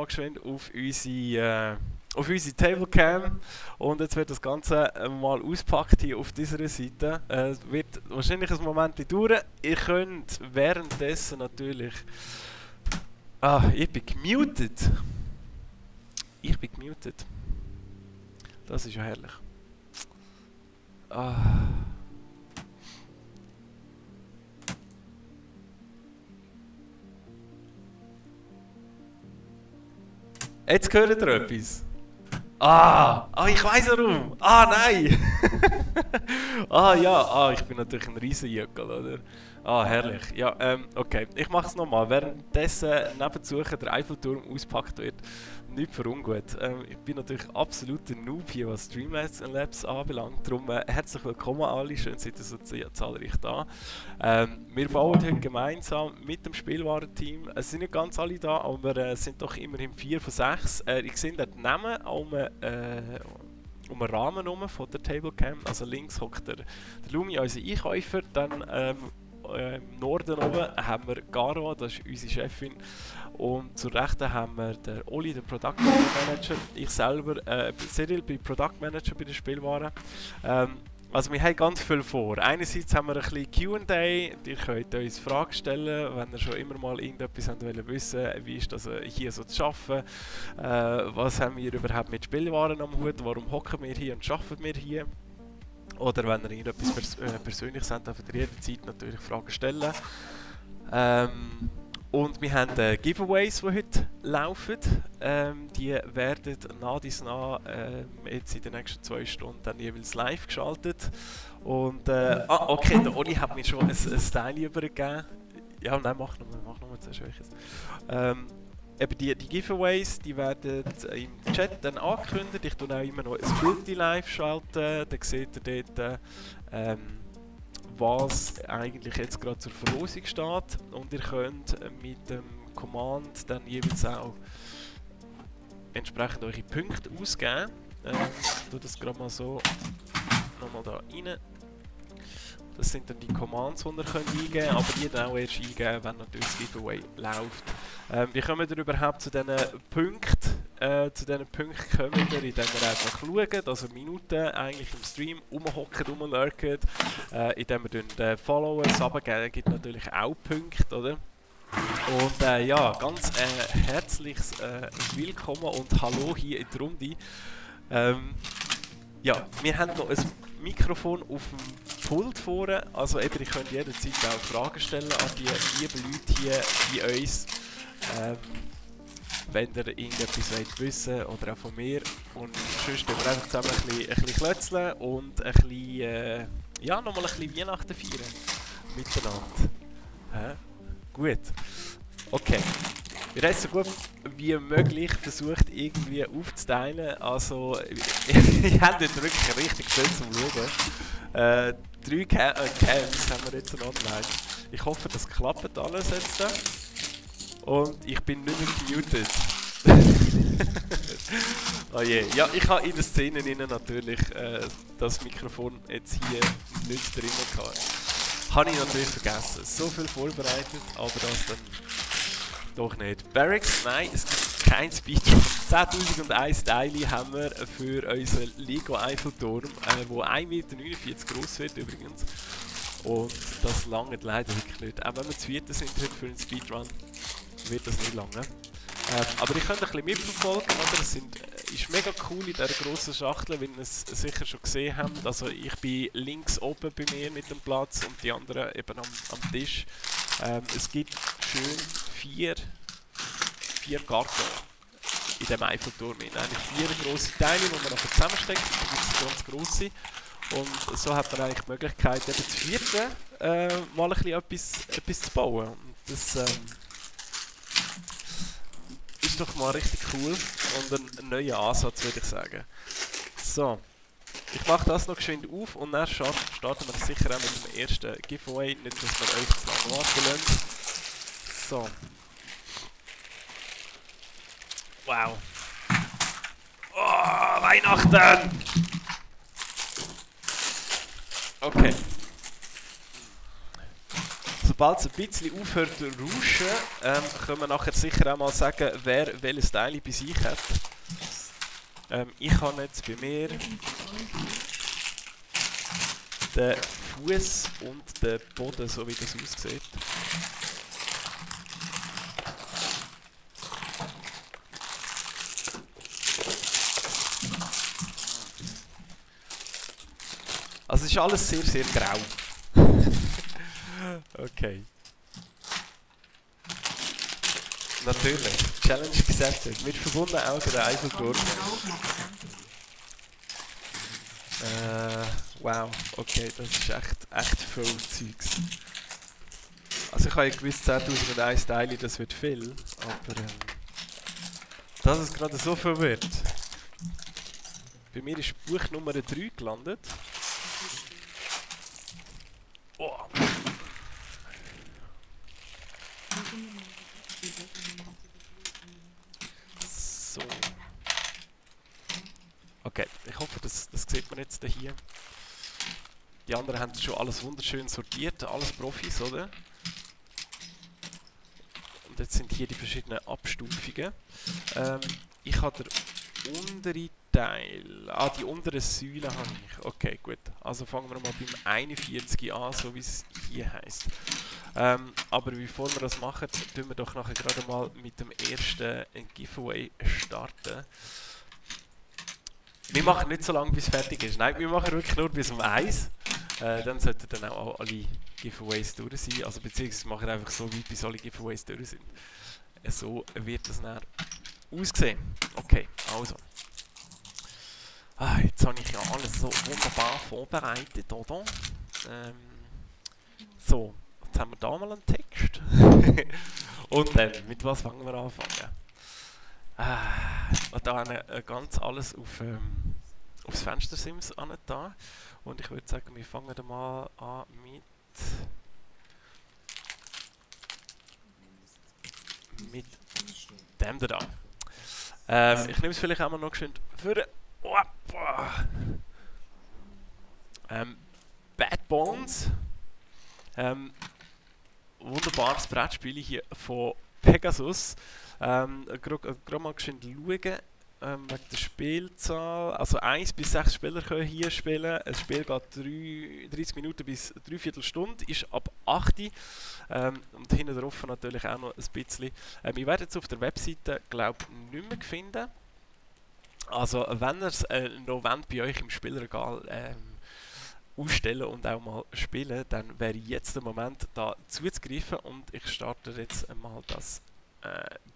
Geschwind auf unsere Tablecam und jetzt wird das Ganze mal auspackt hier auf dieser Seite. Es wird wahrscheinlich ein Moment dauern. Ihr könnt währenddessen natürlich... Ah, ich bin gemutet. Ich bin gemutet. Das ist ja herrlich. Ah. Jetzt hört ihr etwas. Ich weiss warum. Nein. Ich bin natürlich ein Riesenjöckel, oder? Herrlich. Ja, okay. Ich mache es nochmal. Währenddessen nebenzu der Eiffelturm auspackt wird, nicht für ungut. Ich bin natürlich absoluter Noob hier, was Streamlabs anbelangt. Darum herzlich willkommen alle. Schön, seid ihr so zahlreich da. Wir bauen heute gemeinsam mit dem Spielwarenteam. Es sind nicht ganz alle da, aber wir sind doch immerhin 4 von 6. Ich sehe dort die Namen um den Rahmen herum von der Tablecam. Also links hockt der Lumi, unser Einkäufer. Dann im Norden oben haben wir Garo, das ist unsere Chefin. Und zur Rechten haben wir den Oli, den Product Manager. Ich selber, Cyril, bin Product Manager bei den Spielwaren. Also wir haben ganz viel vor. Einerseits haben wir ein bisschen Q&A, ihr könnt uns Fragen stellen, wenn ihr schon immer mal irgendetwas wissen wollt, wie ist das hier so zu arbeiten, was haben wir überhaupt mit Spielwaren am Hut, warum hocken wir hier und arbeiten wir hier. Oder wenn ihr irgendetwas Persönliches habt, dürft ihr jederzeit natürlich Fragen stellen. Und wir haben Giveaways, die heute laufen. Die werden nach jetzt in den nächsten 2 Stunden dann jeweils live geschaltet. Und okay, der Oli hat mir schon ein Style übergeben. Ja, nein, mach nochmal zuerst welches. Eben die Giveaways, die werden im Chat dann angekündigt. Ich tue auch immer noch ein Bild live schalten. Dann seht ihr dort, was eigentlich jetzt gerade zur Verlosung steht. Und ihr könnt mit dem Command dann jeweils auch entsprechend eure Punkte ausgeben. Ich tue das gerade mal so nochmal da rein. Das sind dann die Commands, die ihr eingeben könnt, aber die dann auch erst eingeben, wenn natürlich das Giveaway läuft. Wie kommen wir überhaupt zu diesen Punkten? Zu diesen Punkten kommen wir, indem wir einfach schauen, also Minuten eigentlich im Stream rumhocken, rumlurken, indem wir den followen, Subben gibt natürlich auch Punkte, oder? Und ja, ganz herzliches Willkommen und Hallo hier in der Runde. Ja, wir haben noch ein Mikrofon auf dem Pult vorne, also eben, ihr könnt jederzeit auch Fragen stellen an die lieben Leute hier bei uns. Wenn ihr irgendetwas wollt wissen oder auch von mir. Und sonst tun wir einfach zusammen ein bisschen klötzeln und ein bisschen, ja, nochmal ein bisschen Weihnachten feiern. Miteinander. Gut. Okay. Wir haben es so gut wie möglich versucht irgendwie aufzuteilen. Also, ich habe dort wirklich richtig schön zum Schauen. 3 Cams haben wir jetzt online. Ich hoffe, das klappt alles jetzt. Und ich bin nicht mehr gemutet. Oh je. Ja, ich habe in den Szenen natürlich das Mikrofon jetzt hier nicht drin gehabt. Habe ich natürlich vergessen. So viel vorbereitet, aber das dann doch nicht. Barracks, nein, es gibt kein Speedrun. 10.001 Teile haben wir für unseren Lego Eiffelturm, der 1,49 Meter groß wird übrigens. Und das lange leider wirklich nicht. Auch wenn wir zu viert sind heute für einen Speedrun, wird das nicht lange. Aber ihr könnt ein bisschen mitverfolgen, oder? Es ist mega cool in dieser grossen Schachtel, wie ihr es sicher schon gesehen habt. Also ich bin links oben bei mir mit dem Platz und die anderen eben am Tisch. Es gibt schön 4 Karten in diesem Eiffelturm. Eigentlich 4 grosse Teile, die man nachher zusammensteckt. Da gibt es ganz grosse. Und so hat man eigentlich die Möglichkeit, eben zu vierten mal ein bisschen etwas zu bauen. Und das ist doch mal richtig cool und ein neuer Ansatz, würde ich sagen. So, ich mache das noch geschwind auf und dann starten wir sicher auch mit dem ersten Giveaway, nicht dass wir euch zu lange warten lassen. So. Wow. Oh, Weihnachten! Okay. So, sobald es ein bisschen aufhört zu rauschen, können wir nachher sicher auch mal sagen, wer welches Teil bei sich hat. Ich habe jetzt bei mir den Fuß und den Boden, so wie das aussieht. Also es ist alles sehr, sehr grau. Okay. Natürlich. Challenge accepted. Mit verbundenen Augen der Eiffelturm. Wow. Okay, das ist echt viel Zeugs. Also ich habe ja gewusst, 10.001 Teile, das wird viel. Aber dass es gerade so viel wird. Bei mir ist Buch Nummer 3 gelandet. Oh. So. Okay, ich hoffe, das sieht man jetzt hier. Die anderen haben schon alles wunderschön sortiert, alles Profis, oder? Und jetzt sind hier die verschiedenen Abstufungen. Ich habe den unteren Teil. Ah, die unteren Säulen habe ich. Okay, gut. Also fangen wir mal beim 41 an, so wie es hier heisst. Aber bevor wir das machen, tun wir doch nachher gerade mal mit dem ersten Giveaway starten. Wir machen nicht so lange, bis es fertig ist. Nein, wir machen wirklich nur bis um 1. Dann sollten dann auch alle Giveaways durch sein. Also beziehungsweise machen einfach so weit, bis alle Giveaways durch sind. So wird das dann aussehen. Okay, also. Jetzt habe ich ja alles so wunderbar vorbereitet, oder? So, jetzt haben wir da mal einen Text. Und dann, mit was fangen wir an? Und da ganz alles aufs Fenstersims an da. Und ich würde sagen, wir fangen da mal an mit dem da. Ich nehme es vielleicht auch mal noch schön für Bad Bones. Wunderbares Brettspiel hier von Pegasus. Gerade mal schön schauen, wegen der Spielzahl. Also 1 bis 6 Spieler können hier spielen. Das Spiel geht 30 Minuten bis 3/4 Stunde, ist ab 8. Und hinten drauf natürlich auch noch ein bisschen. Wir werden es auf der Webseite, glaube ich, nicht mehr finden. Also wenn ihr es noch wollt, bei euch im Spielregal ausstellen und auch mal spielen, dann wäre jetzt der Moment, da zuzugreifen, und ich starte jetzt mal das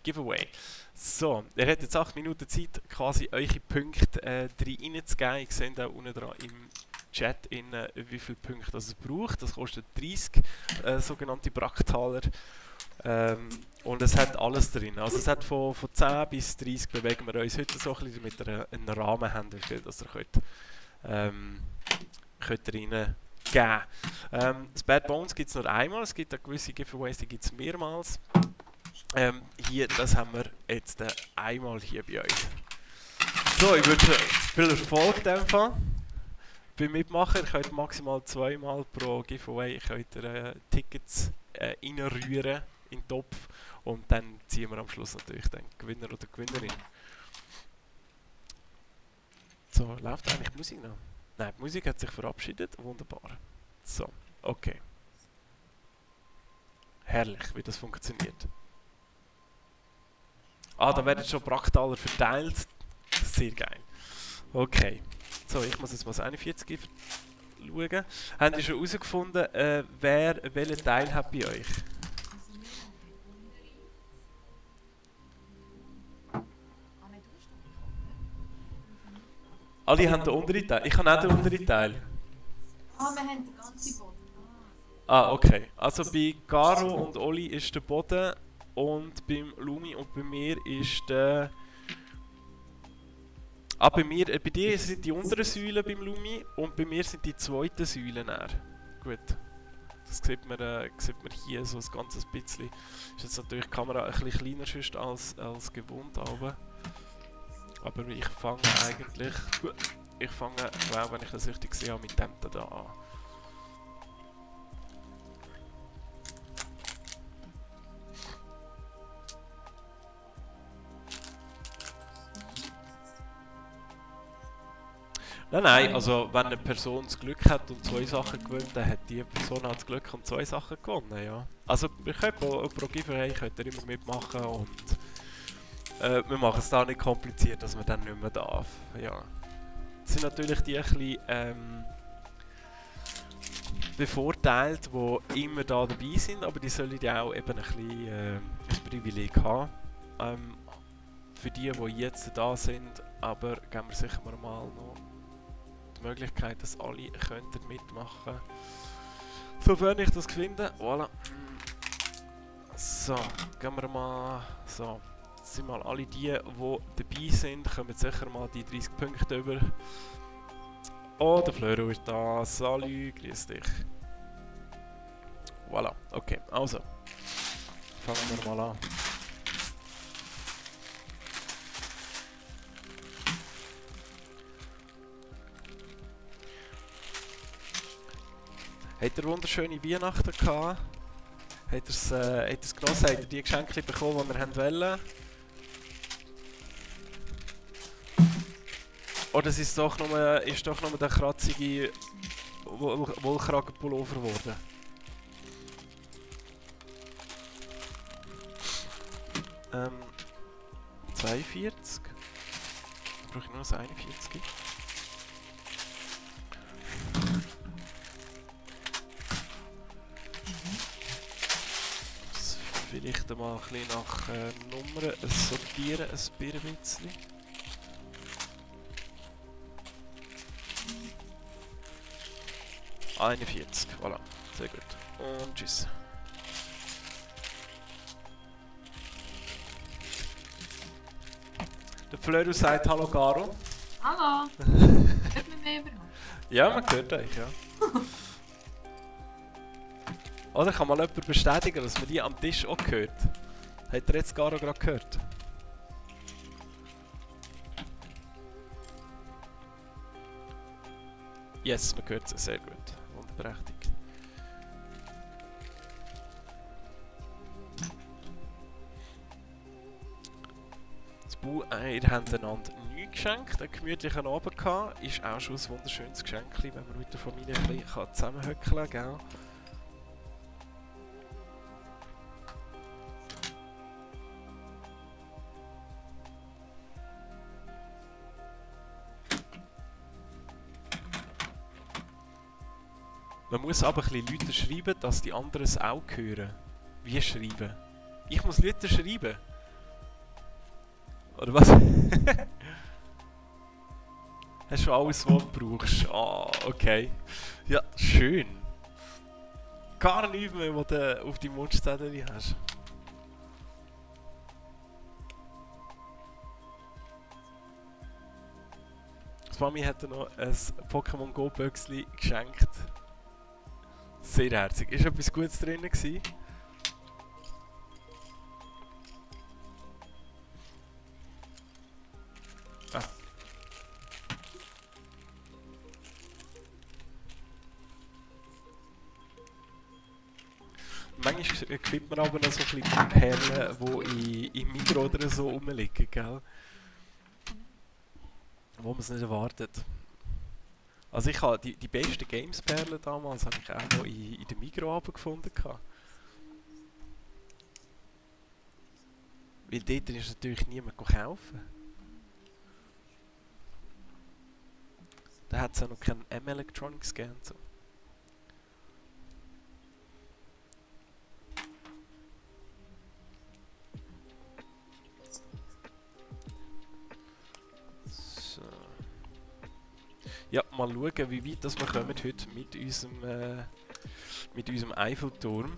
Giveaway. So, ihr habt jetzt 8 Minuten Zeit, quasi eure Punkte reinzugeben. Ich sehe da unten dran im Chat, wie viele Punkte das es braucht. Das kostet 30 sogenannte Bracktaler. Und es hat alles drin. Also es hat von 10 bis 30 bewegen wir uns heute so ein bisschen, damit ihr einen Rahmen habt, wie viel das ihr könnt reingeben. Das Bad Bones gibt es nur einmal, es gibt auch gewisse Giveaways, die gibt es mehrmals. Hier, das haben wir jetzt einmal hier bei euch. So, ich wünsche viel Erfolg in dem Fall. Beim Mitmachen, ihr könnt maximal 2-mal pro Giveaway Tickets reinrühren in den Topf, und dann ziehen wir am Schluss natürlich den Gewinner oder Gewinnerin. So, läuft eigentlich die Musik noch? Nein, die Musik hat sich verabschiedet. Wunderbar. So, okay. Herrlich, wie das funktioniert. Da werden schon Bracktaler verteilt. Sehr geil. Okay. So, ich muss jetzt mal das 41 schauen. Habt ihr schon herausgefunden, wer welchen Teil hat bei euch? Alle haben den unteren Teil. Ich habe auch den unteren Teil. Wir haben den ganzen Boden. Okay. Also bei Garo und Oli ist der Boden, und beim Lumi und bei mir ist der... bei dir sind die unteren Säulen beim Lumi, und bei mir sind die zweiten Säulen näher. Gut. Das sieht man hier so ein ganzes bisschen. Ist jetzt natürlich die Kamera ein bisschen kleiner als gewohnt, aber ich fange eigentlich... Ich fange, wenn ich das richtig sehe, mit dem da an. Nein, nein, also wenn eine Person das Glück hat und zwei Sachen gewinnt, dann hat die Person auch das Glück und zwei Sachen gewonnen, ja. Also wir können pro Giveaway könnt ihr immer mitmachen und wir machen es da nicht kompliziert, dass man dann nicht mehr darf, ja. Das sind natürlich die ein bisschen bevorteilt, die immer da dabei sind, aber die sollen ja auch eben ein bisschen ein Privileg haben. Für die jetzt da sind, aber geben wir sicher mal noch die Möglichkeit, dass alle könnten mitmachen. Sofern ich das finde. Voilà. So, gehen wir mal. So, jetzt sind mal alle die dabei sind, kommen sicher mal die 30 Punkte über. Oh, der Flöro ist da. Salut, grüß dich. Voilà, okay, also. Fangen wir mal an. Habt ihr wunderschöne Weihnachten gehabt? Habt ihr es genossen? Habt ihr die Geschenke bekommen, die ihr wollt? Oder ist es doch nur der kratzige Wollkragenpullover geworden? Ähm, 42? Dann brauche ich nur das 41. Vielleicht mal ein bisschen nach Nummern sortieren, ein bisschen. Ah, 41, voilà, sehr gut. Und tschüss. Der Flöru sagt Hallo Garo. Hallo! Hört man mich überhaupt? Ja, man hört euch, ja. Oder kann mal jemand bestätigen, dass man die am Tisch auch hört? Hat ihr jetzt Garo gerade gehört? Yes, man hört es sehr gut. Wunderprächtig. Ihr habt einander nichts geschenkt, einen gemütlichen Abend gehabt. Ist auch schon ein wunderschönes Geschenk, wenn man mit der Familie ein bisschen zusammenhöckeln kann, gell? Man muss aber ein bisschen Leute schreiben, dass die anderen es auch hören. Wie schreiben? Ich muss Leute schreiben? Oder was? Hast du alles, was du brauchst? Ah, okay. Ja, schön. Gar nichts mehr, was du auf deinem Wunschzettel hast. Das Mami hat dir noch ein Pokémon Go Büchsli geschenkt. Sehr herzig. Ist etwas Gutes drin gewesen? Ah. Manchmal findet man aber noch so ein bisschen Perlen, die im Mikro oder so rumliegen, gell? Wo man es nicht erwartet. Also ich habe die besten Games-Perlen damals habe ich auch noch in der Migros gefunden. Weil dort ist natürlich niemand kaufen. Da hat es auch noch keinen M-Electronics gegeben. So. So. Ja, mal schauen, wie weit das wir kommen heute mit unserem Eiffelturm.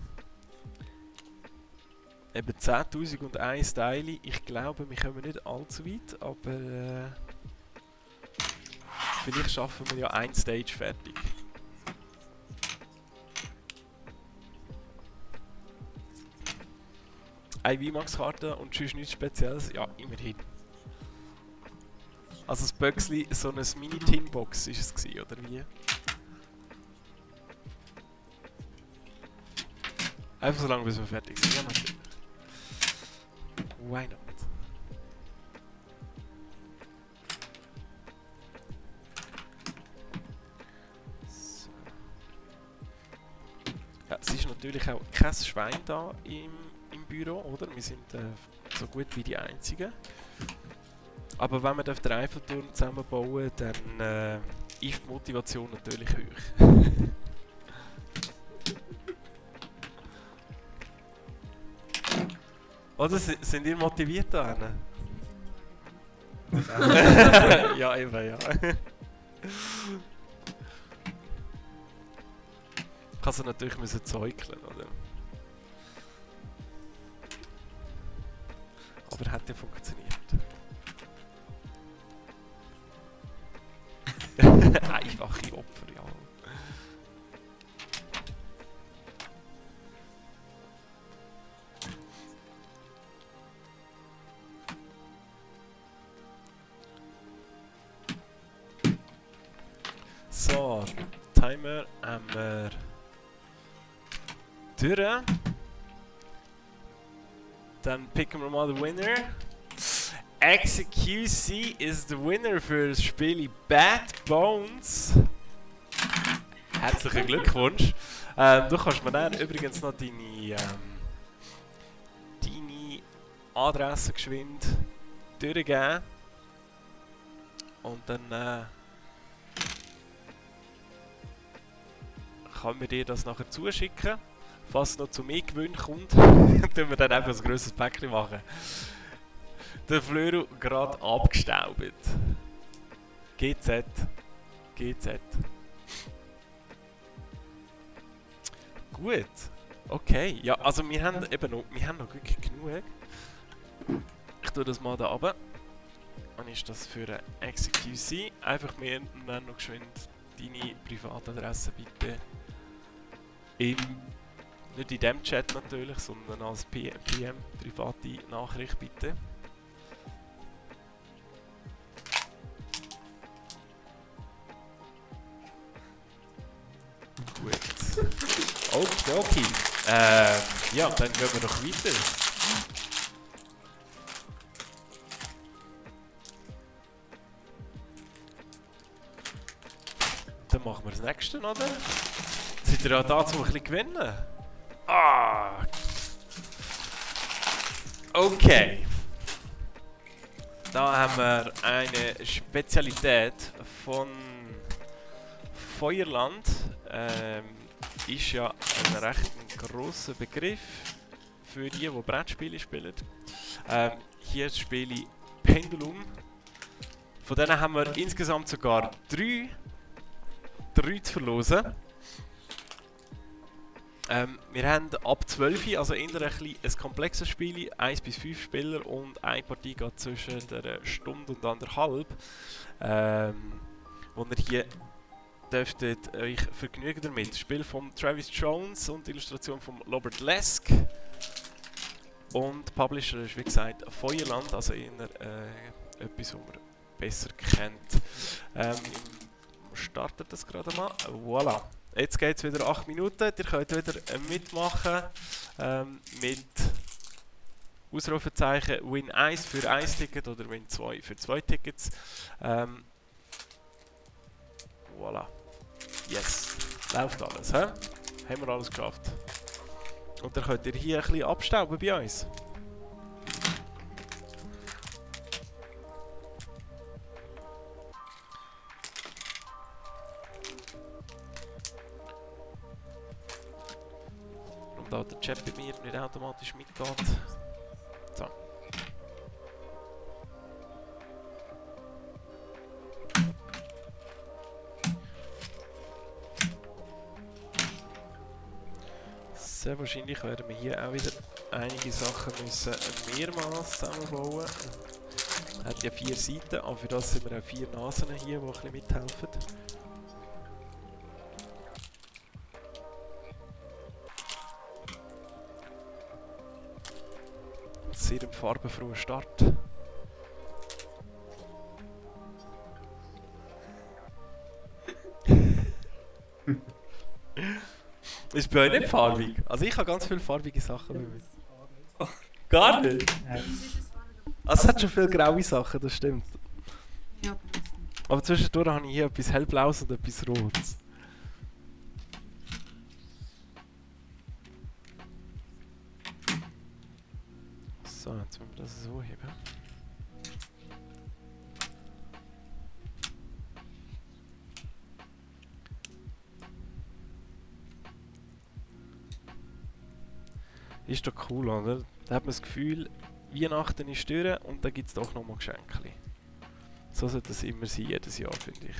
Eben 10.001 Teile. Ich glaube, wir kommen nicht allzu weit, aber vielleicht schaffen wir ja ein Stage fertig. Eine VMAX-Karte und sonst nichts Spezielles? Ja, immerhin. Also das Büchsli, so eine Mini-Tin-Box ist es gewesen, oder wie? Einfach so lange, bis wir fertig sind. Ja, natürlich. Why not? natürlich auch kein Schwein da im Büro, oder? Wir sind so gut wie die Einzigen. Aber wenn wir den Eiffelturm zusammenbauen, dann ist die Motivation natürlich hoch. Oder sind ihr motiviert da? Ja, eben, ja. Kann sie natürlich müssen zäukeln, oder? Aber hat ja funktioniert. Einfache Opfer, ja. So, Timer haben wir durch. Dann picken wir mal den Winner. XQC is the winner für das Spiel Bad Bones. Herzlichen Glückwunsch. Du kannst mir dann übrigens noch deine Adresse geschwind durchgeben. Und dann kann mir dir das nachher zuschicken. Falls es noch zu mir Gewinn kommt, tun wir dann einfach ein grosses Päckchen machen. Der Flöru gerade abgestaubt. GZ. GZ. Gut. Okay. Ja, also wir haben eben noch, wirklich genug. Ich tue das mal da runter. Dann ist das für ein XQC. Einfach mir dann noch geschwind deine Privatadresse bitte nicht in dem Chat natürlich, sondern als PM, private Nachricht bitte. Gut. Okay. Ja, dann gehen wir noch weiter. Dann machen wir das nächste, oder? Seid ihr ja da, um ein bisschen gewinnen? Ah! Okay. Da haben wir eine Spezialität von Feuerland. Ist ja ein recht grosser Begriff für die Brettspiele spielen. Hier spiele ich Pendulum. Von denen haben wir insgesamt sogar drei zu verlosen. Wir haben ab 12, also eher ein komplexes Spiel, 1 bis 5 Spieler und eine Partie geht zwischen einer Stunde und anderthalb. Wo ihr hier dürftet euch vergnügen damit. Das Spiel von Travis Jones und die Illustration von Robert Lesk. Und Publisher ist wie gesagt Feuerland, also eher etwas, was man besser kennt. Startet das gerade mal. Voilà. Jetzt geht es wieder 8 Minuten. Ihr könnt wieder mitmachen mit Ausrufezeichen Win 1 für 1 Ticket oder Win 2 für 2 Tickets. Voilà. Yes. Läuft alles. He? Haben wir alles geschafft. Und dann könnt ihr hier ein bisschen abstauben bei uns. Da der Chat bei mir nicht automatisch mitgeht. So. Sehr wahrscheinlich werden wir hier auch wieder einige Sachen müssen mehrmals zusammenbauen. Er hat ja 4 Seiten, aber für das sind wir auch 4 Nasen hier, die ein bisschen mithelfen. Sehr farbenfroher Start. Ist bei euch nicht farbig? Also ich habe ganz viele farbige Sachen mit mir. Gar nicht? Also es hat schon viele graue Sachen, das stimmt. Ja, aber zwischendurch habe ich hier etwas hellblaues und etwas rotes. So, jetzt müssen wir das so heben. Ist doch cool, oder? Da hat man das Gefühl, Weihnachten ist durch und dann gibt es doch nochmal Geschenke. So sollte das immer sein, jedes Jahr, finde ich.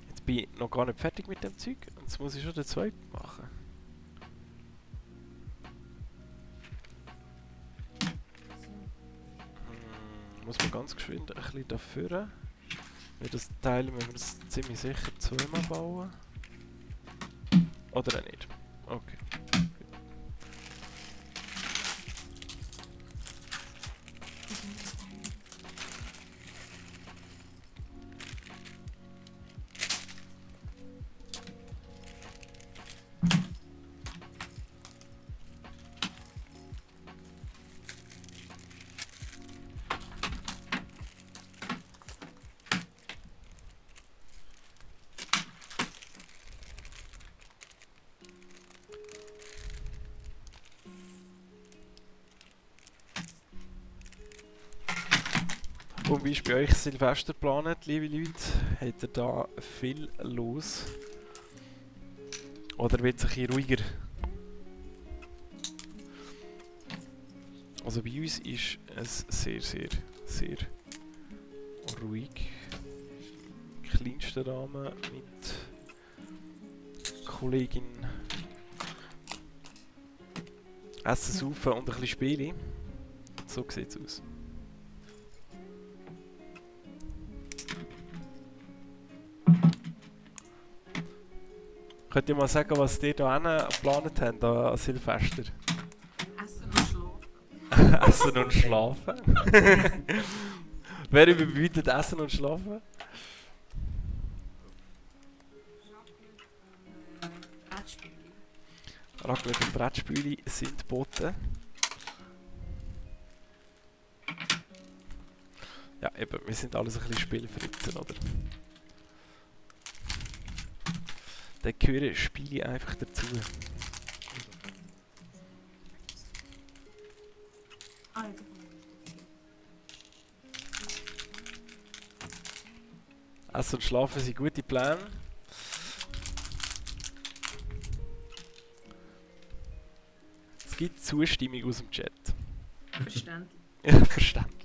Jetzt bin ich noch gar nicht fertig mit dem Zeug und jetzt muss ich schon den zweiten machen. Muss man ganz geschwind ein bisschen dafür. Weil das Teil müssen wir das ziemlich sicher zweimal bauen. Oder auch nicht. Okay. Und wie ist bei euch Silvester geplant, liebe Leute? Habt ihr da viel los? Oder wird es ein bisschen ruhiger? Also bei uns ist es sehr ruhig. Kleinster Rahmen mit Kollegin. Essen, saufen und ein bisschen Spiele. So sieht es aus. Könnt ihr mal sagen, was ihr da geplant habt an Silvester? Essen und schlafen. Essen und schlafen? Wer überbietet Essen und Schlafen? Brettspiele. Raclette und Brettspiele sind geboten. Ja, eben, wir sind alles ein bisschen Spielfritzen, oder? Dann gehören Spiele einfach dazu. Ah, ja. Essen und Schlafen sind gute Pläne. Es gibt Zustimmung aus dem Chat. Verständlich. Ja, verständlich.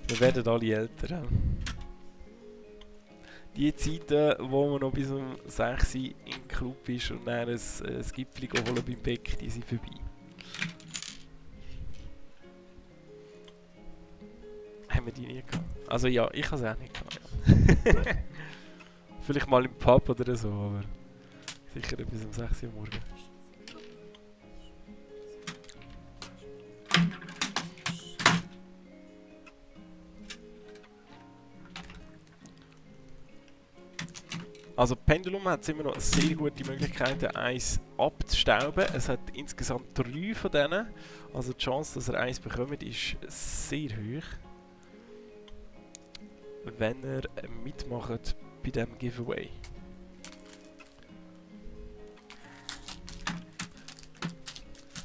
Wir werden alle älter. Ja. Die Zeiten, wo man noch bis um 6 Uhr im Club ist und dann ein Gipfel holen beim Beck, die sind vorbei. Haben wir die nie gehabt? Also ja, ich habe sie auch nicht gehabt. Ja. Vielleicht mal im Pub oder so, aber sicher bis um 6 Uhr morgens. Also Pendulum hat immer noch sehr gute Möglichkeiten, eins abzustauben. Es hat insgesamt 3 von denen. Also die Chance, dass er eins bekommt, ist sehr hoch. Wenn er mitmacht bei diesem Giveaway.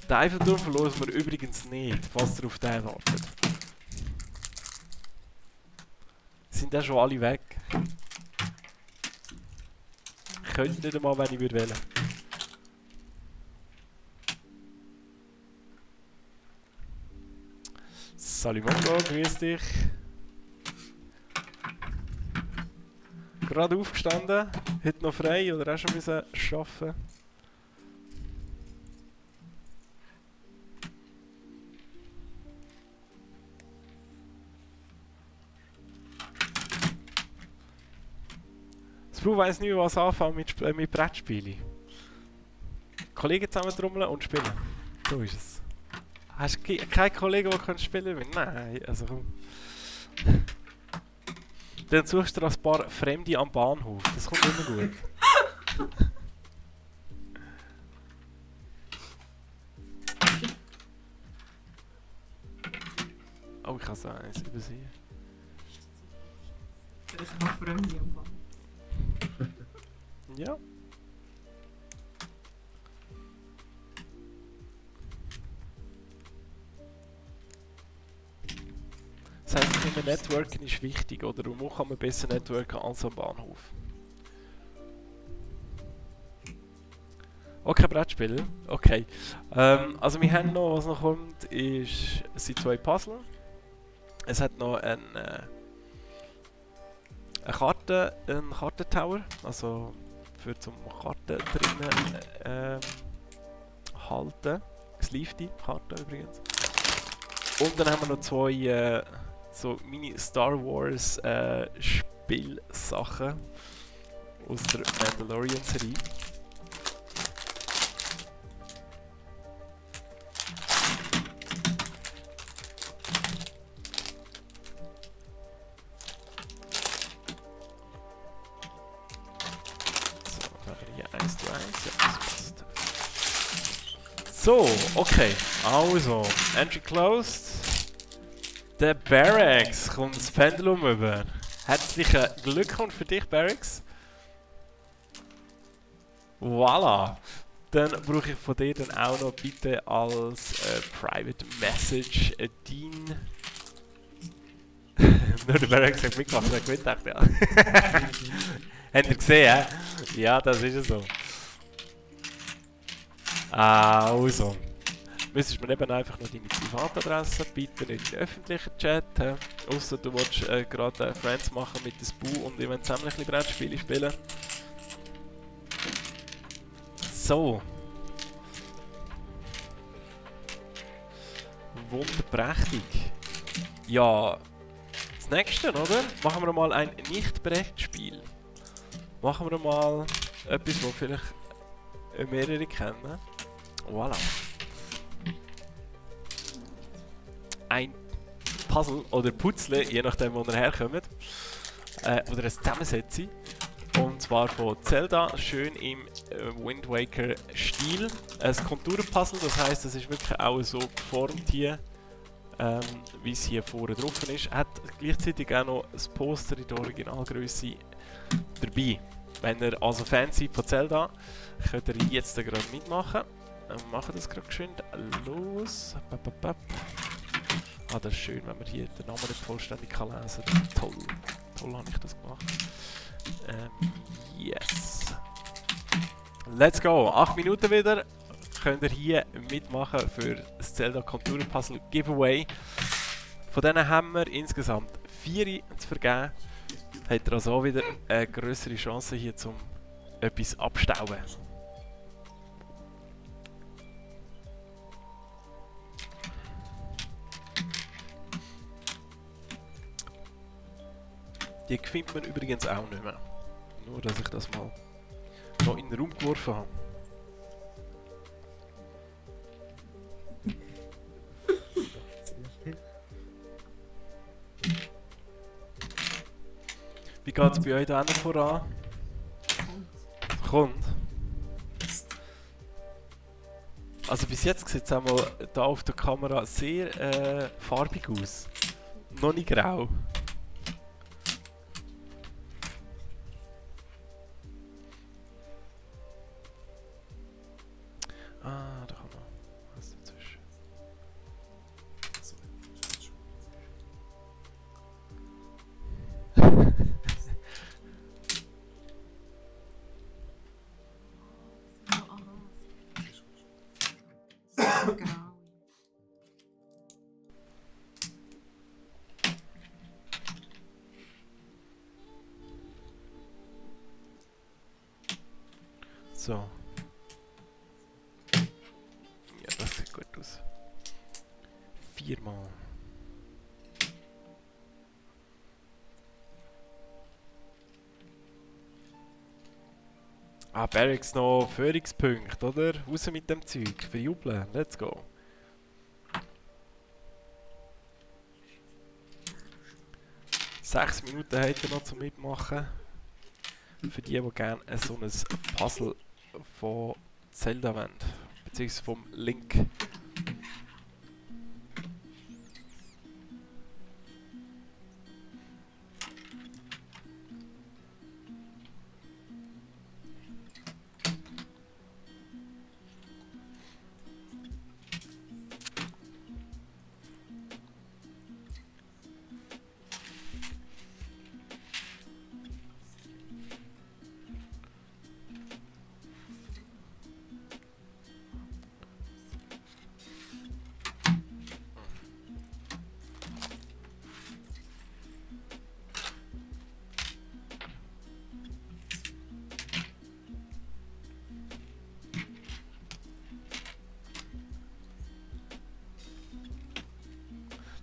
Den Eiffelturm verlosen wir übrigens nicht, falls ihr auf den wartet. Sind ja schon alle weg. Ich könnte nicht einmal, wenn ich würde wählen. Salimongo, grüß dich. Gerade aufgestanden, heute noch frei oder auch schon müssen arbeiten. Spru weiss nicht, was anfangen mit Brettspielen. Kollegen zusammentrommeln und spielen. So ist es. Hast du keinen Kollegen, der spielen will? Nein, also komm. Dann suchst du dir ein paar Fremde am Bahnhof. Das kommt immer gut. Oh, ich habe es eins übersehen. Das ist noch Fremde am Bahnhof. Ja. Das heisst, immer Networken ist wichtig, oder? Und wo kann man besser networken als am Bahnhof? Okay, Brettspiel. Okay. Also wir haben noch, was noch kommt, sind 2 Puzzle. Es hat noch eine Kartentower, also für zum Karten drinnen halten. Gesleevte Karten übrigens. Und dann haben wir noch 2 so Mini Star Wars Spielsachen aus der Mandalorian Serie. So, okay, also, Entry closed. Der Barracks kommt das Pendulum über. Herzlichen Glückwunsch für dich, Barracks. Voilà. Dann brauche ich von dir dann auch noch bitte als Private Message Dean. Nur der Barracks hat mitgemacht, der gewinnt echt, ja. Habt ihr gesehen, hä? Ja, das ist es so. Also. Müsstest mir eben einfach noch deine Privatadresse, bitte nicht in den öffentlichen Chat. Ausser du willst gerade Friends machen mit dem Spu und ich will zusammen ein bisschen Brettspiele spielen. So. Wunderprächtig. Ja, das nächste, oder? Machen wir mal ein Nicht-Brettspiel. Machen wir mal etwas, das vielleicht mehrere kennen. Voilà. Ein Puzzle oder Puzzle, je nachdem wo ihr herkommt. Oder ein Zusammensetzen. Und zwar von Zelda, schön im Wind Waker Stil. Ein Konturenpuzzle, das heisst, es ist wirklich auch so geformt hier, wie es hier vorne drauf ist. Hat gleichzeitig auch noch das Poster in der Originalgröße dabei. Wenn ihr also Fan seid von Zelda, könnt ihr jetzt gerade mitmachen. Machen das gerade geschwind los. Ah, das ist schön, wenn man hier den Namen nicht vollständig kann lesen kann. Toll. Toll habe ich das gemacht. Yes. Let's go. 8 Minuten wieder. Könnt ihr hier mitmachen für das Zelda Konturenpuzzle Giveaway. Von denen haben wir insgesamt 4 zu vergeben. Habt ihr also auch wieder eine größere Chance hier zum etwas abstauben. Die findet man übrigens auch nicht mehr. Nur, dass ich das mal noch in den Raum geworfen habe. Wie geht es bei euch da voran? Kommt. Also bis jetzt sieht es einmal da auf der Kamera sehr farbig aus. Noch nicht grau. Ah, da haben wir was dazwischen. Grau. So. Ja, das sieht gut aus. 4-mal. Ah, Barracks noch Führungspunkte, oder? Raus mit dem Zeug. Verjubeln. Let's go. 6 Minuten habt ihr noch zum Mitmachen. Für die gerne so ein Puzzle von Zelda wollen. Beziehungsweise vom Link.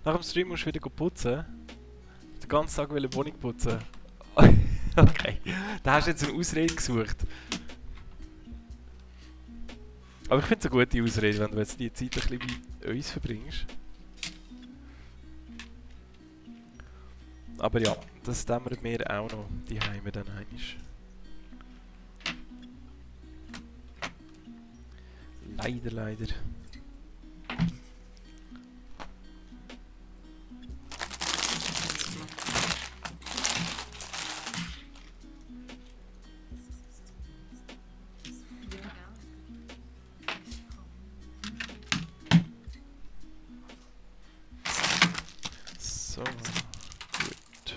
Nach dem Stream musst du wieder putzen. Den ganzen Tag will die Wohnung putzen. Okay, da hast du jetzt eine Ausrede gesucht. Aber ich finde es eine gute Ausrede, wenn du jetzt die Zeit ein bisschen bei uns verbringst. Aber ja, das dämmert mir auch noch die Heime dann einmal. Leider, leider. So, gut.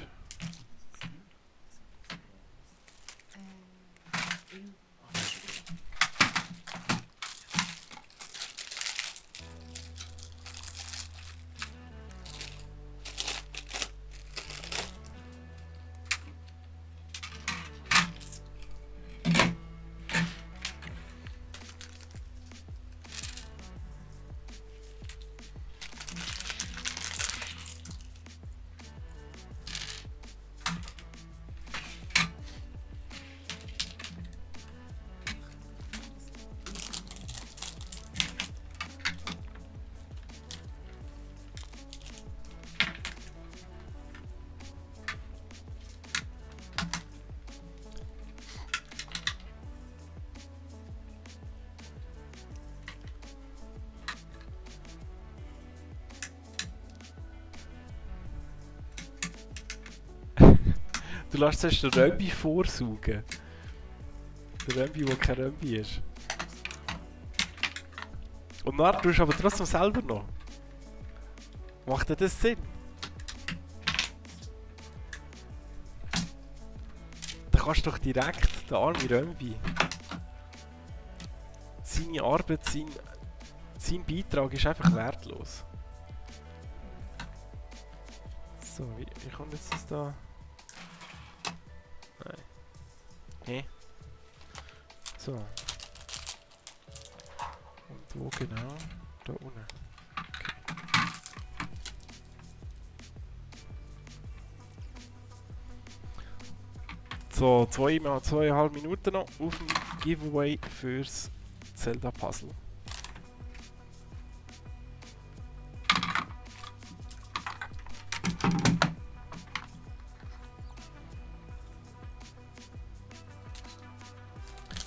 Du lässt zuerst den Römbi vorsaugen. Der Römbi, der kein Römbi ist. Und dann tust du aber trotzdem selber noch. Macht dir das Sinn? Dann kannst du doch direkt den armen Römbi. Seine Arbeit, sein Beitrag ist einfach wertlos. So, wie kommt jetzt das da? Nein. Nee. So. Und wo genau? Da unten. Okay. So, 2,5 Minuten noch auf dem Giveaway fürs Zelda Puzzle.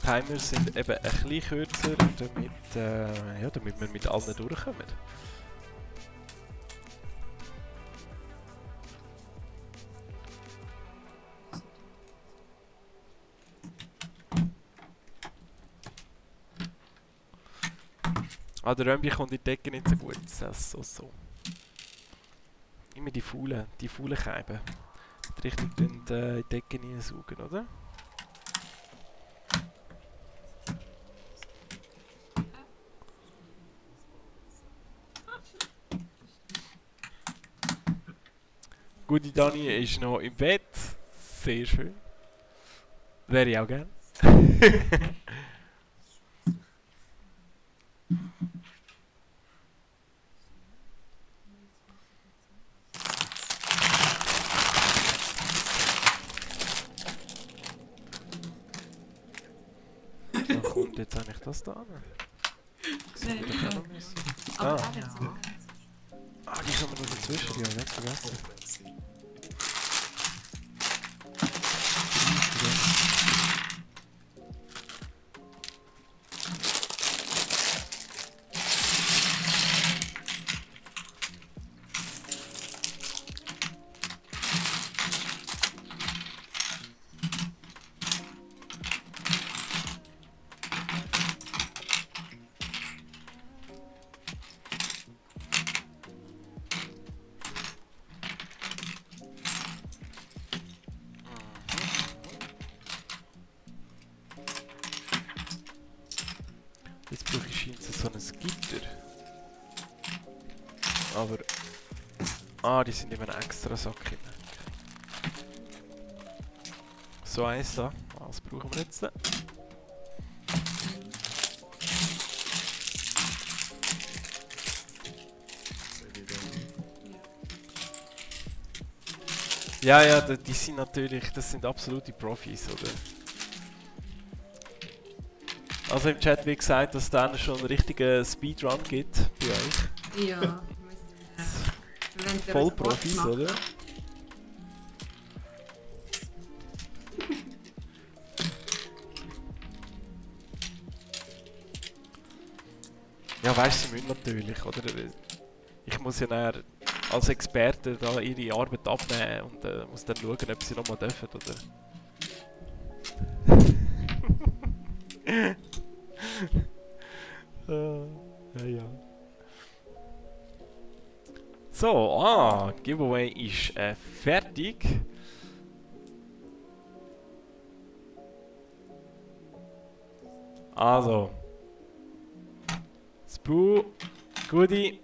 Timer sind eben ein bisschen kürzer, damit wir mit allen durchkommen. Ah, der Römbi kommt in die Decke nicht so gut. Das ist so. Immer die faulen Scheiben. Richtig in die Decke hineinsaugen, oder? Gute Dani ist noch im Bett. Sehr schön. Wäre ich auch gern. Wo kommt jetzt eigentlich das da an? Nein, Ah. aber Ah, die kommen noch dazwischen, die habe ich nicht vergessen. so ein Gitter. Aber... Ah, die sind in einem extra Sack drin. So eins da. Was brauchen wir jetzt? Ja, ja, die sind natürlich, das sind absolute Profis, oder? Also im Chat wie gesagt, dass es dann schon einen richtigen Speedrun gibt bei euch. Ja, wir müssen Vollprofis, oder? Ja, weißt du, sie müssen natürlich, oder? Ich muss ja dann als Experte da ihre Arbeit abnehmen und muss dann schauen, ob sie nochmal dürfen, oder? Ja, ja. So, Giveaway ist fertig. Also. Spoo, Goody,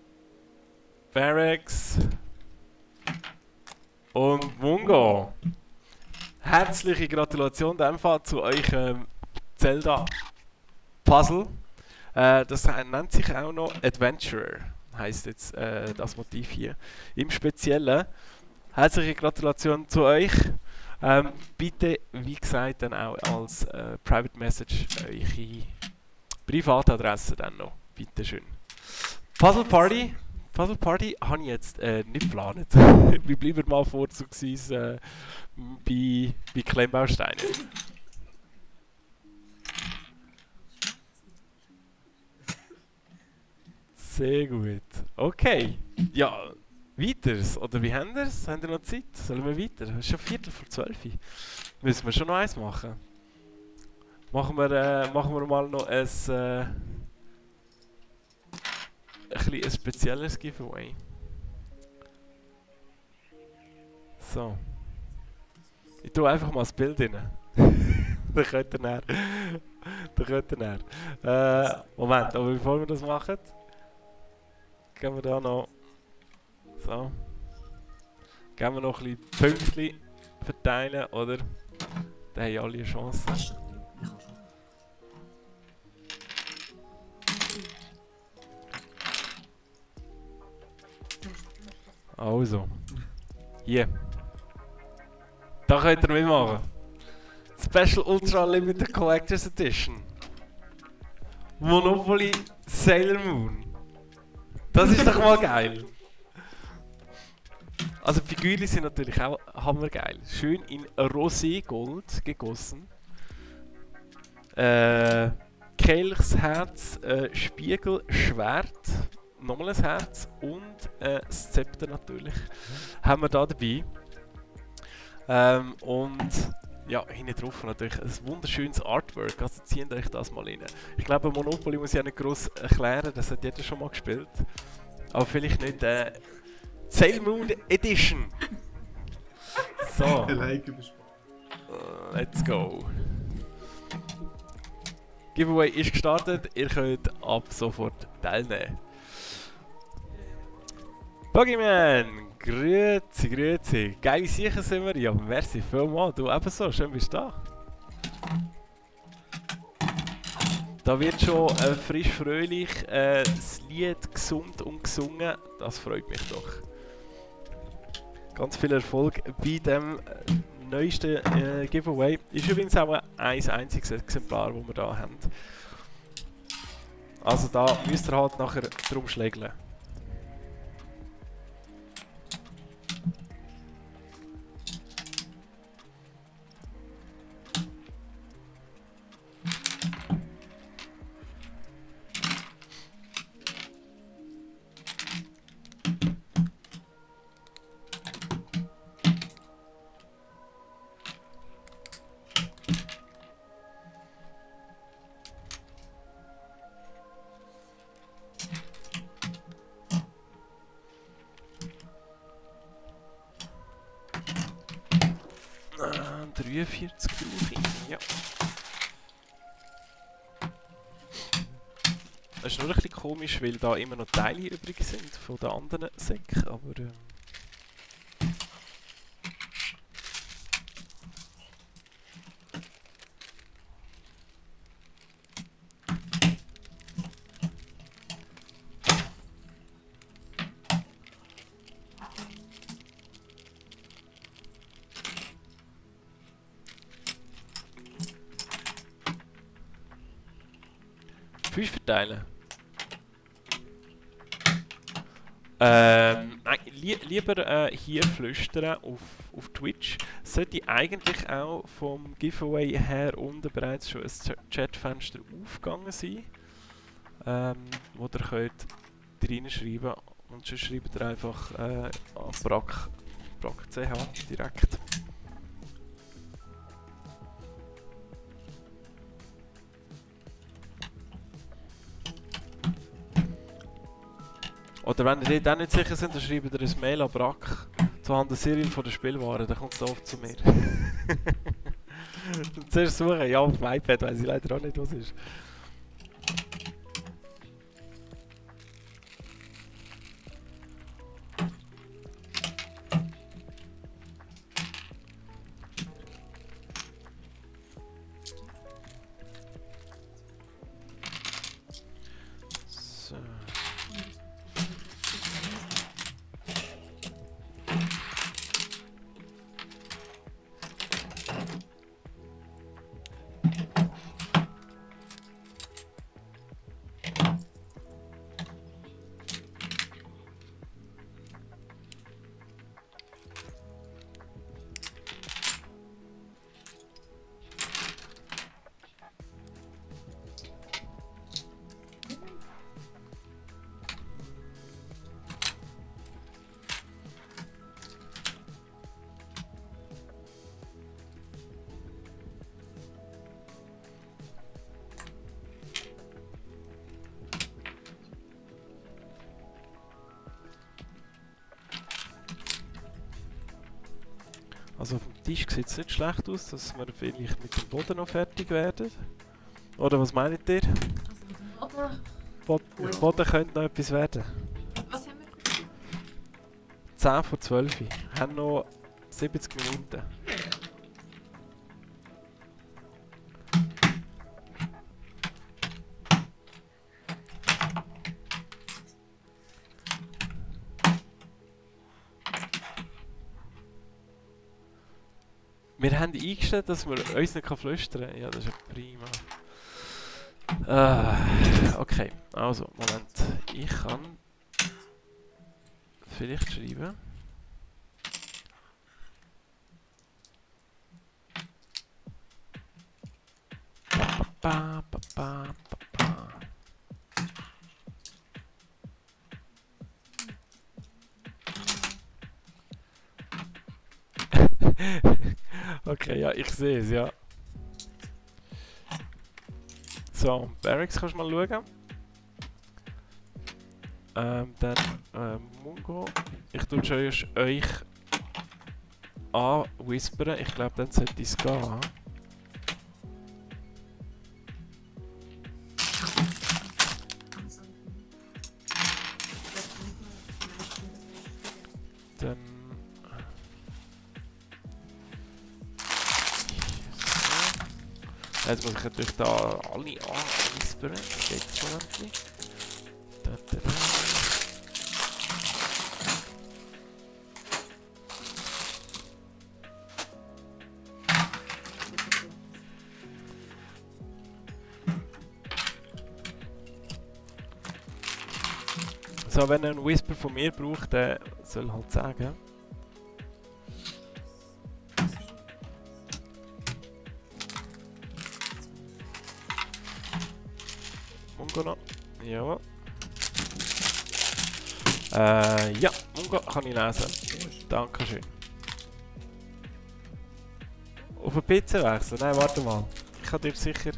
Barracks und Mungo. Herzliche Gratulation in dem Fall zu eurem Zelda Puzzle. Das nennt sich auch noch Adventurer, heißt jetzt das Motiv hier. Im Speziellen herzliche Gratulation zu euch. Bitte, wie gesagt, dann auch als Private Message eure Privatadresse dann noch. Bitte schön. Puzzle Party habe ich jetzt nicht geplant. Wir bleiben mal vorzugsweise bei Klemmbausteinen. Sehr gut. Okay. Ja, weiters. Oder wie haben wir es? Haben wir noch Zeit? Sollen wir weiter? Es ist schon 11:45. Müssen wir schon noch eins machen? Machen wir mal noch ein spezielles Giveaway. So. Ich tue einfach mal das Bild rein. Dann könnt ihr näher. Moment, aber bevor wir das machen, gehen wir da noch. So. Gehen wir noch ein bisschen Pünktchen verteilen, oder? Dann haben alle eine Chance. Also. Hier. Da könnt ihr mitmachen. Special Ultra Limited Collector's Edition. Monopoly Sailor Moon. Das ist doch mal geil. Also die Figuren sind natürlich auch hammergeil. Schön in Roségold gegossen. Kelchsherz, Spiegel, Schwert. Nochmal ein Herz und das Zepter natürlich haben wir da dabei. Und ja, hinten drauf natürlich ein wunderschönes Artwork, also zieht euch das mal rein. Ich glaube, Monopoly muss ich ja nicht gross erklären, das hat jeder schon mal gespielt. Aber vielleicht nicht Sailor Moon Edition. So. Let's go. Giveaway ist gestartet, ihr könnt ab sofort teilnehmen. Boogeyman, grüezi. Geile Sachen sind wir. Ja, merci vielmals. Du ebenso, schön bist du da. Da wird schon frisch fröhlich das Lied gesund und gesungen. Das freut mich doch. Ganz viel Erfolg bei dem neuesten Giveaway. Ist übrigens auch ein einziges Exemplar, das wir da haben. Also da müsst ihr halt nachher drum schlägeln. Ah, 43 brauche ich, ja. Es ist nur ein bisschen komisch, weil da immer noch Teile übrig sind von den anderen Säcken, aber... Fünf verteilen. Nein, lieber hier flüstern auf Twitch. Sollte eigentlich auch vom Giveaway her unten bereits schon ein Chatfenster aufgegangen sein, wo ihr könnt reinschreiben und sonst schreibt ihr einfach an brack.ch direkt. Oder wenn ihr dann nicht sicher sind, dann schreibt ihr ein Mail an Brack zuhanden Cyril von der Spielware, dann kommt es oft zu mir. Zuerst suchen, ja auf dem iPad, weiss ich leider auch nicht, was ist. So. Also auf dem Tisch sieht es nicht schlecht aus, dass wir vielleicht mit dem Boden noch fertig werden. Oder was meint ihr? Also, Boden könnte noch etwas werden. was haben wir? 10 vor 12. Wir haben noch 70 Minuten. Wir haben eingestellt, dass man uns nicht flüstern kann. Ja, das ist ja prima. Okay, also, Moment. Ich kann vielleicht schreiben. Ba, ba, ba, ba, ba. Okay, ja, ich sehe es, ja. So, Barracks kannst du mal schauen. Dann Mungo. Ich tue schon euch anwhispern. Ich glaube, dann sollte es gehen. Dann... Jetzt muss ich natürlich da alle anwhispern. Das geht schon endlich. So, wenn er einen Whisper von mir braucht, der soll halt sagen. Mungo noch. Jawohl. Ja, Mungo kann ich lesen. Dankeschön. Auf eine Pizza wechseln? Nein, warte mal. Ich kann dir sicher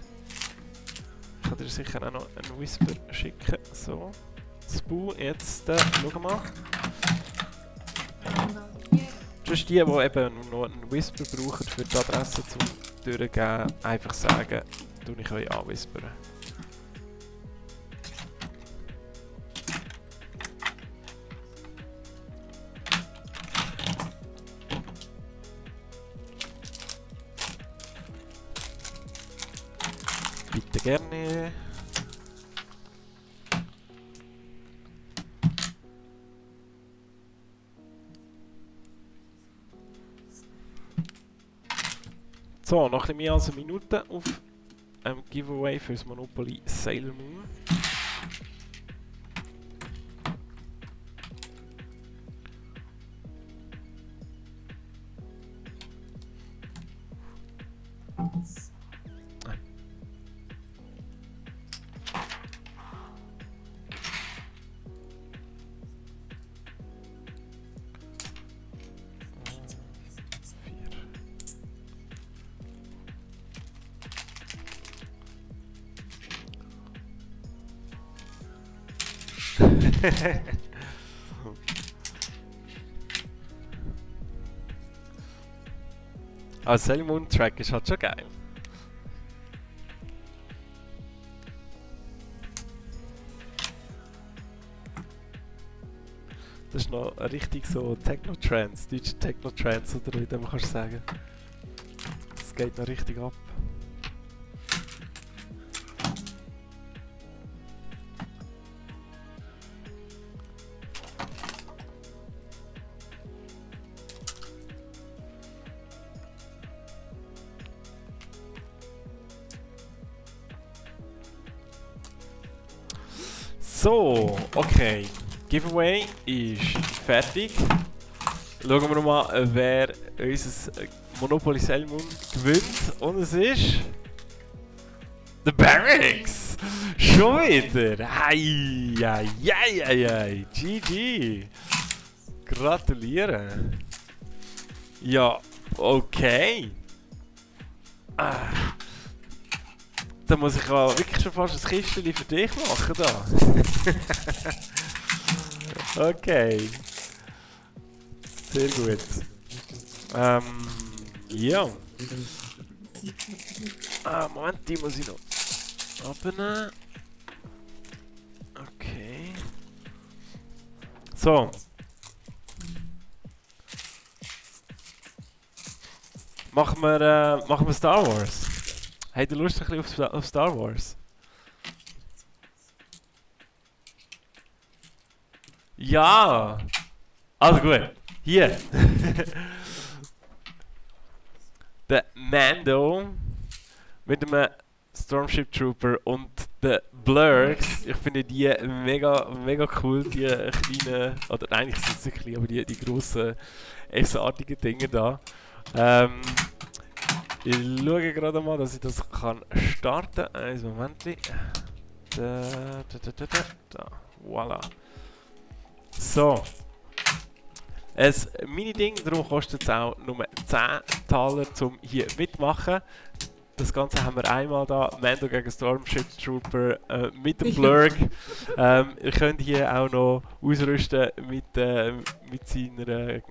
auch noch einen Whisper schicken. So. Spoo, jetzt, schau mal. Das ist die eben noch einen Whisper brauchen für die Adresse zum Durchgeben. Einfach sagen, tue ich euch anwispern. Bitte gerne. So, noch ein bisschen mehr als eine Minute auf Giveaway für das Monopoly Sailor Moon. Also Sailor Moon Track ist halt schon geil. Das ist noch richtig so Techno-Trance, deutsche Techno-Trance oder wie dem kannst du sagen. Das geht noch richtig ab. So, okay. Giveaway ist fertig. Schauen wir mal, wer unser Monopoly Sailor Moon gewinnt. Und es ist... The Barracks! Schon wieder! Ei, ei, ei, ei, ei. GG! Gratuliere! Ja, okay. Da muss ich auch wirklich schon fast ein Kistchen für dich machen da. Okay. Sehr gut. Ja. Moment, die muss ich noch abnehmen. Okay. So. Machen wir Star Wars. Habt ihr Lust ein bisschen auf Star Wars? Ja! Also gut. Hier. Der Mando mit dem Stormship Trooper und den Blurks. Ich finde die mega cool, die kleinen, oder eigentlich sind sie klein, aber die grossen S-artigen Dinge da. Ich schaue gerade mal, dass ich das kann starten kann. Ein Moment. Da. Voilà. So. Ein Mini-Ding, darum kostet es auch nur 10 Taler, um hier mitmachen. Das Ganze haben wir einmal da, Mando gegen Stormship Trooper mit dem Blurg. Ihr könnt hier auch noch ausrüsten mit seiner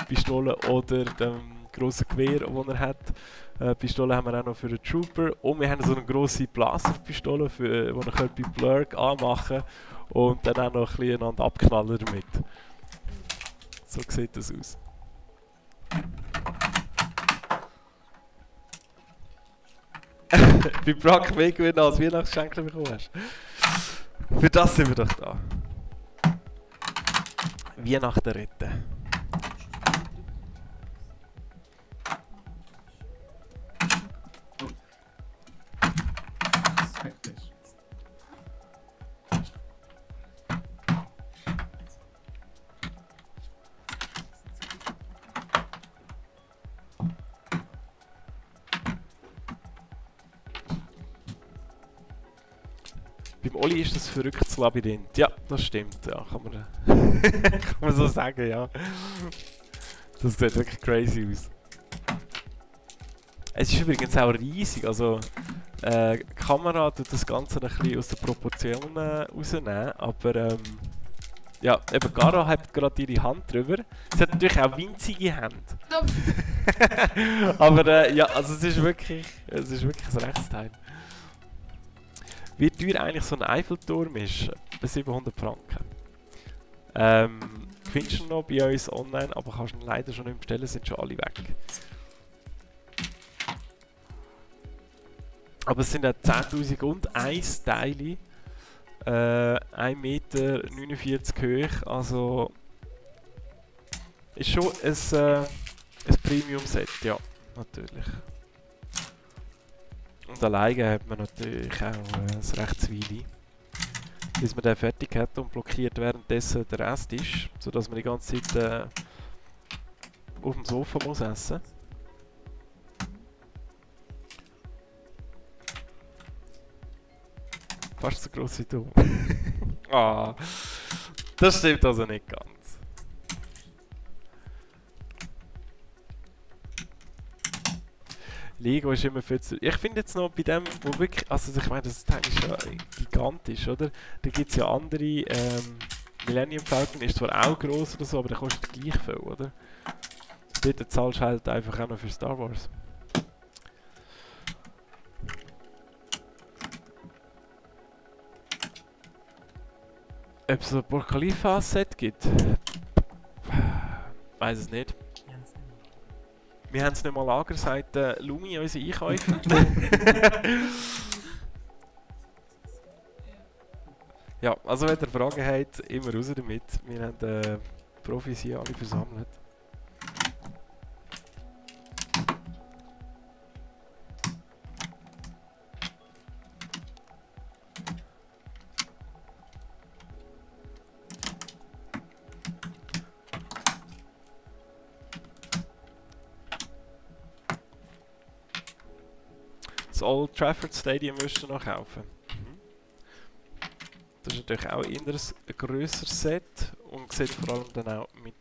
Pistole oder dem grossen Gewehr, das er hat. Pistole haben wir auch noch für den Trooper und wir haben so eine grosse Blasterpistole, die ihr bei Blurg anmachen und dann auch noch ein bisschen einander abknallen damit. So sieht das aus. Bei Brock mehr gewinnen als Weihnachtsgeschenk bekommen hast. Für das sind wir doch da. Weihnachten retten. Beim Oli ist das verrücktes Labyrinth. Ja, das stimmt. Ja, kann man so sagen, ja. Das sieht wirklich crazy aus. Es ist übrigens auch riesig. Also, die Kamera tut das Ganze ein bisschen aus den Proportionen rausnehmen. Aber ja, eben Gara hat gerade ihre Hand drüber. Sie hat natürlich auch winzige Hände. Aber ja, also es ist wirklich ein Rechtsteil. Wie teuer eigentlich so ein Eiffelturm ist? Bei 700 Franken. Findest du noch bei uns online, aber kannst du leider schon nicht bestellen, sind schon alle weg. Aber es sind ja 10.001 Teile. 1,49 Meter hoch. Also ist schon ein Premium-Set, ja, natürlich. Und alleine hat man natürlich auch ein rechtes Weile, bis man den fertig hat und blockiert währenddessen der Rest ist, sodass man die ganze Zeit auf dem Sofa muss essen. Fast so gross wie du. Ah, das stimmt also nicht ganz. Lego ist immer viel zu... Ich finde jetzt noch bei dem, wo wirklich... Also ich meine, das Teil ist ja gigantisch, oder? Da gibt es ja andere... Millennium Falcon ist zwar auch gross oder so, aber der kostet gleich viel, oder? Dort zahlst du halt einfach auch noch für Star Wars. Ob es ein Burj Khalifa Set gibt? Weiß es nicht. Wir haben es nicht mal Lager, sagt Lumi, unsere Einkäufer. Ja, also wenn ihr Fragen habt, immer raus damit. Wir haben Profis hier alle versammelt. Das Old Trafford Stadium müsst ihr noch kaufen. Das ist natürlich auch eher ein grösseres Set und sieht vor allem dann auch mit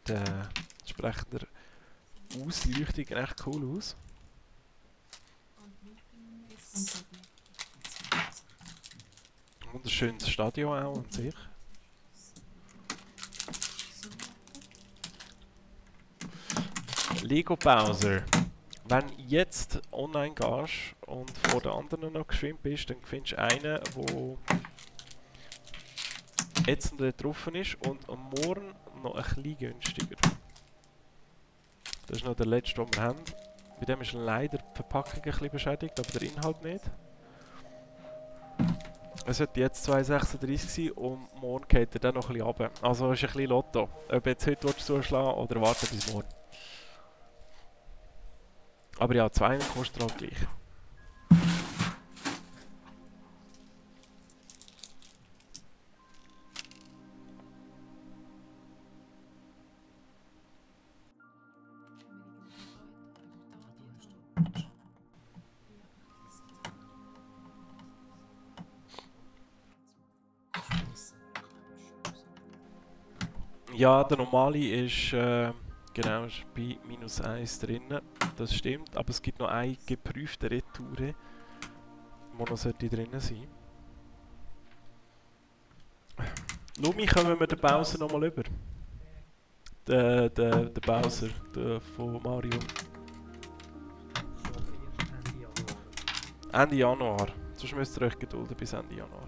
entsprechender Ausleuchtung recht cool aus. Wunderschönes Stadion auch an sich. Lego Bowser. Wenn du jetzt online gehst und vor den anderen noch geschwind bist, dann findest du einen, der jetzt noch drauf ist und am Morgen noch ein bisschen günstiger. Das ist noch der letzte, den wir haben. Bei dem ist leider die Verpackung ein bisschen beschädigt, aber der Inhalt nicht. Es sollte jetzt 2,36 sein und morgen geht er dann noch ein bisschen runter. Also ist ein bisschen Lotto. Ob jetzt heute zuschlagen oder warten bis morgen. Aber ja, 2 kostet halt gleich. Ja, der normale ist, genau, ist bei -1 drin. Das stimmt, aber es gibt noch eine geprüfte Retoure, die noch sollte drin sein. Lumi, kommen wir den Bowser nochmal über. Der Bowser von Mario. Ende Januar. Sonst müsst ihr euch gedulden bis Ende Januar.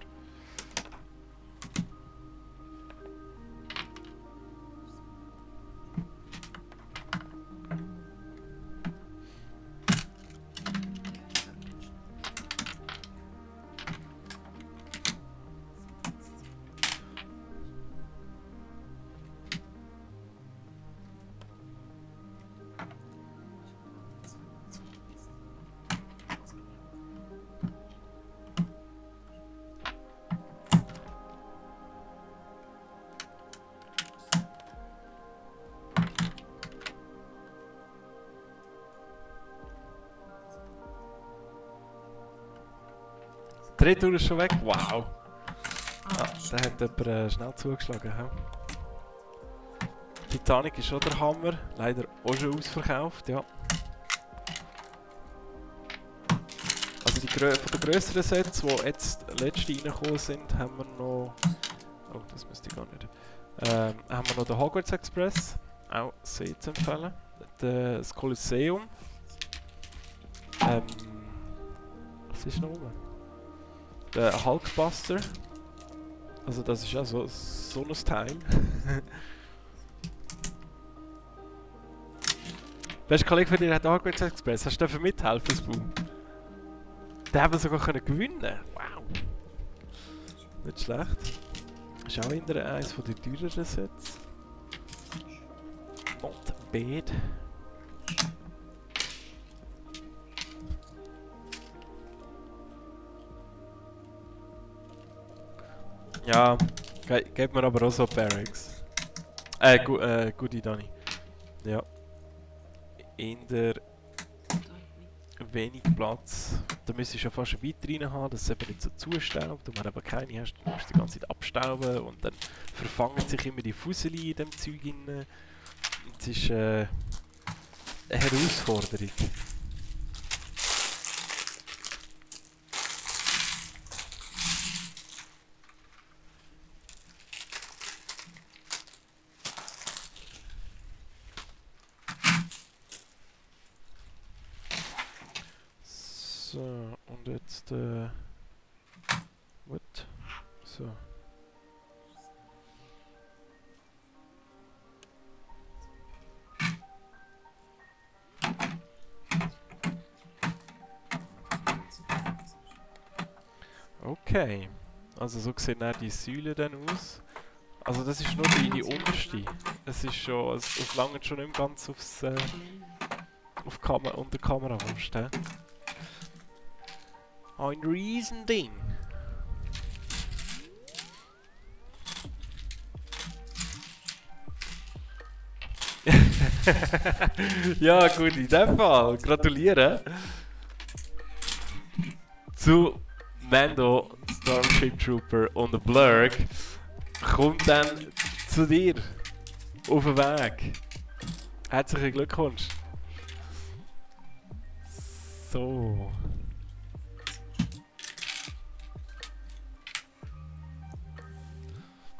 Die Retour ist schon weg? Wow! Ah, da hat jemand schnell zugeschlagen. He? Titanic ist schon der Hammer, leider auch schon ausverkauft, ja. Also von den grösseren Sets, die jetzt letzte reingekommen sind, haben wir noch... Oh, das müsste ich gar nicht. Haben wir noch den Hogwarts Express, auch sehr zu empfehlen. Das Kolosseum. Was ist noch oben? Der Hulkbuster. Also das ist ja so ein Teil. Bester Kollege von dir hat Hogwarts Express. Hast du dafür mithelfen, Spoon? Den haben wir sogar können gewinnen. Wow. Nicht schlecht. Ist auch in der eines der teureren Sets. Not bad. Ja, geht mir aber auch so Barracks. Goodie Dani. Ja. In der wenig Platz. Da müsstest du ja fast eine Vitrine haben, dass es eben nicht so zustaubt. Und wenn du aber keine hast, dann musst du die ganze Zeit abstauben und dann verfangen sich immer die Fusseli in dem Zeug rein. Das ist eine Herausforderung. So, und jetzt what? So. Okay. Also so sehen auch die Säulen dann aus. Also das ist nur die unterste. Es ist schon, es langt schon nicht ganz aufs auf unter Kamera fast, hä? Ein Riesending. Ja gut, in dem Fall. Gratuliere zu Mando, Starship Trooper und der Blurg. Kommt dann zu dir auf den Weg. Herzlichen Glückwunsch. So.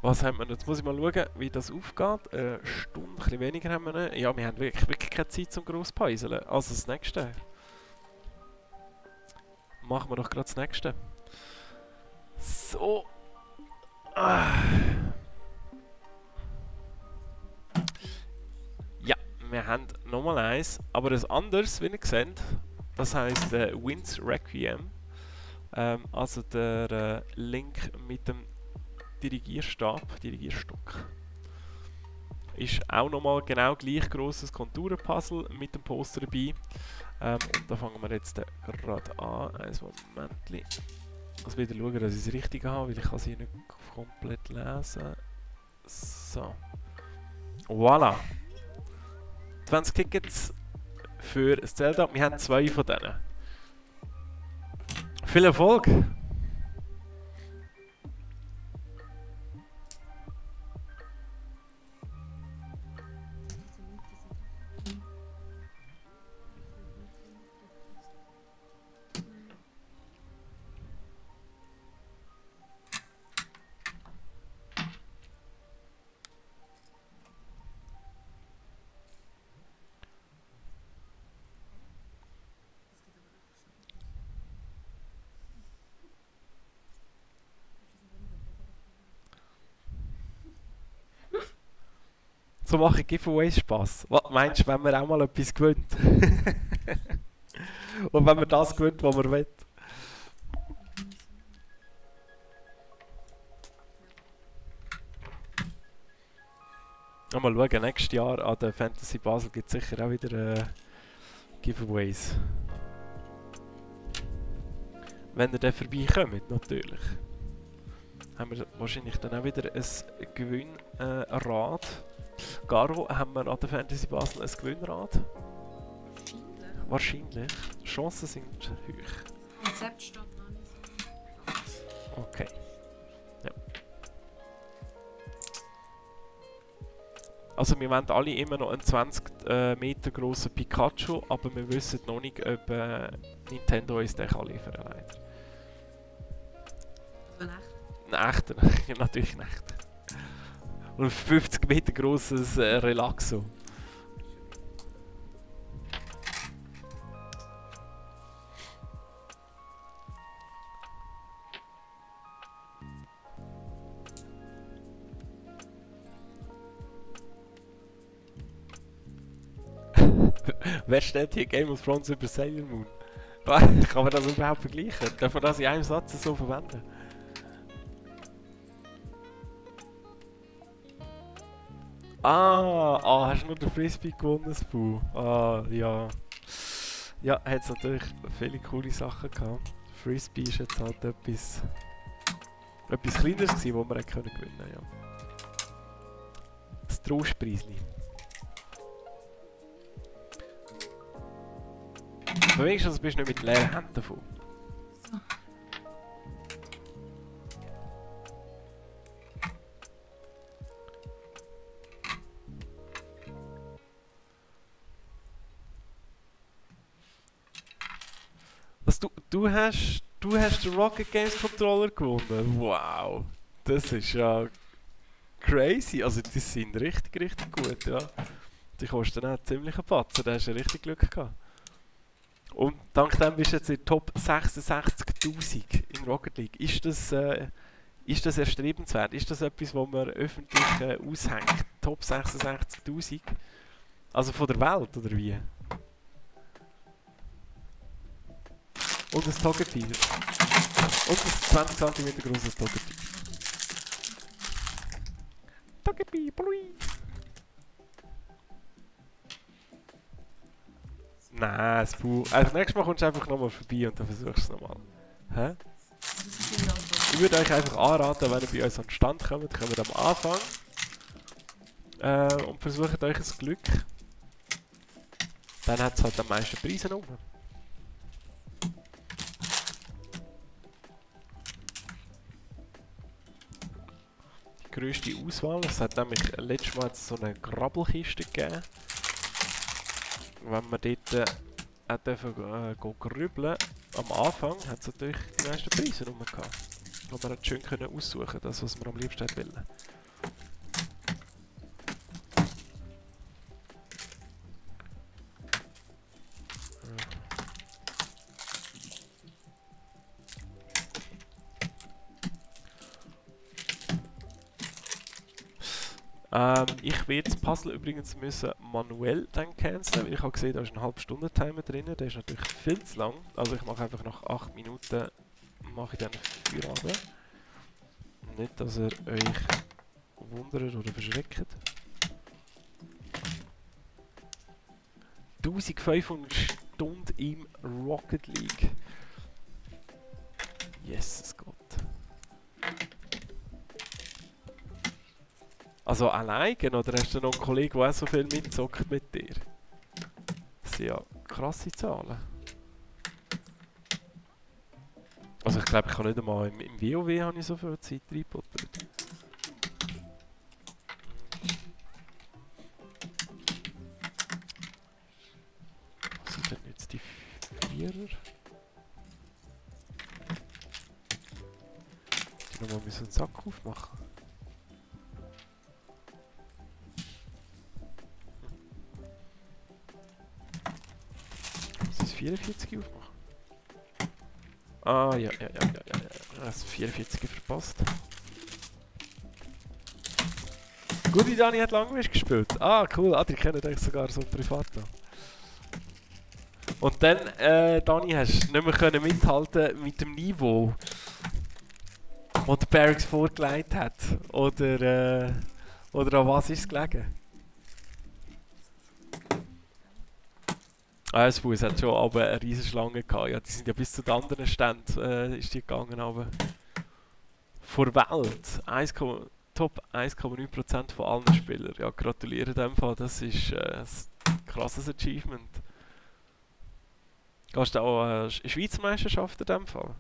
Was haben wir? Jetzt muss ich mal schauen, wie das aufgeht. Eine Stunde, ein bisschen weniger haben wir nicht. Ja, wir haben wirklich keine Zeit zum gross päuseln. Also das nächste. Machen wir doch gerade das nächste. So. Ja, wir haben nochmal eins, aber ein anderes, wie ihr seht. Das heisst Winds Requiem. Also der Link mit dem Dirigierstock. Ist auch nochmal genau gleich grosses Konturenpuzzle mit dem Poster dabei. Und da fangen wir jetzt gerade an. Ein Momentchen. Ich muss wieder schauen, dass ich es richtig habe, weil ich kann es hier nicht komplett lesen. So. Voilà. 20 Tickets für das Zelda. Wir haben 2 von denen. Viel Erfolg! So machen Giveaways Spass. Was meinst du, wenn man auch mal etwas gewinnt? Und wenn man das gewinnt, was man will? Mal schauen, nächstes Jahr an der Fantasy Basel gibt es sicher auch wieder Giveaways. Wenn ihr dann vorbeikommt, natürlich. Haben wir wahrscheinlich dann auch wieder ein Gewinnrad. Garo, haben wir an der Fantasy Basel ein Gewinnrad? Wahrscheinlich. Die Chancen sind hoch. Konzept steht noch nicht. Okay. Ja. Also wir wollen alle immer noch einen 20 Meter grossen Pikachu, aber wir wissen noch nicht, ob Nintendo uns den kann liefern kann, leider. Ein Ein echter, ja, natürlich ein echter. Und ein 50 Meter grosses Relaxo. Wer stellt hier Game of Thrones über Sailor Moon? Kann man das überhaupt vergleichen? Darf man das in einem Satz so verwenden? Hast du nur den Frisbee gewonnen, Spu? Ja. Ja, hat es natürlich viele coole Sachen gehabt. Frisbee ist jetzt halt etwas Kleineres gewesen, wo man gewinnen konnte, ja. Das Trostpreisli. Aber wenigstens bist du nicht mit leeren Händen davon. So. Was du hast den Rocket Games Controller gewonnen? Wow! Das ist ja crazy. Also die sind richtig gut, ja. Die kosten auch ziemlich einen Batzen, da hast du ja richtig Glück gehabt. Und dank dem bist du jetzt in Top 66.000 in Rocket League. Ist das erstrebenswert? Ist das etwas, was man öffentlich aushängt? Top 66.000? Also von der Welt, oder wie? Und ein Togepi. Und ein 20 cm grosses Togepi. Togepi, blui! Nein, Spu. Also nächstes Mal kommst du einfach nochmal vorbei und dann versuchst du es nochmal. Hä? Ich würde euch einfach anraten, wenn ihr bei uns an den Stand kommt am Anfang. Und versucht euch das Glück. Dann hat es halt am meisten Preise rum. Die grösste Auswahl. Es hat nämlich letztes Mal so eine Grabbelkiste gegeben. Wenn wir dort auch dürfen, grübeln, am Anfang hat es natürlich die meisten Preise rum gehabt. Wo wir schön können aussuchen, das was wir am liebsten wollen. Ich werde das Puzzle übrigens manuell dann canceln, weil ich habe gesehen, da ist ein halbe-Stunden-Timer drin, der ist natürlich viel zu lang. Also ich mache einfach nach 8 Minuten mache ich dann Feierabend. Nicht, dass ihr euch wundert oder verschreckt. 1500 Stunden im Rocket League. Jesus Gott. Also alleine, oder hast du noch einen Kollegen, der auch so viel mitzockt mit dir? Das sind ja krasse Zahlen. Also ich glaube, ich kann nicht einmal im WoW habe ich so viel Zeit reingebuttert. Was sind denn jetzt die Vierer? Die nochmal einen Sack aufmachen. Das 44 aufmachen. Ja. Das 44 verpasst. Gut, die Dani hat Langwisch gespielt. Cool. Die kennen euch sogar so privat noch. Und dann, Dani, hast du nicht mehr können mithalten mit dem Niveau, das der Barracks vorgelegt hat. Oder an was ist es gelegen? Das Bus hat schon aber eine riesige Schlange gehabt. Ja, die sind ja bis zu den anderen Ständen ist die gegangen. Aber vor Welt, Top 1,9% von allen Spielern. Ja, gratuliere in dem Fall, das ist ein krasses Achievement. Gehst du auch eine Schweizer Meisterschaft in dem Fall?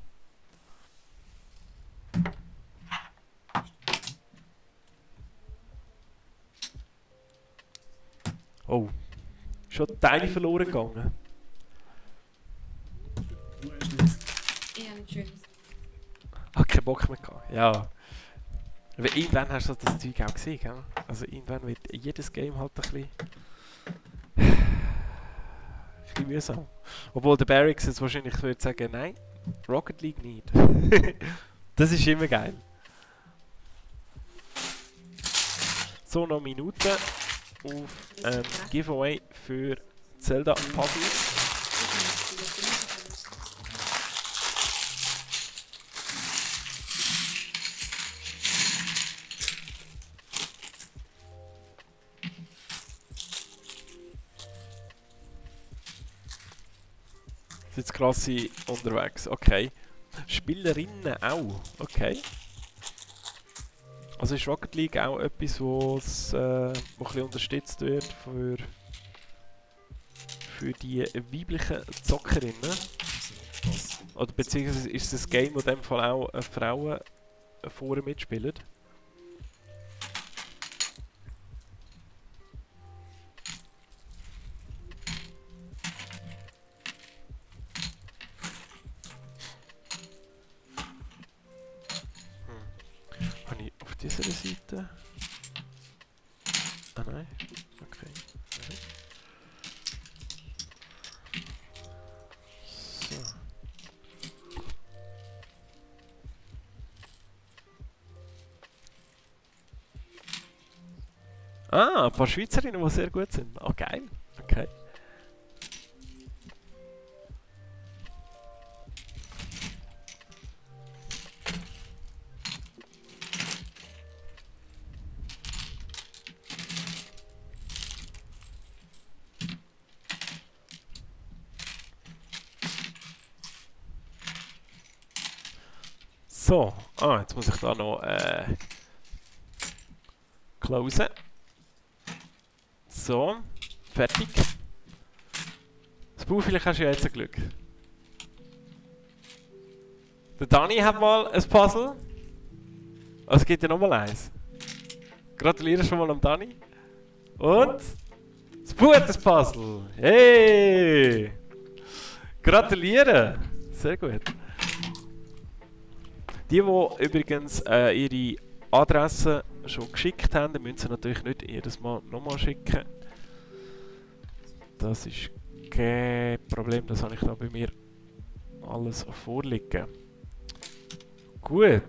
Oh. Schon Teile verloren gegangen. Ich habe schön. Hat keinen Bock mehr gehabt. Ja. Aber irgendwann hast du das Zeug auch gesehen, gell? Also irgendwann wird jedes Game halt ein bisschen mühsam. Obwohl der Barracks jetzt wahrscheinlich würde sagen, nein, Rocket League nicht. Das ist immer geil. So, noch Minuten auf Giveaway für Zelda Puzzles. bisschen Klasse unterwegs. Okay. Spielerinnen auch. Okay. Also ist Rocket League auch etwas, wo ein bisschen unterstützt wird für die weiblichen Zockerinnen? Oder beziehungsweise ist es ein Game, wo in dem Fall auch Frauen vorne mitspielen? Habe ich auf dieser Seite? Ah nein. Okay. So. Ah, ein paar Schweizerinnen, die sehr gut sind. Ah, geil. Okay. So, jetzt muss ich da noch closen. So, fertig. Das Buch, vielleicht hast du ja jetzt ein Glück. Der Dani hat mal ein Puzzle. Also es gibt ja nochmal eins. Gratuliere schon mal am Dani. Und das Buch hat das Puzzle. Hey! Gratuliere! Sehr gut. Die übrigens ihre Adresse schon geschickt haben, müssen sie natürlich nicht jedes Mal nochmal schicken. Das ist kein Problem, das habe ich da bei mir alles vorliegen. Gut.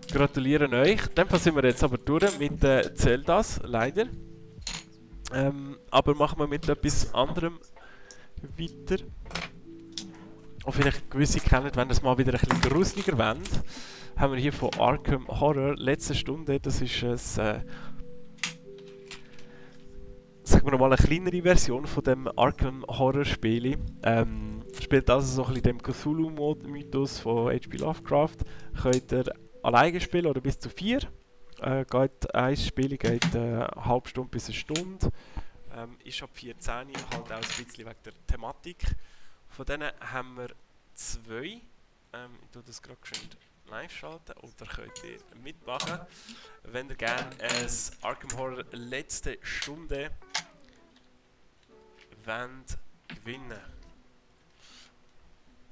Gratulieren euch. Dann sind wir jetzt aber durch mit Zeldas, leider. Aber machen wir mit etwas anderem weiter. Und vielleicht gewisse kennen, wenn ihr es mal wieder ein bisschen gruseliger wollt, haben wir hier von Arkham Horror letzte Stunde. Das ist ein, sagen wir mal, eine kleinere Version von dem Arkham Horror Spiel. Spielt also so ein bisschen dem Cthulhu-Mythos von H.P. Lovecraft. Könnt ihr alleine spielen oder bis zu 4. Ein Spiel geht eine halbe Stunde bis eine Stunde. Ist ab 14 halt auch ein bisschen wegen der Thematik. Von denen haben wir 2. Ich tue das gerade schön live schalten oder könnt ihr mitmachen, wenn ihr gerne ein Arkham Horror letzte Stunde wollt gewinnen.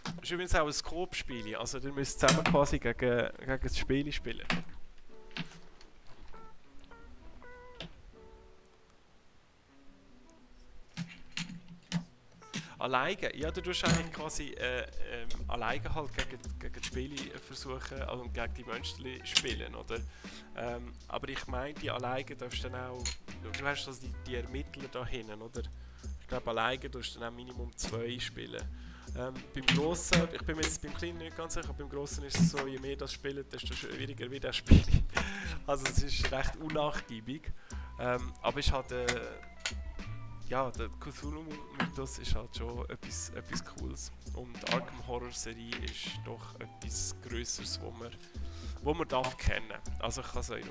Das ist übrigens auch ein Coop-Spiel, also ihr müsst zusammen quasi gegen das Spiel spielen. Alleine, ja, du tust eigentlich quasi alleine halt gegen die Spiele versuchen, also gegen die Monster spielen, oder? Aber ich meine, die alleine darfst du dann auch, du hast also die Ermittler da hinten, oder? Ich glaube, alleine darfst du dann auch Minimum 2 spielen. Beim Grossen, ich bin mir jetzt beim Kleinen nicht ganz sicher, beim Grossen ist es so, je mehr das spielt, desto schwieriger wird das Spiel. Also es ist recht unnachgiebig. Aber es ist halt, ja, der Cthulhu-Mythos ist halt schon etwas Cooles. Und die Arkham Horror Serie ist doch etwas Größeres, wo man darf kennen. Also ich kann es euch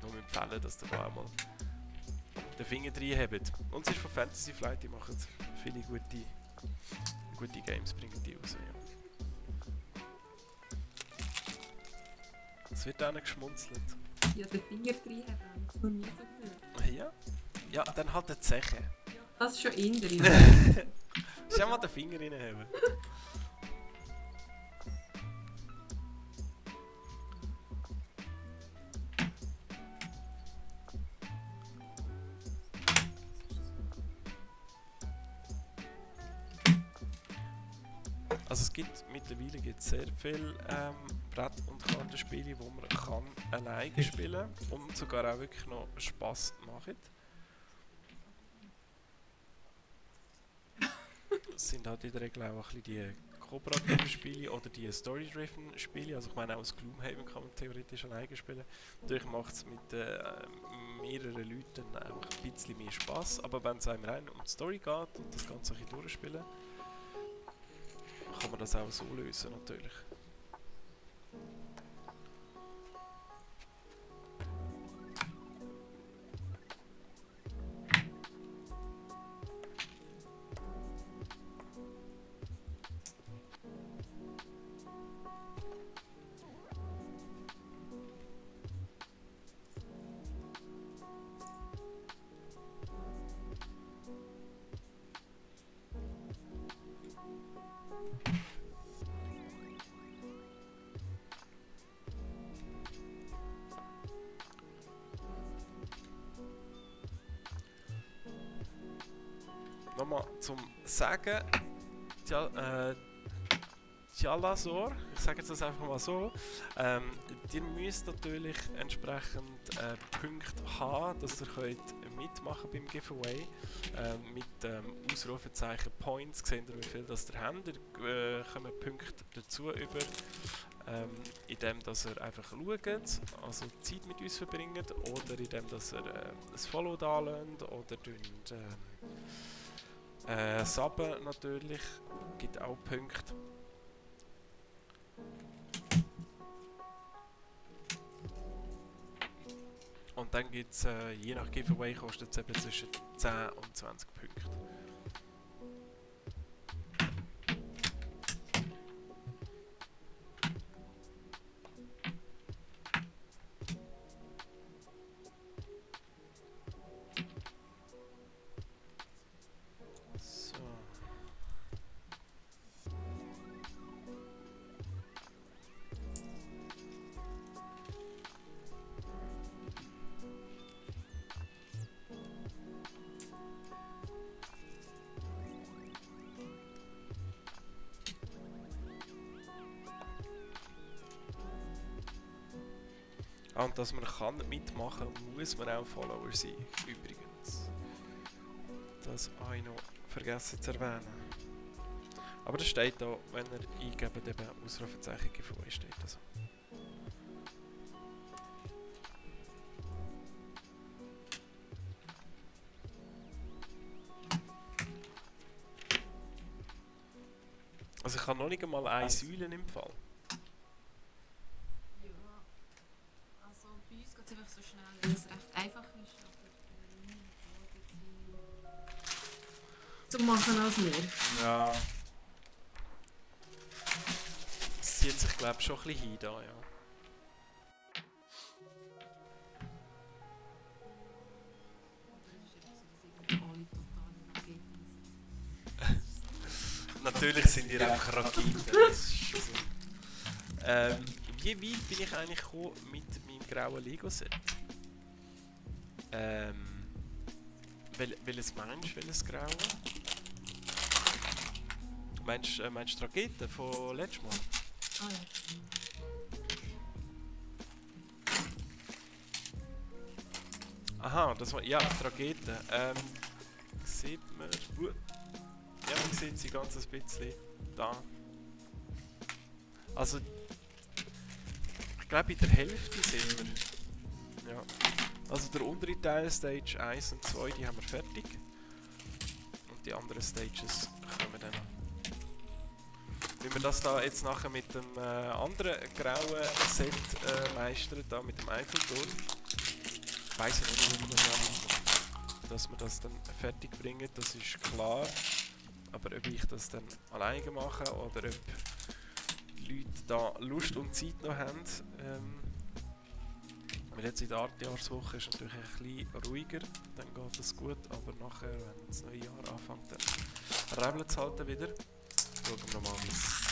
nur empfehlen, dass ihr da auch mal den Finger drin habt. Und es ist von Fantasy Flight, die machen viele gute Games, bringen die raus. Ja. Es wird auch nicht geschmunzelt. Ja, den Finger drin haben, das noch nie so gehört. Ja? Ja, dann halt die Zeche. Das ist schon in drin. Schau mal den Finger reinhaben. Also es gibt mittlerweile sehr viele Brett- und Kartenspiele, wo man alleine spielen kann und sogar auch wirklich noch Spass machen. Das sind halt in der Regel auch ein bisschen die kooperative Spiele oder die Story-driven Spiele. Also ich meine auch das Gloomhaven kann man theoretisch alleine spielen. Natürlich macht es mit mehreren Leuten auch ein bisschen mehr Spaß. Aber wenn es einem rein um die Story geht und das Ganze ein bisschen durchspielen, kann man das auch so lösen natürlich. Nochmal zum Sagen, Tjalazor, ich sage jetzt das einfach mal so, ihr müsst natürlich entsprechend Punkte haben, dass ihr könnt mitmachen beim Giveaway. Mit Ausrufezeichen Points seht ihr, wie viel das ihr habt. Ihr kommt Punkte dazu über, indem dass ihr einfach schaut, also Zeit mit uns verbringt, oder indem dass ihr ein Follow da lasst, oder Subben natürlich, gibt auch Punkte. Und dann gibt es, je nach Giveaway kostet es eben zwischen 10 und 20 Punkte. Und dass man kann mitmachen kann, muss man auch Follower sein, übrigens. Das habe ich noch vergessen zu erwähnen. Aber das steht da, wenn ihr eingebt, eben Ausrufezeichen Giveaway steht das. Also ich habe noch nicht einmal eine Säule im Fall. Einfach so schnell, weil es recht einfach ist, aber zu machen als wir. Ja. Es zieht sich glaube ich schon ein bisschen hin da, ja. Natürlich sind die einfach Raketen, das ist schon so. Wie weit bin ich eigentlich gekommen mit meinem grauen Lego-Set? Welches meinst du, welches graue? Meinst du die Rakete von letztes Mal? Ah ja. Aha, das war, ja, die Rakete. Sieht man, ja, man sieht sie ganz ein bisschen da. Also, ich glaube in der Hälfte sind wir. Ja. Also der untere Teil, Stage 1 und 2, die haben wir fertig. Und die anderen Stages kommen dann noch. Wenn wir das da jetzt nachher mit dem anderen grauen Set meistern, da mit dem Eiffelturm, weiss ich nicht, wie wir das machen. Dass wir das dann fertig bringen, das ist klar. Aber ob ich das dann alleine mache oder ob Leute da Lust und Zeit noch haben. Weil jetzt in der Artjahrswoche ist natürlich ein bisschen ruhiger, dann geht es gut, aber nachher, wenn das neue Jahr anfängt, dann rebelt es halt wieder. Schauen wir nochmal, wie es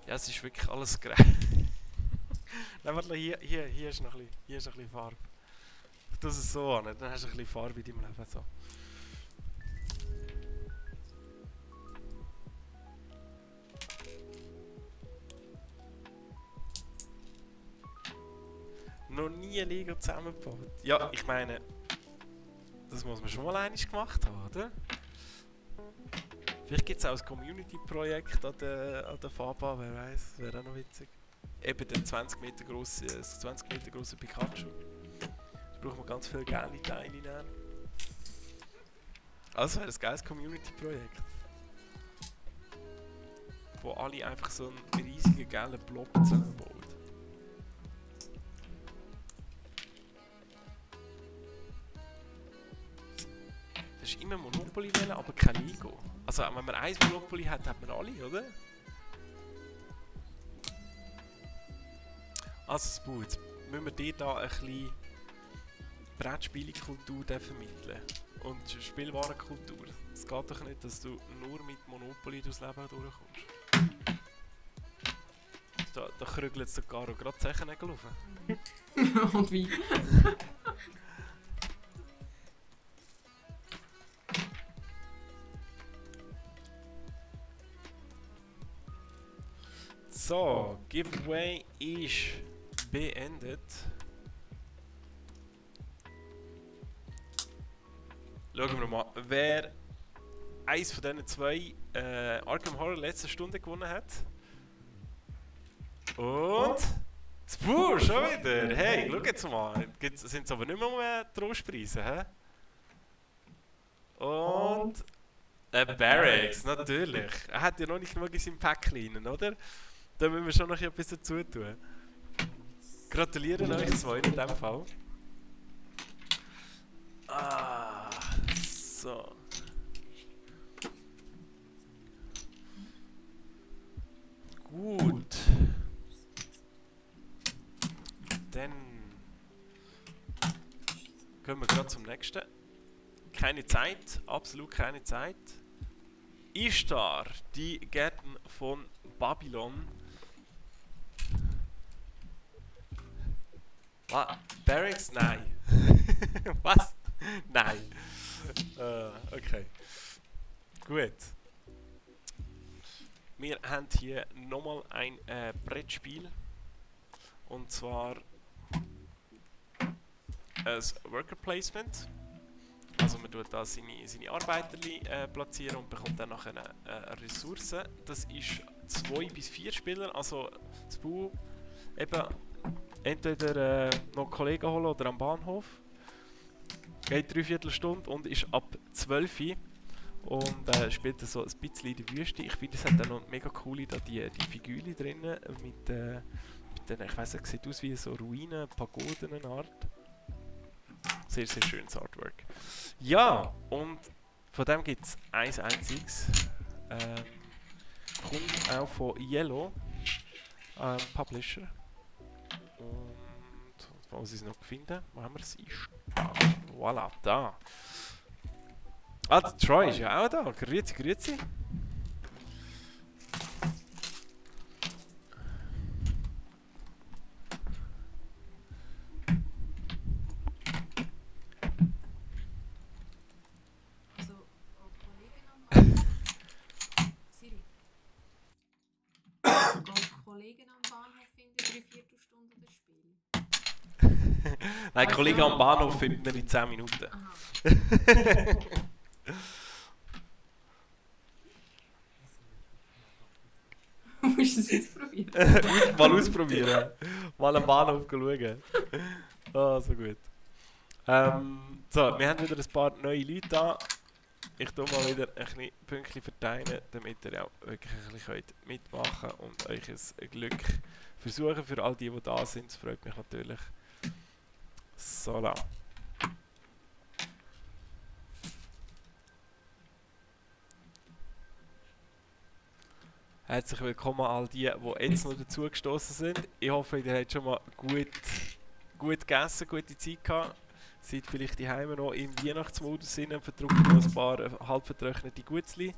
ja, es ist wirklich alles grau. Nein, warte, hier ist noch ein bisschen Farbe. Ich tue es so an, dann hast du ein bisschen Farbe in deinem Leben. So. Noch nie Lego zusammengebaut. Ja, ich meine, das muss man schon mal einmal gemacht haben, oder? Vielleicht gibt es auch ein Community-Projekt an der Faba, wer weiß, wäre auch noch witzig. Eben der 20 Meter grosse Pikachu. Da braucht man ganz viele geile Teile nehmen. Also wäre ein geiles Community-Projekt. Wo alle einfach so einen riesigen gelben Blob zusammenbauen. Das ist immer Monopoly wählen, aber kein Lego. Also wenn man ein Monopoly hat, hat man alle, oder? Also Spu, jetzt müssen wir dir da ein bisschen Brettspielkultur vermitteln. Und Spielwarenkultur. Es geht doch nicht, dass du nur mit Monopoly durchs Leben durchkommst. Da krügelt jetzt der Caro gerade die Zechennägel rauf. Und wie? So, Giveaway ist beendet. Schauen wir mal, wer eins von diesen zwei Arkham Horror letzte Stunde gewonnen hat. Und Spur, schon wieder! Hey, schau jetzt mal! Sind es aber nicht mehr Trostpreise, hä? Und Barracks, natürlich! Er hat ja noch nicht genug in seinem Päckchen, oder? Da müssen wir schon noch etwas dazu tun. Gratulieren euch zwei in diesem Fall. Ah, so. Gut. Dann gehen wir gerade zum nächsten. Keine Zeit, absolut keine Zeit. Ishtar, die Gärten von Babylon. Was? Barracks? Nein. Was? Nein. Okay. Gut. Wir haben hier nochmal ein Brettspiel. Und zwar ein Worker Placement. Also man tut da seine Arbeiter platzieren und bekommt dann nachher eine Ressource. Das ist 2 bis 4 Spieler, also das Bau eben entweder noch Kollegen holen oder am Bahnhof. Geht 3/4 Stunde und ist ab 12 Uhr und spielt so ein bisschen in der Wüste. Ich finde, es hat dann noch mega coole die Figürchen drin mit den, ich weiss nicht, sieht aus wie so Ruinen, Pagoden eine Art. Sehr, sehr schönes Artwork. Ja, und von dem gibt es ein einziges. Kommt auch von Yellow, Publisher. Und wo muss ich es noch finden? Wo haben wir es? Ist da. Voilà, da. Ah, der Troy ist ja auch da. Grüezi, grüezi. Kollegen am Bahnhof finden 3/4 Stunde das Spiel. Nein, Kollegen am Bahnhof finden wir in 10 Minuten. Musst du es jetzt probieren? Mal ausprobieren. Mal am Bahnhof schauen. Ah, so gut. So, wir haben wieder ein paar neue Leute da. Ich tue mal wieder ein bisschen Pünktchen verteilen, damit ihr auch wirklich ein bisschen mitmachen könnt und euch ein Glück versuchen für all die da sind. Das freut mich natürlich. So lang. Herzlich willkommen all die jetzt noch dazugestoßen sind. Ich hoffe, ihr habt schon mal gut gegessen, gute Zeit gehabt. Seid vielleicht die Heime noch im Weihnachtsmodus und verdrückt noch ein paar halb vertrocknete Gutzli.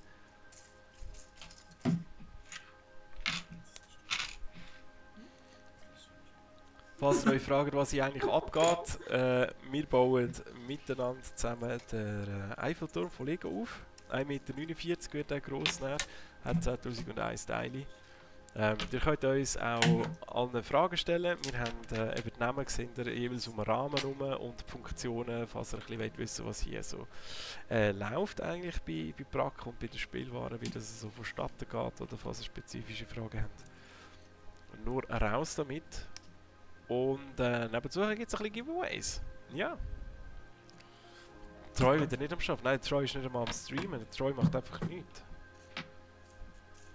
Falls ihr euch fragt, was hier eigentlich abgeht, wir bauen miteinander zusammen den Eiffelturm von Lego auf. 1,49 m wird der gross, hat 2001 Teile. Ihr könnt uns auch alle Fragen stellen. Wir haben über die Namen gesehen, jeweils um den Rahmen herum und die Funktionen, falls ihr ein bisschen wissen wollt, was hier so läuft eigentlich bei Brack und bei den Spielwaren, wie das so vonstatten geht oder falls ihr spezifische Fragen habt. Nur raus damit. Und nebenzu gibt es ein bisschen Giveaways. Ja. Troy wieder nicht am Schaffen. Nein, Troy ist nicht einmal am Streamen. Troy macht einfach nichts.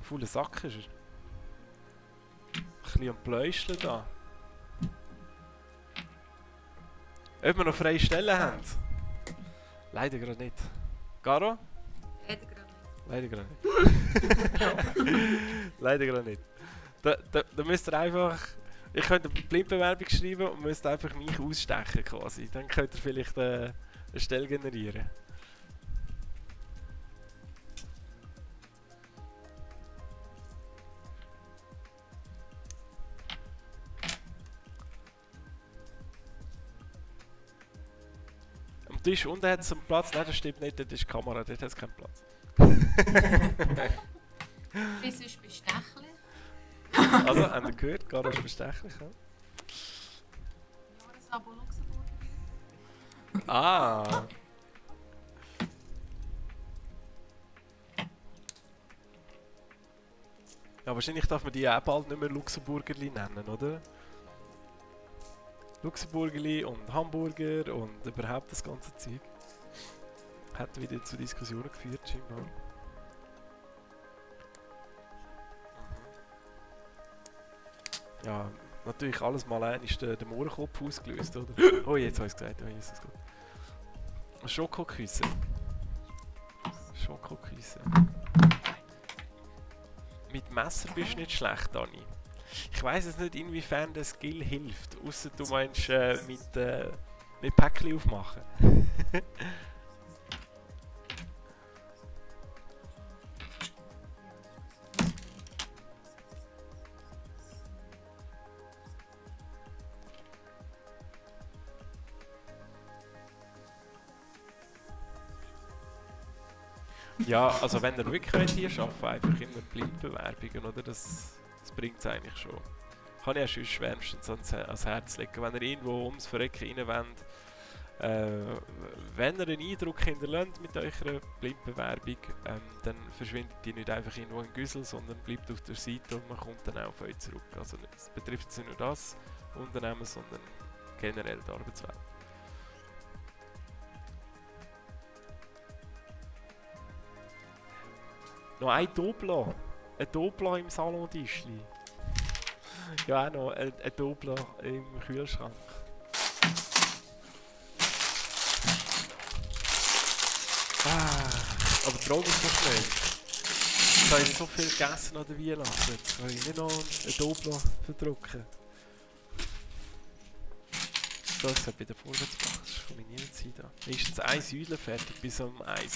Fauler Sack ist er. Ein bisschen am Pläuscheln da. Ob wir noch freie Stellen haben? Leider gerade nicht. Garo? Leider gerade nicht. Leider gerade nicht. Leider gerade nicht. Da müsst ihr einfach... Ich könnte eine Blindbewerbung schreiben und müsst einfach mich ausstechen quasi. Dann könnt ihr vielleicht eine Stelle generieren. Am Tisch unten hat es einen Platz. Nein, das stimmt nicht, dort ist die Kamera, dort hat es keinen Platz. Bis sonst bestechlich. Also, habt ihr gehört? Garo ist bestechlich. Ja? Jahresabo Luxemburg. Ah! Ja, wahrscheinlich darf man die auch bald nicht mehr Luxemburgerli nennen, oder? Luxemburgerli und Hamburger und überhaupt das ganze Zeug. Hat wieder zu Diskussionen geführt, scheinbar. Ja, natürlich alles mal ein ist der Mohrenkopf ausgelöst, oder? Oh, jetzt habe ich es gesagt, oh Jesus Gott. Schokoküsse. Schokoküsse. Mit Messer bist du nicht schlecht, Dani. Ich weiss jetzt nicht, inwiefern der Skill hilft, außer du meinst mit Päckchen aufmachen. Ja, also wenn ihr wirklich hier arbeitet, einfach immer Blindbewerbungen, oder? Das bringt es eigentlich schon. Kann ich ja sonst wärmstens ans Herz legen, wenn ihr irgendwo ums Verrecken rein wollt. Wenn ihr einen Eindruck hinterlässt mit eurer Blindbewerbung, dann verschwindet die nicht einfach irgendwo in Güssel, sondern bleibt auf der Seite und man kommt dann auch auf euch zurück. Also es betrifft nicht nur das Unternehmen, sondern generell die Arbeitswelt. Noch ein Dobler. Ein Dobler im Salontischli. Ja, auch noch ein Dobler im Kühlschrank. Aber trau dich so schnell. Ich habe so viel gegessen an der Weihnachten. Jetzt kann ich nicht noch einen Dobler verdrucken. So, ich sollte wieder vorwärts machen. Das komme ich nie Zeit an. Ist jetzt eine Säule fertig bis um 1.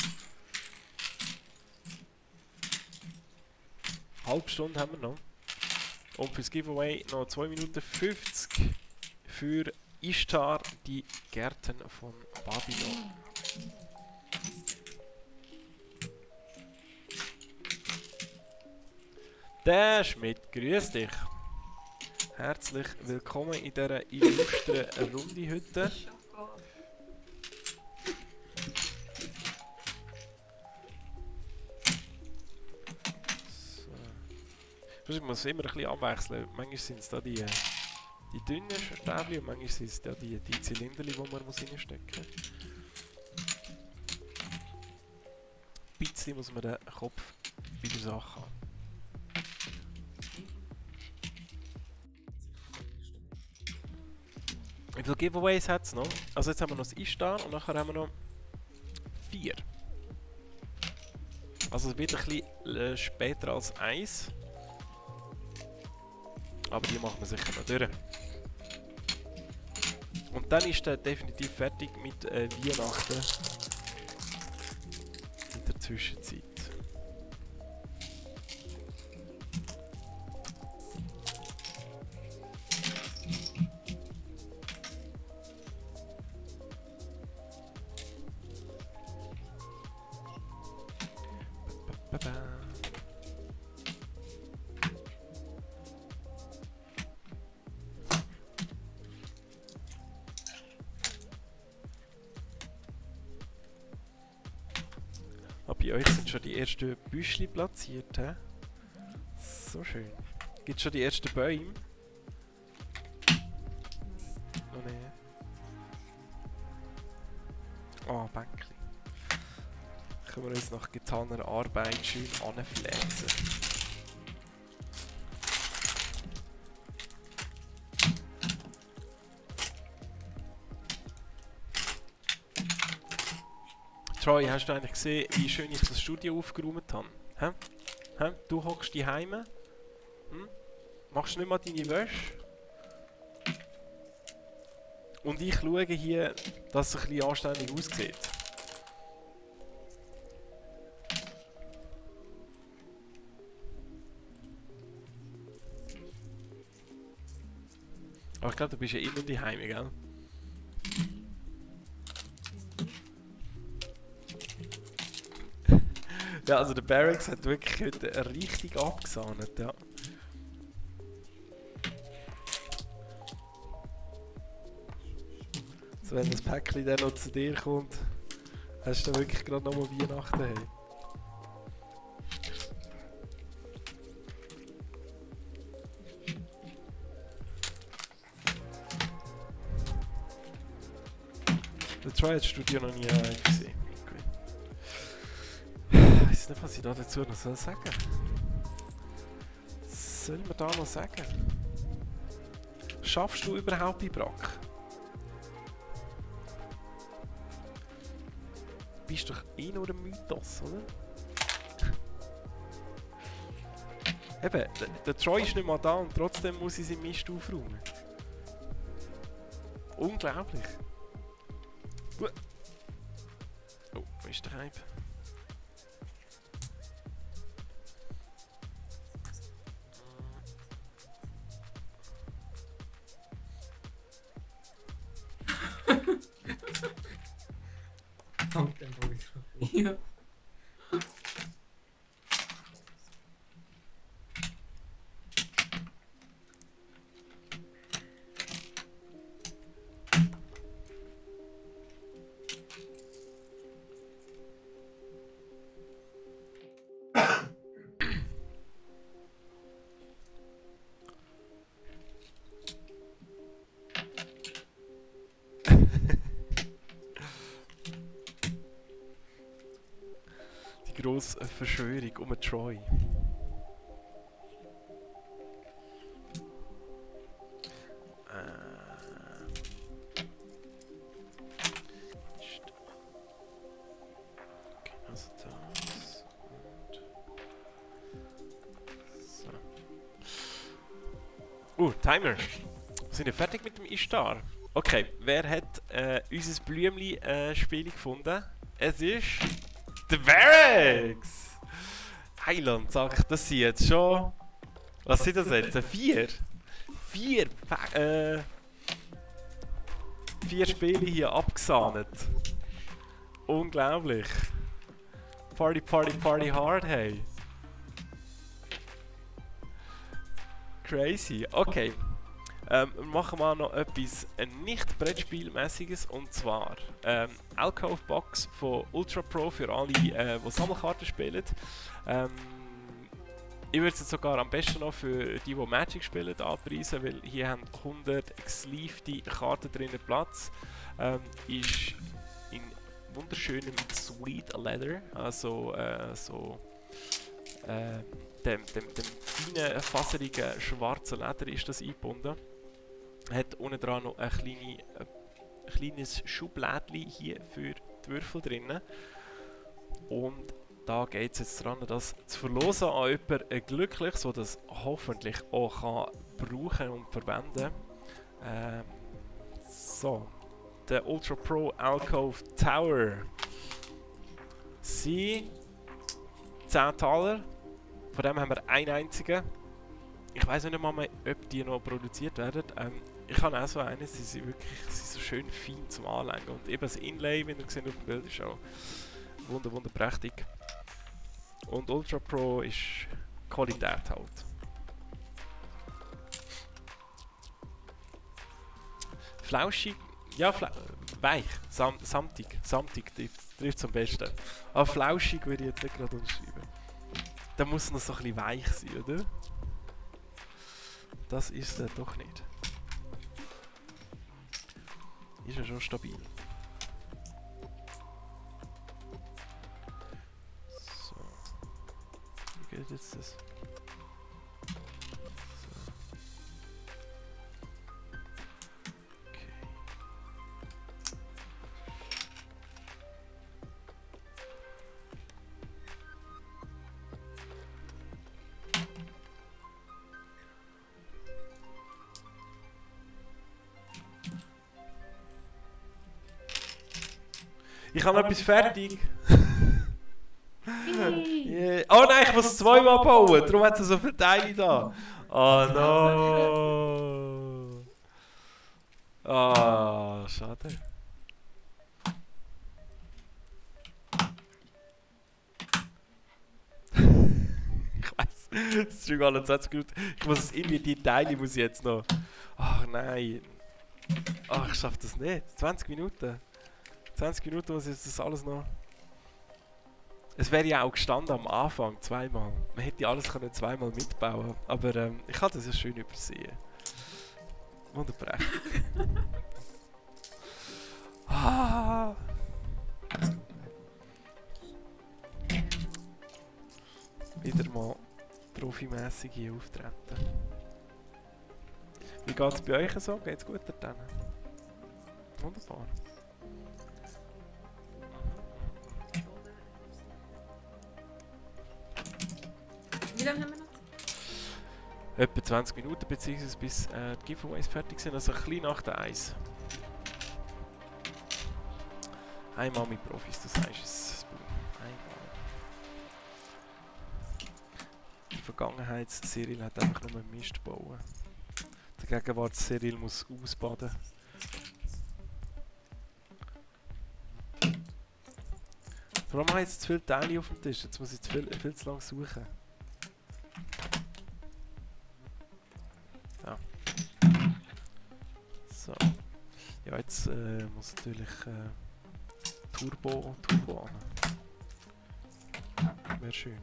Halbe Stunde haben wir noch. Und fürs Giveaway noch 2 Minuten 50 für Ishtar, die Gärten von Babylon. Der Schmidt, grüß dich. Herzlich willkommen in dieser illustren Runde heute. Ich muss immer ein bisschen abwechseln. Manchmal sind es da die dünnen Stäbchen und manchmal sind es da die Zylinder, die man reinstecken muss. Ein bisschen muss man den Kopf bei der Sache haben. Wie viele Giveaways hat es noch? Also jetzt haben wir noch das Ishtar und nachher haben wir noch 4. Also es wird ein bisschen später als 1. Aber die machen wir sicher noch durch. Und dann ist er definitiv fertig mit Weihnachten. In der Zwischenzeit. bei euch sind schon die ersten Büschli platziert, hä? So schön. Gibt es schon die ersten Bäume? Noch nicht. Ah, Bänkli. Können wir uns nach getaner Arbeit schön anfläzen. Troy, hast du eigentlich gesehen, wie schön ich das Studio aufgeräumt habe? Hä? Hä? Du hockst die Heime? Hm? Machst du nicht mal deine Wäsche? Und ich schaue hier, dass es ein bisschen anständig aussieht. Aber ich glaube, du bist ja immer die Heime, gell? Ja, also der Barracks hat wirklich heute richtig abgesahnet, ja. So, wenn das Päckchen dann noch zu dir kommt, hast du dann wirklich gerade nochmal Weihnachten. Hey. Der Triad-Studio noch nie gesehen. Ich weiß nicht, was ich da dazu noch sagen soll. Was soll man da noch sagen? Schaffst du überhaupt bei Brack? Du bist doch eh nur ein Mythos, oder? Eben, der Troy ist nicht mal da und trotzdem muss ich seinen Mist aufräumen. Unglaublich. Oh, wo ist der Hype? Ja. Die grosse Verschwörung um den Troy. Okay, also das und so. Timer! Sind wir fertig mit dem Ishtar? Okay, wer hat unser Blümli-Spiel gefunden? Es ist der Barracks! Heiland, sag ich, das sind jetzt schon... Was sind das jetzt? Vier Spiele hier abgesahnet. Unglaublich. Party, Party, Party hard, hey. Crazy. Okay. Machen wir noch etwas nicht Brettspielmäßiges, und zwar Alcove Box von Ultra Pro für alle, die Sammelkarten spielen. Ich würde es sogar am besten noch für die Magic spielen anpreisen, weil hier haben 100 gesleevte Karten drinnen Platz. Ist in wunderschönem Sweet Leather, also dem feinen, faserigen schwarzen Leder ist das eingebunden. Hat unten dran noch ein kleines Schublädchen hier für die Würfel drinnen. Und da geht es jetzt daran, das zu verlosen an jemanden Glückliches, der das hoffentlich auch kann brauchen und verwenden kann. So, der Ultra Pro Alcove Tower. Sie 10 Taler. Von dem haben wir einen einzigen. Ich weiß nicht mal, ob die noch produziert werden. Ich habe auch so einen, sie sind wirklich so schön fein zum Anlegen. Und eben das Inlay, wie ihr seht auf dem Bild, ist auch wunderprächtig. Und Ultra Pro ist Qualität halt. Flauschig, ja, weich, samtig trifft es am besten. Aber flauschig würde ich jetzt nicht gerade unterschreiben. Da muss es noch so ein bisschen weich sein, oder? Das ist er doch nicht. Ist ja schon stabil. So. Wie geht jetzt das? Ich habe noch etwas fertig. Yeah. Oh nein, ich muss es zweimal bauen. Darum hat es so viele Teile da. Oh no. Ah, schade. Ich weiß, es ist schon alle 20 Minuten. Ich muss es irgendwie, die Teile muss ich jetzt noch. Ach nein. Ach, ich schaffe das nicht. 20 Minuten. 20 Minuten muss ich jetzt das alles noch. Es wäre ja auch gestanden am Anfang, zweimal. Man hätte alles können zweimal mitbauen, aber ich habe das ja schön übersehen. Wunderprächtig. Ah. Wieder mal profimässig hier auftreten. Wie geht es bei euch so? Geht es gut dort? Wunderbar. Wie lange haben wir noch? Etwa 20 Minuten, beziehungsweise bis die Giveaways fertig sind, also ein bisschen nach der 1. Einmal mit Profis, das heißt es. Einmal. Die Vergangenheits-Cyril hat einfach nur Mist bauen. Der Gegenwarts-Cyril muss ausbaden. Warum habe ich jetzt zu viele Teile auf dem Tisch? Jetzt muss ich viel zu lange suchen. Ja. So. Ja, jetzt muss natürlich Turbo an. Wäre schön.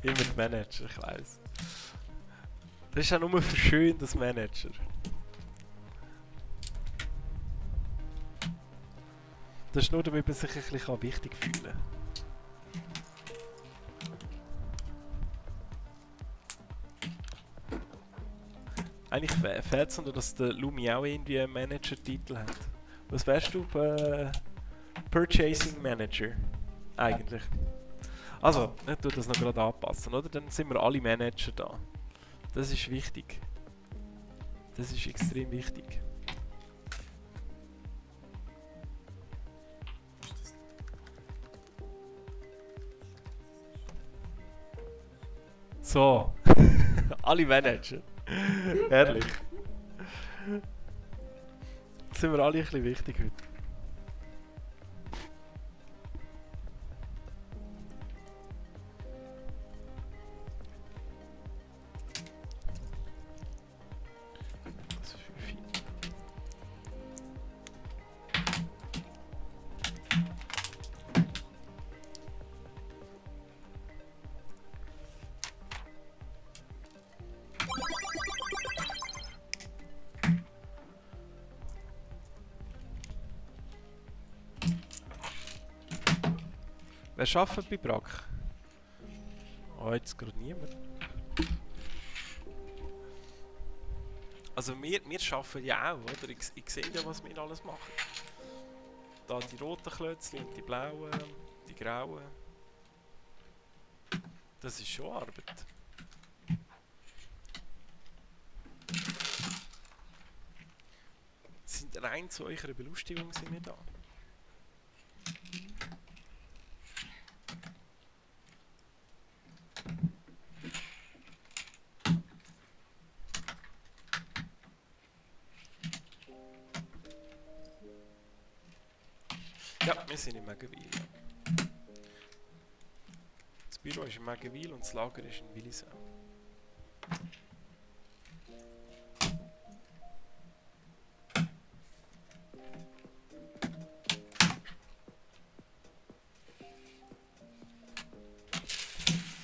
Immer die Manager, ich weiss. Das ist ja nur für schön, das Manager. Das ist nur, damit man sich ein bisschen wichtig fühlen kann. Eigentlich fehlt es nur, dass der Lumi auch irgendwie einen Manager-Titel hat. Was wärst du bei Purchasing Manager? Eigentlich. Also, ich tue das noch gerade anpassen, oder? Dann sind wir alle Manager da. Das ist wichtig. Das ist extrem wichtig. So. Alle Manager. Herrlich. Jetzt sind wir alle ein bisschen wichtig heute. Wer arbeitet bei Brack? Oh, jetzt gerade niemand. Also wir arbeiten ja auch, oder? Ich sehe ja, was wir alles machen. Da die roten Klötzchen, die blauen, die grauen. Das ist schon Arbeit. Sind rein zu eurer Belustigung sind wir da. Ja, wir sind in Megawil. Das Büro ist in Megawil und das Lager ist in Willisau.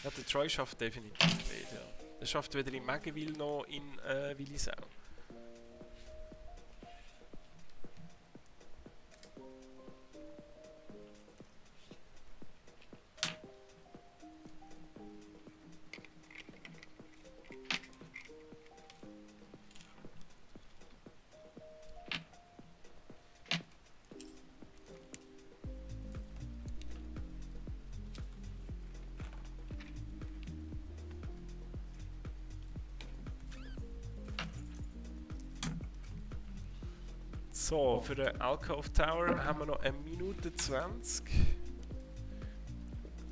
Ja, der Troy schafft definitiv nicht. Ja. Er schafft weder in Megawil noch in Willisau. So, für den Alcove Tower haben wir noch 1 Minute 20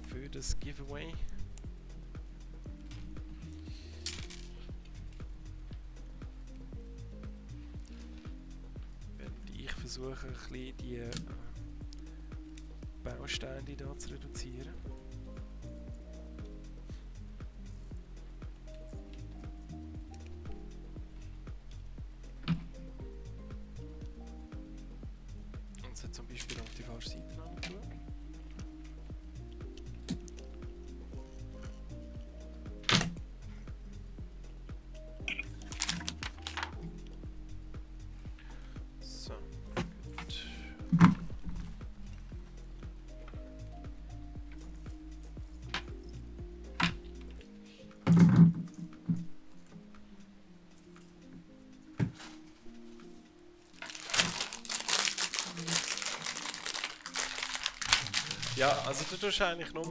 für das Giveaway. Während ich versuche, ein bisschen die Bausteine hier zu reduzieren. Zum Beispiel auf die falsche Seite anschauen. So, gut. Ja, also du tust eigentlich nur,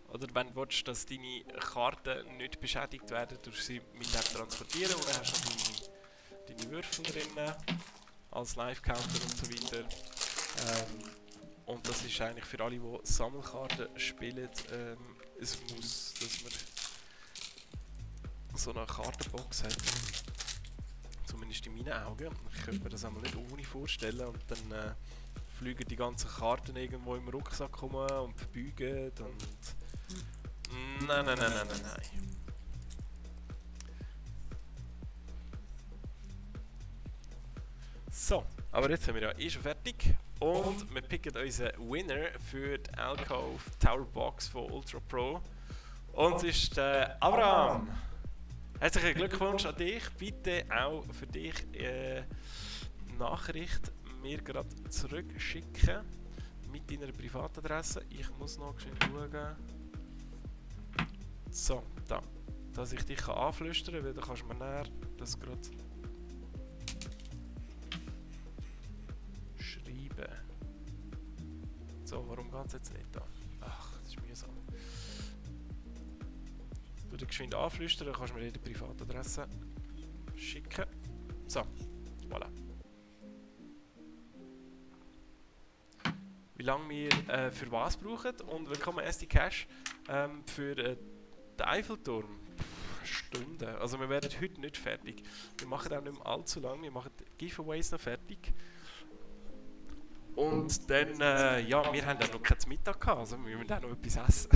oder wenn du willst, dass deine Karten nicht beschädigt werden, tust du sie mit dem transportieren und dann hast du deine Würfel drin, als Live-Counter und so weiter. Und das ist eigentlich für alle, die Sammelkarten spielen, es muss, dass man so eine Kartenbox hat. Zumindest in meinen Augen. Ich könnte mir das einmal nicht ohne vorstellen und dann fliegen die ganzen Karten irgendwo im Rucksack rum und verbeugen und... Nein. So, aber jetzt sind wir ja schon fertig und wir picken unseren Winner für die Alcove Tower Box von Ultra Pro und es ist der Abraham. Herzlichen Glückwunsch an dich, bitte auch für dich Nachricht mir gerade zurückschicken mit deiner Privatadresse. Ich muss noch schnell schauen. So, da. Dass ich dich anflüstern kann, weil dann kannst du mir näher das gerade schreiben. So, warum geht es jetzt nicht da? Ach, das ist mühsam. Du dich geschwind anflüstern, dann kannst du mir jede Privatadresse schicken. So, voilà. Wie lange wir für was brauchen und willkommen SD Cash für den Eiffelturm. Stunden. Also wir werden heute nicht fertig. Wir machen auch nicht mehr allzu lang. Wir machen die Giveaways noch fertig. Und dann, ja, wir haben auch noch kein Mittag gehabt, also wir müssen auch noch etwas essen.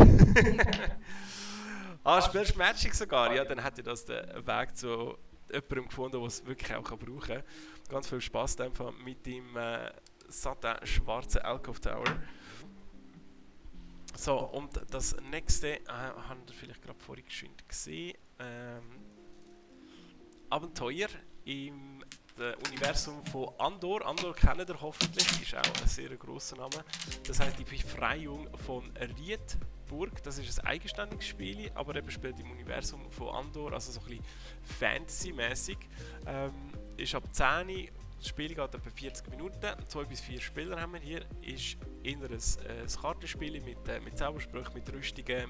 Spielst du Magic sogar? Ja, dann hätte ich das den Weg zu jemandem gefunden, der es wirklich auch brauchen kann. Ganz viel Spass mit dem satten schwarzen Alcove Tower. So, und das nächste haben wir vielleicht gerade vorhin geschwind gesehen. Abenteuer im Universum von Andor. Andor kennt ihr hoffentlich, ist auch ein sehr grosser Name. Das heißt die Befreiung von Rietburg. Das ist ein eigenständiges Spiel, aber eben spielt im Universum von Andor, also so ein bisschen Fantasy-mäßig. Ist ab 10 Uhr. Das Spiel geht etwa 40 Minuten, 2 bis 4 Spieler haben wir hier. Ist eher ein Kartenspiel mit Zaubersprüchen, mit Rüstungen,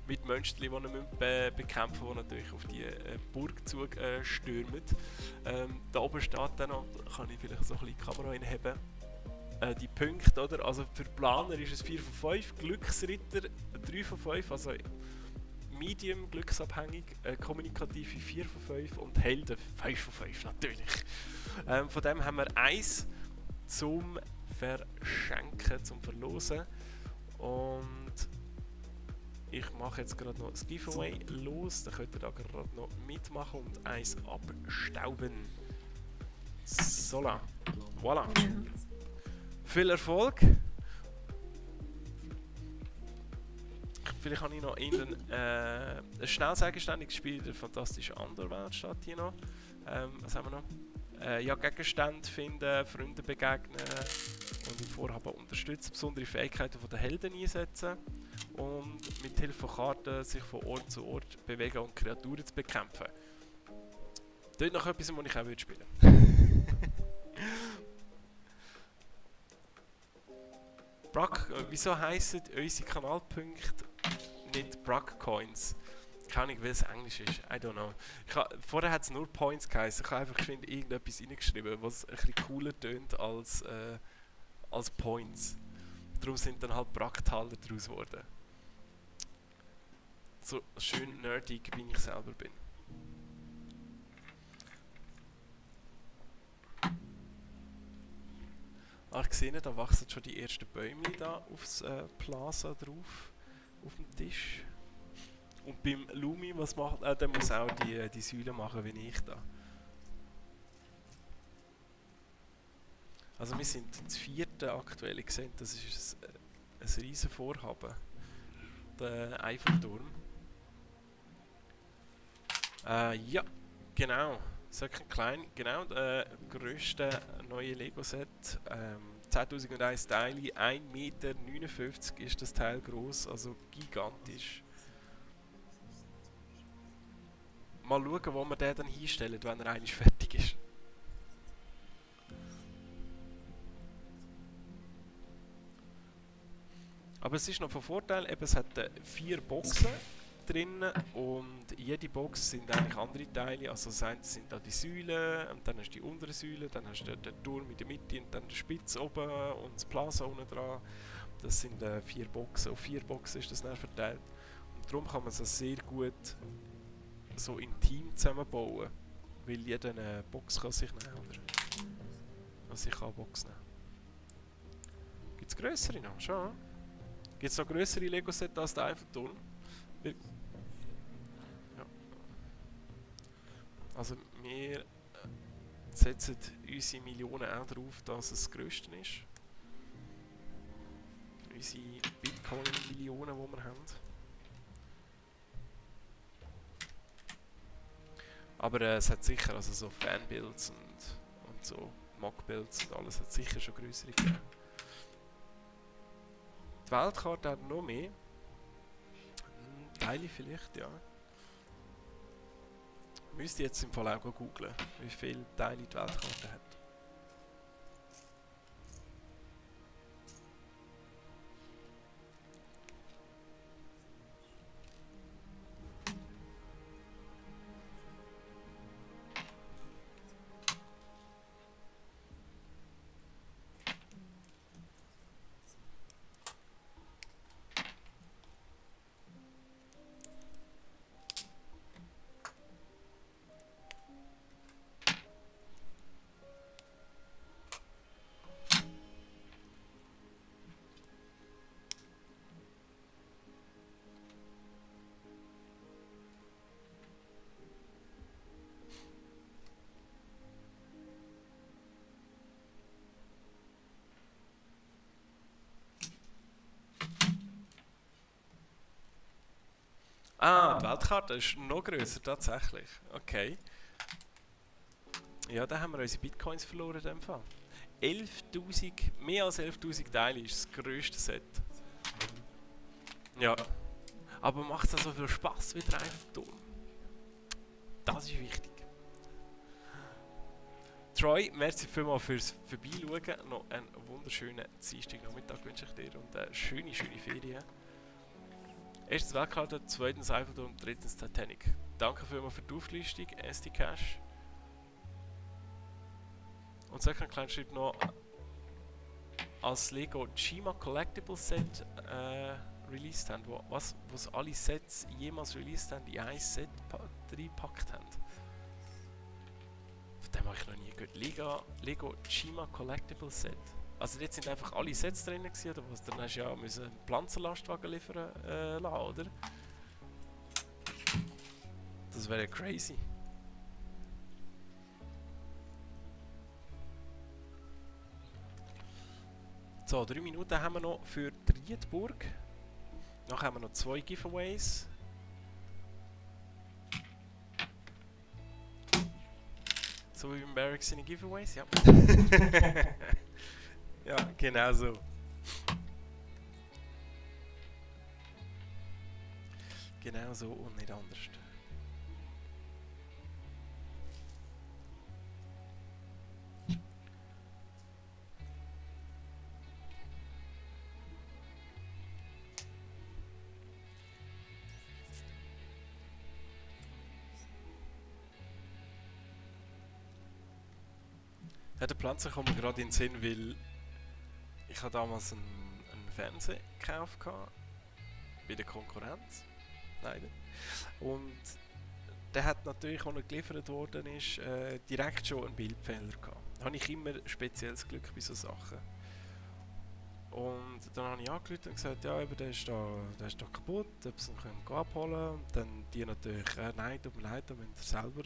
mit Monstern, die wir bekämpfen müssen, die natürlich auf die Burg zustürmen. Da oben steht dann noch, kann ich vielleicht so ein bisschen die Kamera reinheben, die Punkte, oder? Also für Planer ist es 4 von 5, Glücksritter 3 von 5, also Medium, glücksabhängig, kommunikative 4 von 5 und Helden 5 von 5 natürlich. Von dem haben wir 1, zum Verschenken, zum Verlosen. Und ich mache jetzt gerade noch das Giveaway los. Da könnt ihr da gerade noch mitmachen und eins abstauben. So, voilà. Viel Erfolg. Vielleicht habe ich noch ein schnelles eigenständiges Spiel in der fantastischen Underwelt statt hier noch. Was haben wir noch? Ja, Gegenstände finden, Freunde begegnen und im Vorhaben unterstützen, besondere Fähigkeiten der Helden einsetzen und mit Hilfe von Karten sich von Ort zu Ort bewegen und Kreaturen zu bekämpfen. Das ist noch etwas, was ich auch spielen würde. Wieso heissen unsere Kanalpunkte nicht Bragg Coins? Keine Ahnung, weil es Englisch ist. I don't know. Vorher hat es nur Points geheißen. Ich habe einfach irgendetwas reingeschrieben, was ein bisschen cooler tönt als Points. Darum sind dann halt Bragg-Taler daraus geworden. So schön nerdig, wie ich selber bin. Ich sehe, da wachsen schon die ersten Bäume da aufs Plaza drauf, auf dem Tisch. Und beim Lumi, was macht der muss auch die Säule machen wie ich da. Also wir sind das 4. aktuell gesehen, das ist ein riesen Vorhaben. Der Eiffelturm. Ja, genau. Second Klein, genau, der grösste neue Lego-Set. 10.001 Teile, 1,59 Meter ist das Teil groß, also gigantisch. Mal schauen, wo wir den dann hinstellen, wenn er eigentlich fertig ist. Aber es ist noch von Vorteil, eben, es hat 4 Boxen drin und jede Box sind eigentlich andere Teile, also sind da die Säulen und dann hast du die untere Säule, dann hast du den Turm in der Mitte und dann die Spitze oben und das Plaza unten dran. Das sind 4 Boxen, auf 4 Boxen ist das dann verteilt und darum kann man es sehr gut so im Team zusammenbauen, weil jeder eine Box kann sich nehmen, oder? Also ich kann eine Box nehmen. Gibt es grössere noch? Schon? Gibt es noch grössere Lego-Sets als der Eiffelturm? Ja. Also wir setzen unsere Millionen auch darauf, dass es das Größte ist. Unsere Bitcoin-Millionen, die wir haben. Aber es hat sicher also so Fanbuilds und so Mockbuilds und alles hat sicher schon größere gegeben. Die Weltkarte hat noch mehr. Teile vielleicht, ja. Müsste jetzt im Fall auch googlen, wie viele Teile die Weltkarte hat. Ah, die Weltkarte ist noch grösser tatsächlich. Okay. Ja, da haben wir unsere Bitcoins verloren in dem Fall. 11.000, mehr als 11.000 Teile ist das grösste Set. Ja. Aber macht es so viel Spaß wie der Eiffelturm? Das ist wichtig. Troy, merci vielmals fürs Vorbeischauen. Noch einen wunderschönen Dienstagnachmittag wünsche ich dir und eine schöne Ferien. Erstens Weltkarte, zweitens Eiffelturm, drittens Titanic. Danke vielmals für die Auflistung, SD Cash. Und so einen kleinen Schritt noch als Lego Chima Collectible Set released haben, was alle Sets jemals released haben, in ein Set reingepackt haben. Von dem habe ich noch nie gehört. Lego Chima Collectible Set. Also jetzt sind einfach alle Sets drin gewesen, oder was? Dann hast du ja müssen einen Pflanzenlastwagen liefern lassen, oder? Das wäre ja crazy. So, 3 Minuten haben wir noch für die Riedburg. Nachher haben wir noch 2 Giveaways. So wie beim Barracks seine Giveaways, ja. Ja, genau so. Genau so und nicht anders. Ja, der Pflanzer kommt mir gerade in den Sinn, weil ich habe damals einen Fernseher gekauft bei der Konkurrenz, leider. Und der hat natürlich, als er geliefert worden ist, direkt schon einen Bildfehler gehabt. Da habe ich immer spezielles Glück bei solchen Sachen. Und dann habe ich angerufen und gesagt, ja, eben, der ist da kaputt, ob sie ihn abholen können. Und dann die natürlich, nein, tut mir leid, da müsst ihr selber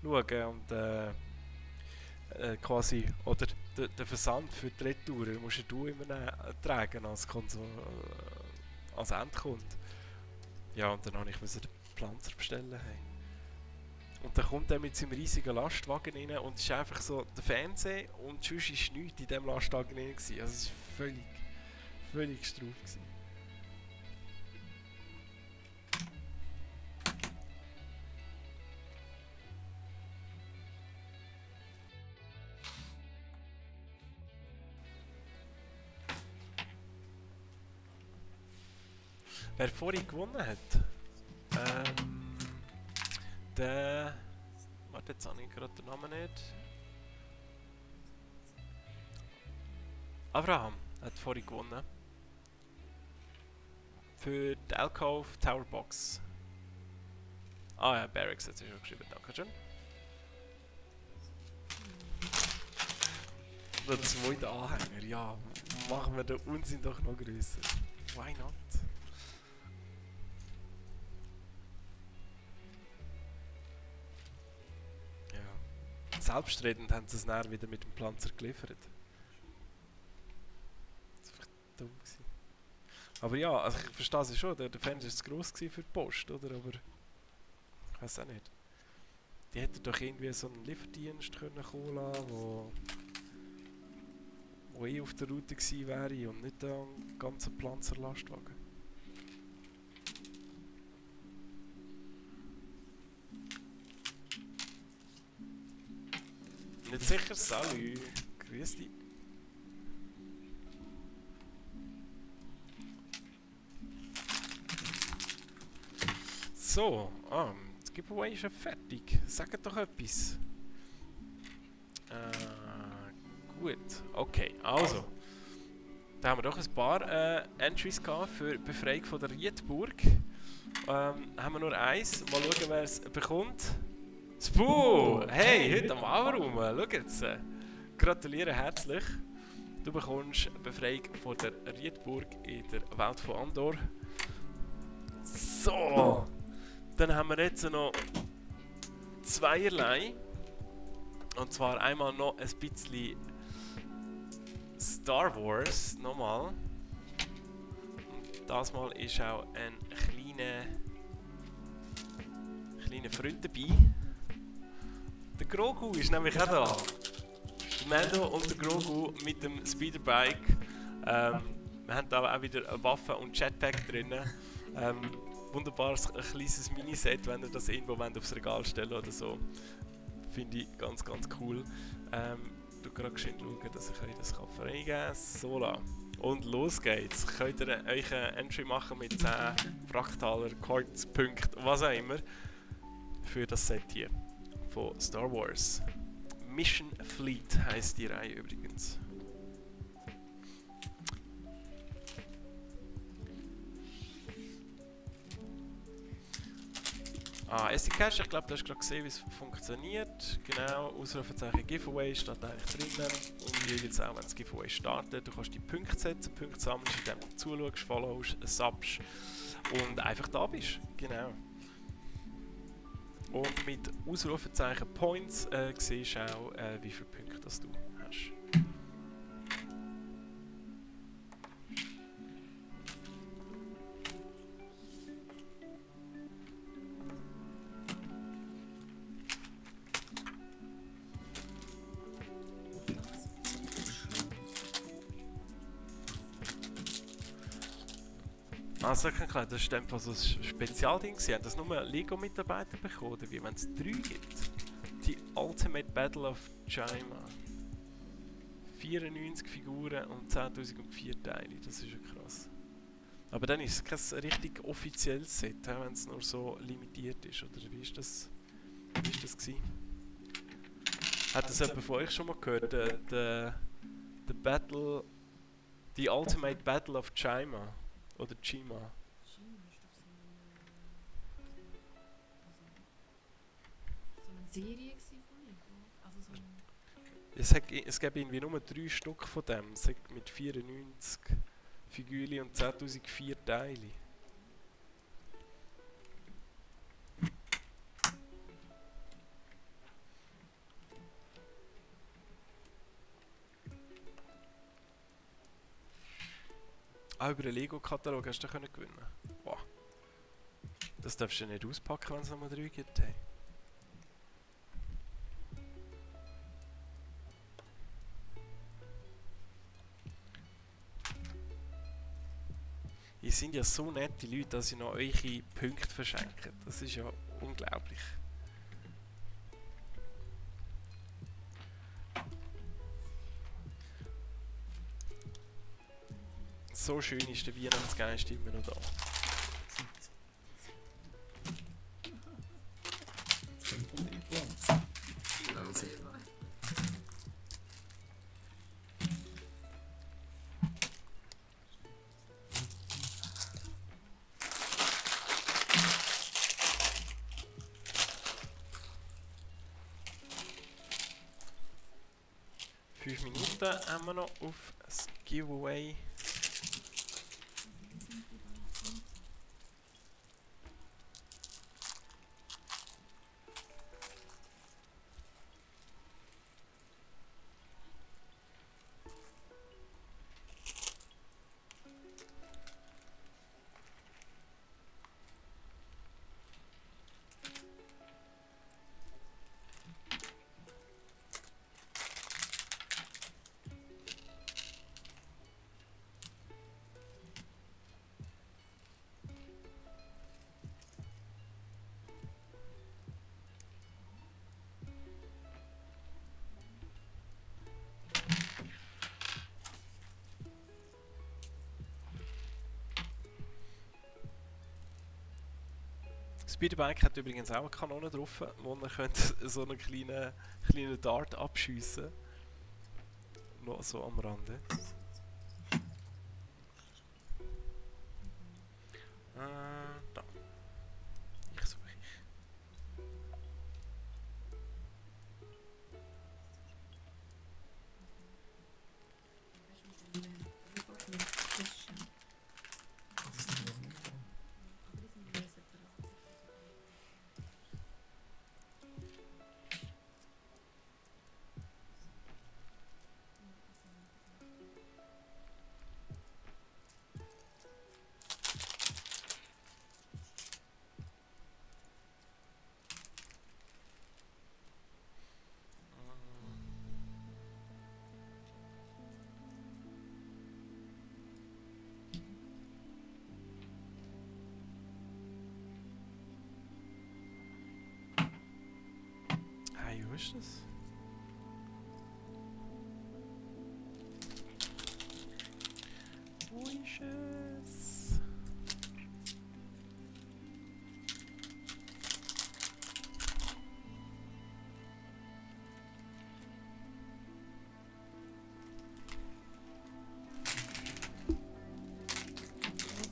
schauen. Und quasi, oder der Versand für die Retour musst du immer tragen als Endkunde. Ja, und dann habe ich den Pflanzer bestellen. Hey. Und dann kommt er mit seinem riesigen Lastwagen rein und es ist einfach so der Fernseher und sonst war nichts in diesem Lastwagen rein. Also es war völlig strauf. Wer vorhin gewonnen hat, der... Warte, jetzt habe ich gerade den Namen nicht. Abraham hat vorhin gewonnen. Für die Alcove Tower Box. Ah ja, Barracks hat sich schon geschrieben, danke schön. Der zweite Anhänger, ja. Machen wir den Unsinn doch noch grösser. Why not? Selbstredend haben sie es dann wieder mit dem Pflanzer geliefert. Das war dumm gewesen. Aber ja, also ich verstehe es schon, der Fernseher war zu gross für die Post, oder? Aber ich weiß auch nicht. Die hätten doch irgendwie so einen Lieferdienst können kommen lassen, wo eh auf der Route gewesen wäre und nicht ein ganzer Pflanzer-Lastwagen. Nicht sicher, salut. Grüß dich. So, das Giveaway ist ja fertig. Sagt doch etwas. Gut, okay, also. Da haben wir doch ein paar Entries gehabt für die Befreiung von der Riedburg. Haben wir nur eins. Mal schauen, wer es bekommt. Spoo! Hey, heute am Abend. Schau jetzt. Gratuliere herzlich. Du bekommst Befreiung von der Riedburg in der Welt von Andor. So! Dann haben wir jetzt noch zweierlei. Und zwar einmal noch ein bisschen Star Wars. Nochmal. Und das Mal ist auch ein kleiner Freund dabei. Der Grogu ist nämlich auch da. Der Mando und der Grogu mit dem Speederbike. Wir haben da auch wieder eine Waffe und Jetpack drin. Wunderbares kleines Miniset, wenn ihr das irgendwo aufs Regal stellen oder so. Finde ich ganz cool. Du kannst gerade schauen, dass ich euch das freigeben kann. So la. Und los geht's. Könnt ihr euch eine Entry machen mit 10 Fraktaler, Coins, Punkten, was auch immer. Für das Set hier von Star Wars. Mission Fleet heisst die Reihe übrigens. Ah, SDCache, ich glaube, du hast gerade gesehen, wie es funktioniert. Genau, Ausrufezeichen Giveaway steht eigentlich drinnen. Und jeweils auch, wenn das Giveaway startet, du kannst die Punkte setzen, Punkte sammelst, indem du zuschaust, followst, subst und einfach da bist. Genau. Und mit Ausrufezeichen Points siehst du auch, wie viele Punkte das du hast. Also klar, das ist einfach so ein Spezialding. Sie haben das nur Lego-Mitarbeiter bekommen, oder wie wenn es 3 gibt. Die Ultimate Battle of Chima. 94 Figuren und 10.004 Teile, das ist ja krass. Aber dann ist es kein richtig offizielles Set, wenn es nur so limitiert ist, oder wie ist das gewesen? Hat das jemand von euch schon mal gehört? Der Battle... Die Ultimate Battle of Chima. Oder Chima. China ist doch so eine Serie gewesen von Lego. Also so ein... Es gäbe irgendwie nur 3 Stück von dem. Es hat mit 94 Figürchen und 10.004 Teile. Ah, über den Lego-Katalog hast du gewinnen können. Wow. Das darfst du nicht auspacken, wenn es nochmal 3 gibt. Hey. Ihr sind ja so nette Leute, dass ihr noch eure Punkte verschenken. Das ist ja unglaublich. So schön ist der Weihnachtsgeist immer noch da. Fünf Minuten haben wir noch auf das Giveaway. Speederbike hat übrigens auch eine Kanone drauf, wo man so einen kleinen Dart abschiessen. Noch so am Rande. Da. Ich suche. Hey, wo ist das? Wo ist es?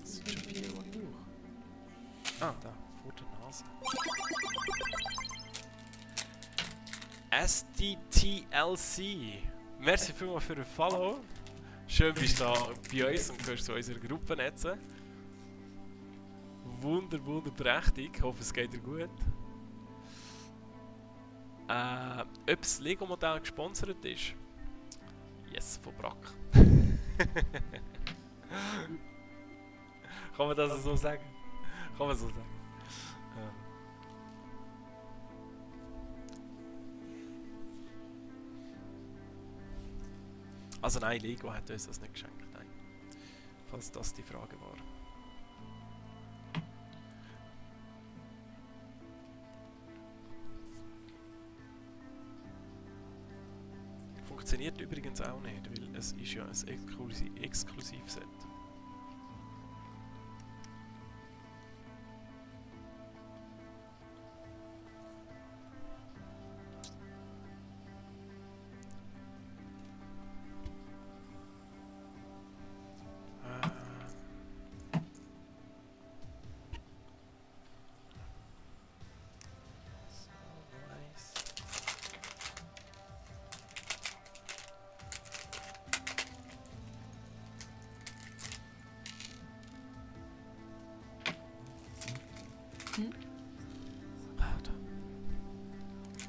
Das ist schon wieder durch. Ah, da, vor der Nase. SDTLC. Merci vielmals für den Follow. Schön bist du da bei uns und gehörst zu unserer Gruppe netzen. Wunderprächtig. Ich hoffe, es geht dir gut. Ob das Lego-Modell gesponsert ist? Yes, von Brack. Kann man das so sagen? Kann man so sagen. Also nein, Lego hat uns das nicht geschenkt. Nein. Falls das die Frage war. Funktioniert übrigens auch nicht, weil es ist ja ein Exklusivset.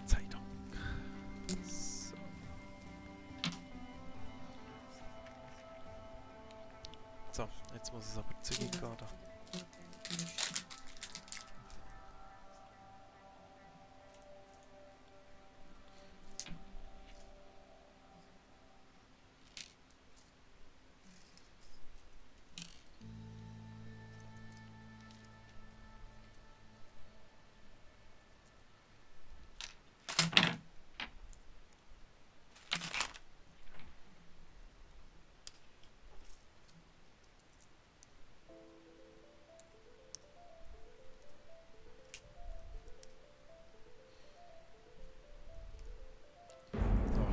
Zeitung. So. So, jetzt muss es aber zügig gehen. Da.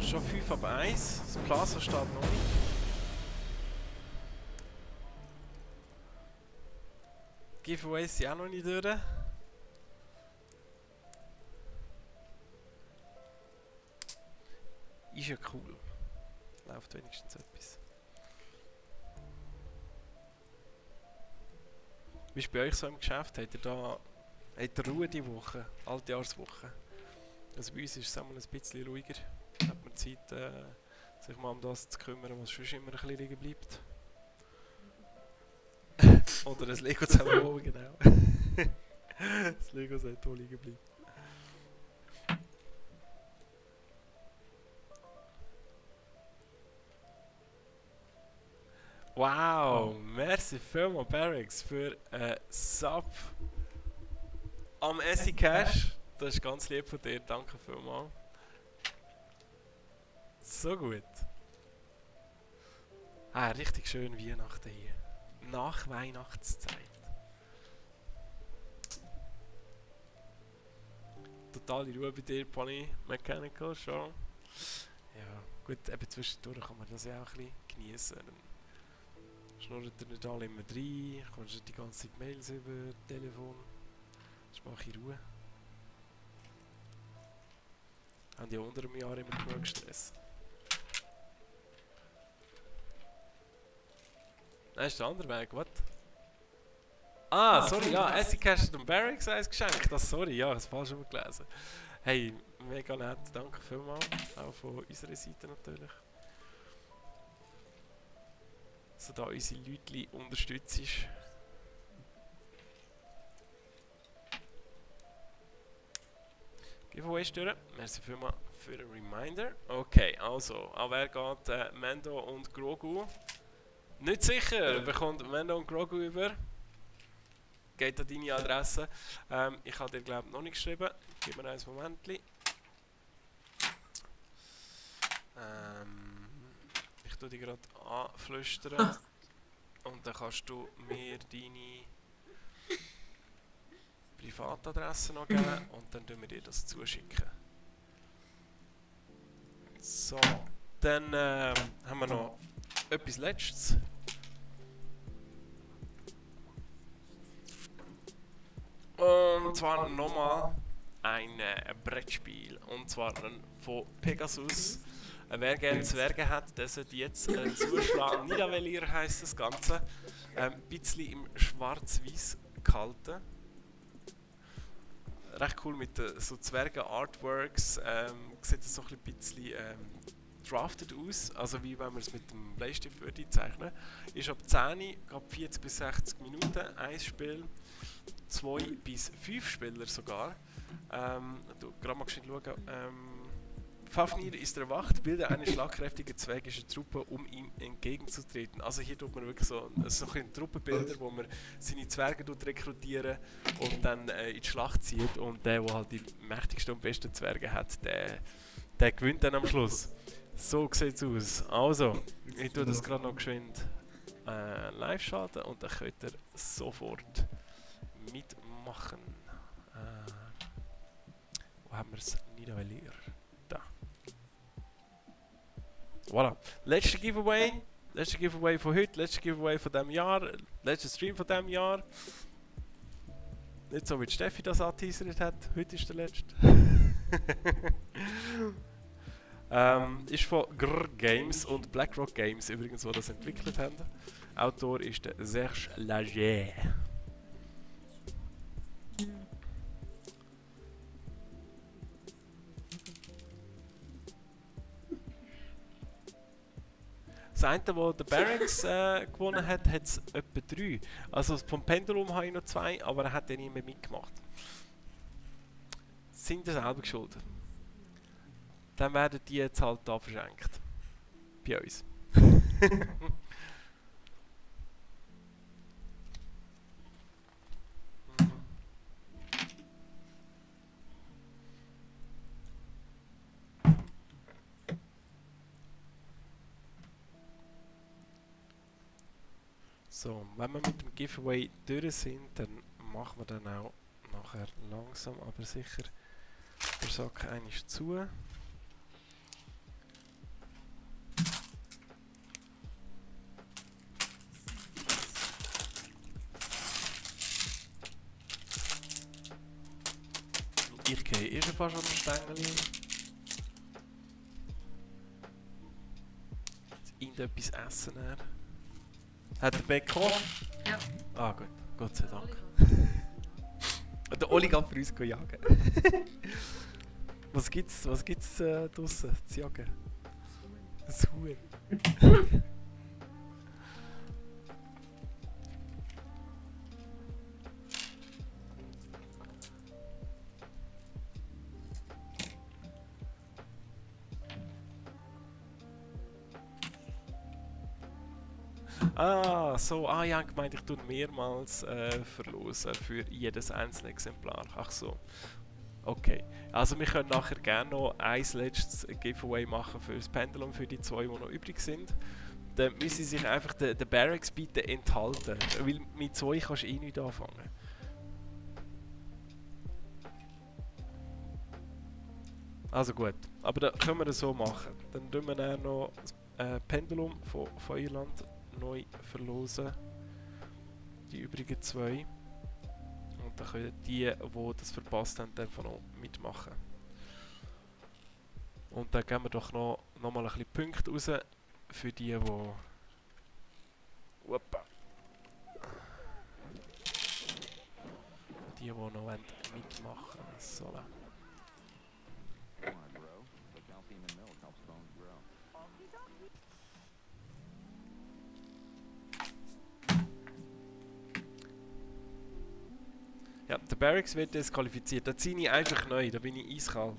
Schon 5 ab 1. Das Plaza steht noch nicht. Giveaways sind auch noch nicht durch. Ist ja cool. Läuft wenigstens etwas. Wie ist bei euch so im Geschäft? Habt ihr Ruhe die Woche? Altjahrswoche? Also bei uns ist es auch mal ein bisschen ruhiger. Hat man Zeit, sich mal um das zu kümmern, was sonst immer ein bisschen liegen bleibt. Oder das Lego zusammenbauen, genau. Das Lego sollte hier liegen bleiben. Wow, merci vielmals Barracks für Sub am Cash. Das ist ganz lieb von dir, danke vielmals. So gut. Ah, richtig schön Weihnachten hier. Nach Weihnachtszeit. Totale Ruhe bei dir, Pony Mechanical, schon. Ja, gut, eben zwischendurch kann man das ja auch ein bisschen genießen. Dann schnurrt ihr nicht alle immer rein, kommst du die ganze Zeit Mails über, Telefon. Das mache ich Ruhe. Haben die unter einem Jahr immer genug Stress. Nein, ist der andere Weg, was? Ah, sorry, ja, Cash hat dem Barracks eins geschenkt. Das, sorry, ja, ich habe es falsch gelesen. Hey, mega nett, danke vielmals. Auch von unserer Seite natürlich. So da unsere Leute unterstützt. Giveaway durch. Merci vielmals für den Reminder. Okay, also, an wer geht Mendo und Grogu? Nicht sicher, bekommt Mendo und Grogu über. Geht an deine Adresse. Ich habe dir glaube ich noch nicht geschrieben. Gib mir ein Moment. Ich tue dich gerade anflüstern. Und dann kannst du mir deine Privatadresse noch geben und dann tun wir dir das zuschicken. So, dann haben wir noch etwas Letztes. Und zwar nochmal ein Brettspiel. Und zwar von Pegasus. Wer gerne Zwerge hat, der sollte jetzt zuschlagen. Niedervelier heisst das Ganze. Ein bisschen im Schwarz-Weiß gehalten. Recht cool mit so Zwerge-Artworks. Sieht so ein bisschen drafted aus, also wie wenn man es mit dem Bleistift würde zeichnen. Ist ab 10, geht 40 bis 60 Minuten, ein Spiel, 2 bis 5 Spieler sogar. Gerade mal schauen. Fafnir ist erwacht, bildet eine schlagkräftige zwergische Truppe, um ihm entgegenzutreten. Also hier tut man wirklich so ein Truppenbilder, wo man seine Zwerge rekrutieren und dann in die Schlacht zieht. Und der halt die mächtigsten und besten Zwerge hat, der gewinnt dann am Schluss. So sieht es aus. Also, ich tue das gerade noch geschwind live schalten und dann könnt ihr sofort mitmachen. Wo haben wir es? Niedervelier. Da. Voilà. Letzte Giveaway. Letzte Giveaway von heute. Letzte Giveaway von diesem Jahr. Letzter Stream von diesem Jahr. Nicht so wie Steffi das angeteasert hat. Heute ist der letzte. Ist von Grrr Games und BlackRock Games übrigens, die das entwickelt haben. Autor ist der Serge Lager. Das eine, wo der Barracks gewonnen hat, hat es etwa 3. Also vom Pendulum habe ich noch 2, aber er hat ja nie mehr mitgemacht. Sind ihr selber geschuldet? Dann werden die jetzt halt da verschenkt. Bei uns. So, wenn wir mit dem Giveaway durch sind, dann machen wir dann auch nachher langsam, aber sicher der Sack einmal zu. Ich gehe eh schon fast an den Stängel. Irgendetwas essen. Hat der Bäcker? Ja. Ah gut, Gott sei Dank. Der Oli geht für uns jagen. Was gibt's draussen zu jagen? Ein Huhn. Ich habe gemeint, ich tue mehrmals verlosen für jedes einzelne Exemplar. Ach so. Okay. Also wir können nachher gerne noch ein letztes Giveaway machen für das Pendulum, für die 2, die noch übrig sind. Dann müssen Sie sich einfach den Barracks bitte enthalten, weil mit 2 kannst du eh nicht anfangen. Also gut, aber da können wir das so machen. Dann tun wir dann noch das Pendulum von Feuerland neu verlosen. Die übrigen 2. Und dann können die das verpasst haben, dann noch mitmachen. Und dann geben wir doch noch mal ein bisschen Punkte raus für die Opa. Die noch mitmachen sollen. Ja, der Barracks wird disqualifiziert. Da ziehe ich einfach neu, da bin ich eiskalt.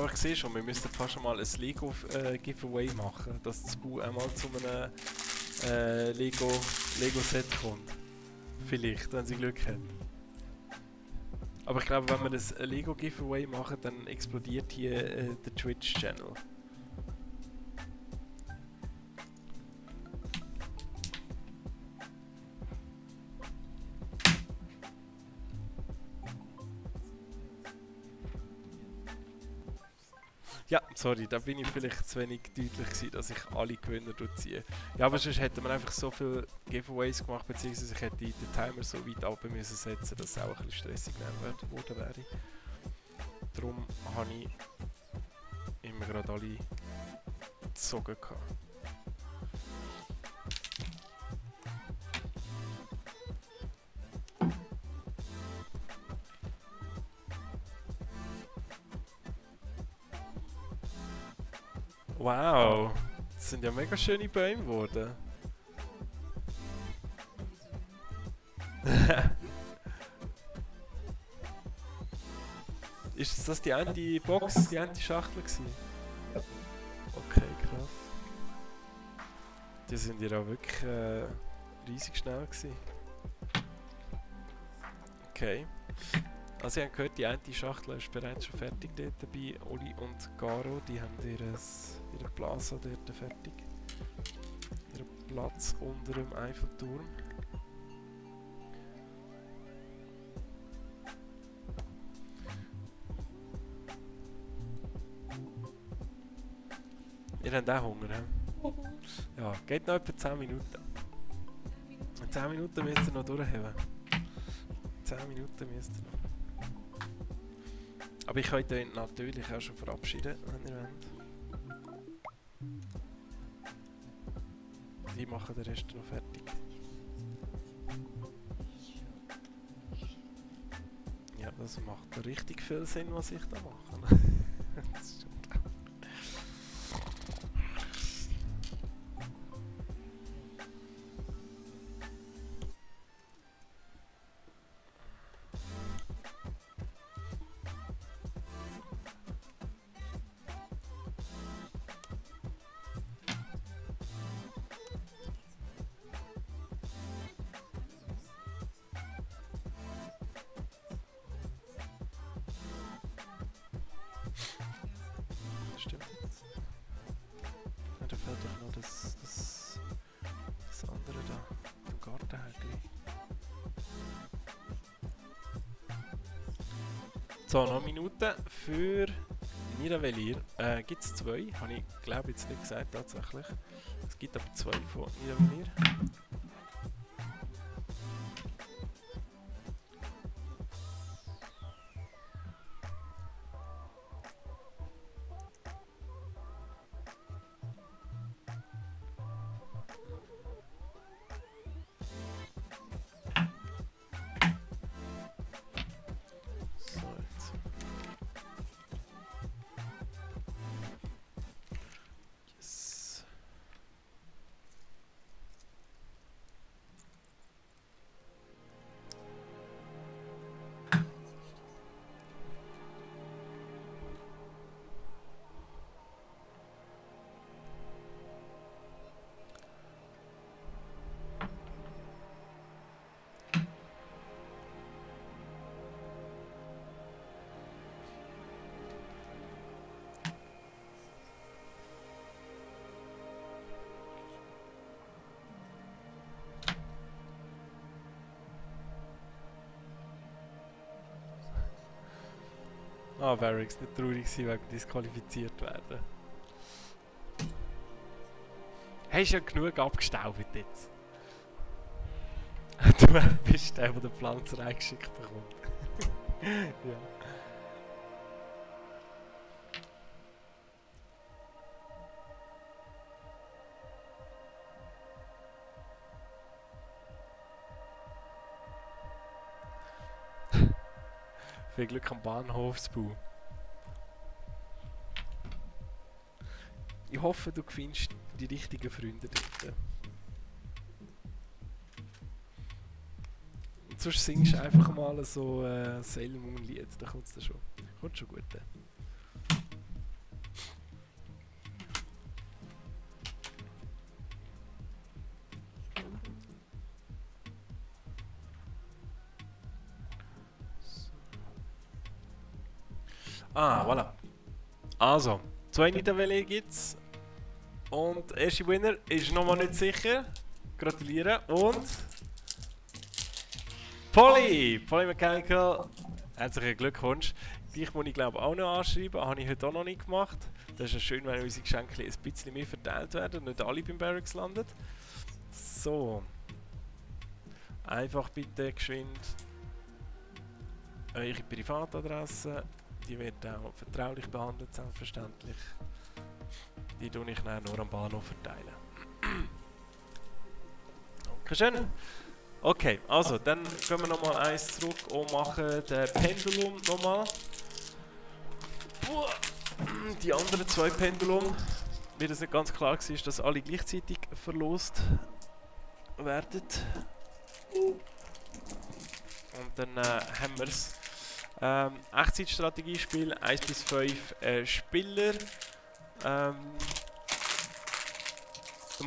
Aber ich sehe schon, wir müssten fast schon mal ein Lego-Giveaway machen, dass das Bu einmal zu einem Lego-Set kommt. Vielleicht, wenn sie Glück hat. Aber ich glaube, wenn wir das Lego-Giveaway machen, dann explodiert hier der Twitch-Channel. Ja, sorry, da bin ich vielleicht zu wenig deutlich gewesen, dass ich alle Gewinner ziehe. Ja, aber sonst hätten wir einfach so viele Giveaways gemacht, beziehungsweise ich hätte den Timer so weit runter müssen setzen, dass es auch ein bisschen stressig geworden wäre. Darum habe ich immer gerade alle gezogen gehabt. Wow, das sind ja mega schöne Bäume geworden. Ist das die eine Box, die eine Schachtel gewesen? Okay, krass. Die sind ja auch wirklich riesig schnell gewesen. Okay. Also ihr habt gehört, die eine Schachtel ist bereits schon fertig dort bei Oli und Garo. Die haben ihre Plaza dort fertig. Ihren Platz unter dem Eiffelturm. Ihr habt auch Hunger, he? Ja, geht noch etwa 10 Minuten. In 10 Minuten müsst ihr noch durchheben. 10 Minuten müsst ihr noch. Aber ich kann euch natürlich auch schon verabschieden, wenn ihr wollt. Die machen den Rest noch fertig. Ja, das macht richtig viel Sinn, was ich da mache. Das ist unglaublich. Stimmt jetzt. Ja, da fehlt doch noch das andere da, im Gartenhägli. So, noch eine Minute für Niravellir. Gibt es 2? Habe ich glaube jetzt nicht gesagt tatsächlich. Es gibt aber 2 von Niravellir. Ah, Varix, nicht traurig sein wegen disqualifiziert werden. Hast ja genug abgestaubt jetzt. Du bist der den Pflanzer eingeschickt bekommt. Ja. Viel Glück am Bahnhofsbau. Ich hoffe, du findest die richtigen Freunde dort. Und sonst singst du einfach mal so Sailor Moon Lied, da kommt es schon. Kommt schon gut. Ah, voilà. Also, 2 Niederwelle gibt's. Und der erste Winner ist nochmal nicht sicher. Gratulieren. Und... Polly Mechanical. Herzlichen Glückwunsch. Dich muss ich glaube auch noch anschreiben. Habe ich heute auch noch nicht gemacht. Das ist ja schön, wenn unsere Geschenke ein bisschen mehr verteilt werden und nicht alle beim Barracks landen. So. Einfach bitte geschwind eure Privatadresse. Die wird auch vertraulich behandelt, selbstverständlich. Die tue ich dann nur am Bahnhof verteilen. Dankeschön. Okay, also dann gehen wir nochmal eins zurück und machen den Pendulum nochmal. Die anderen 2 Pendulum, wie das nicht ganz klar war, dass alle gleichzeitig verlost werden. Und dann haben wir es. Echtzeitstrategiespiel, 1 bis 5 Spieler. Man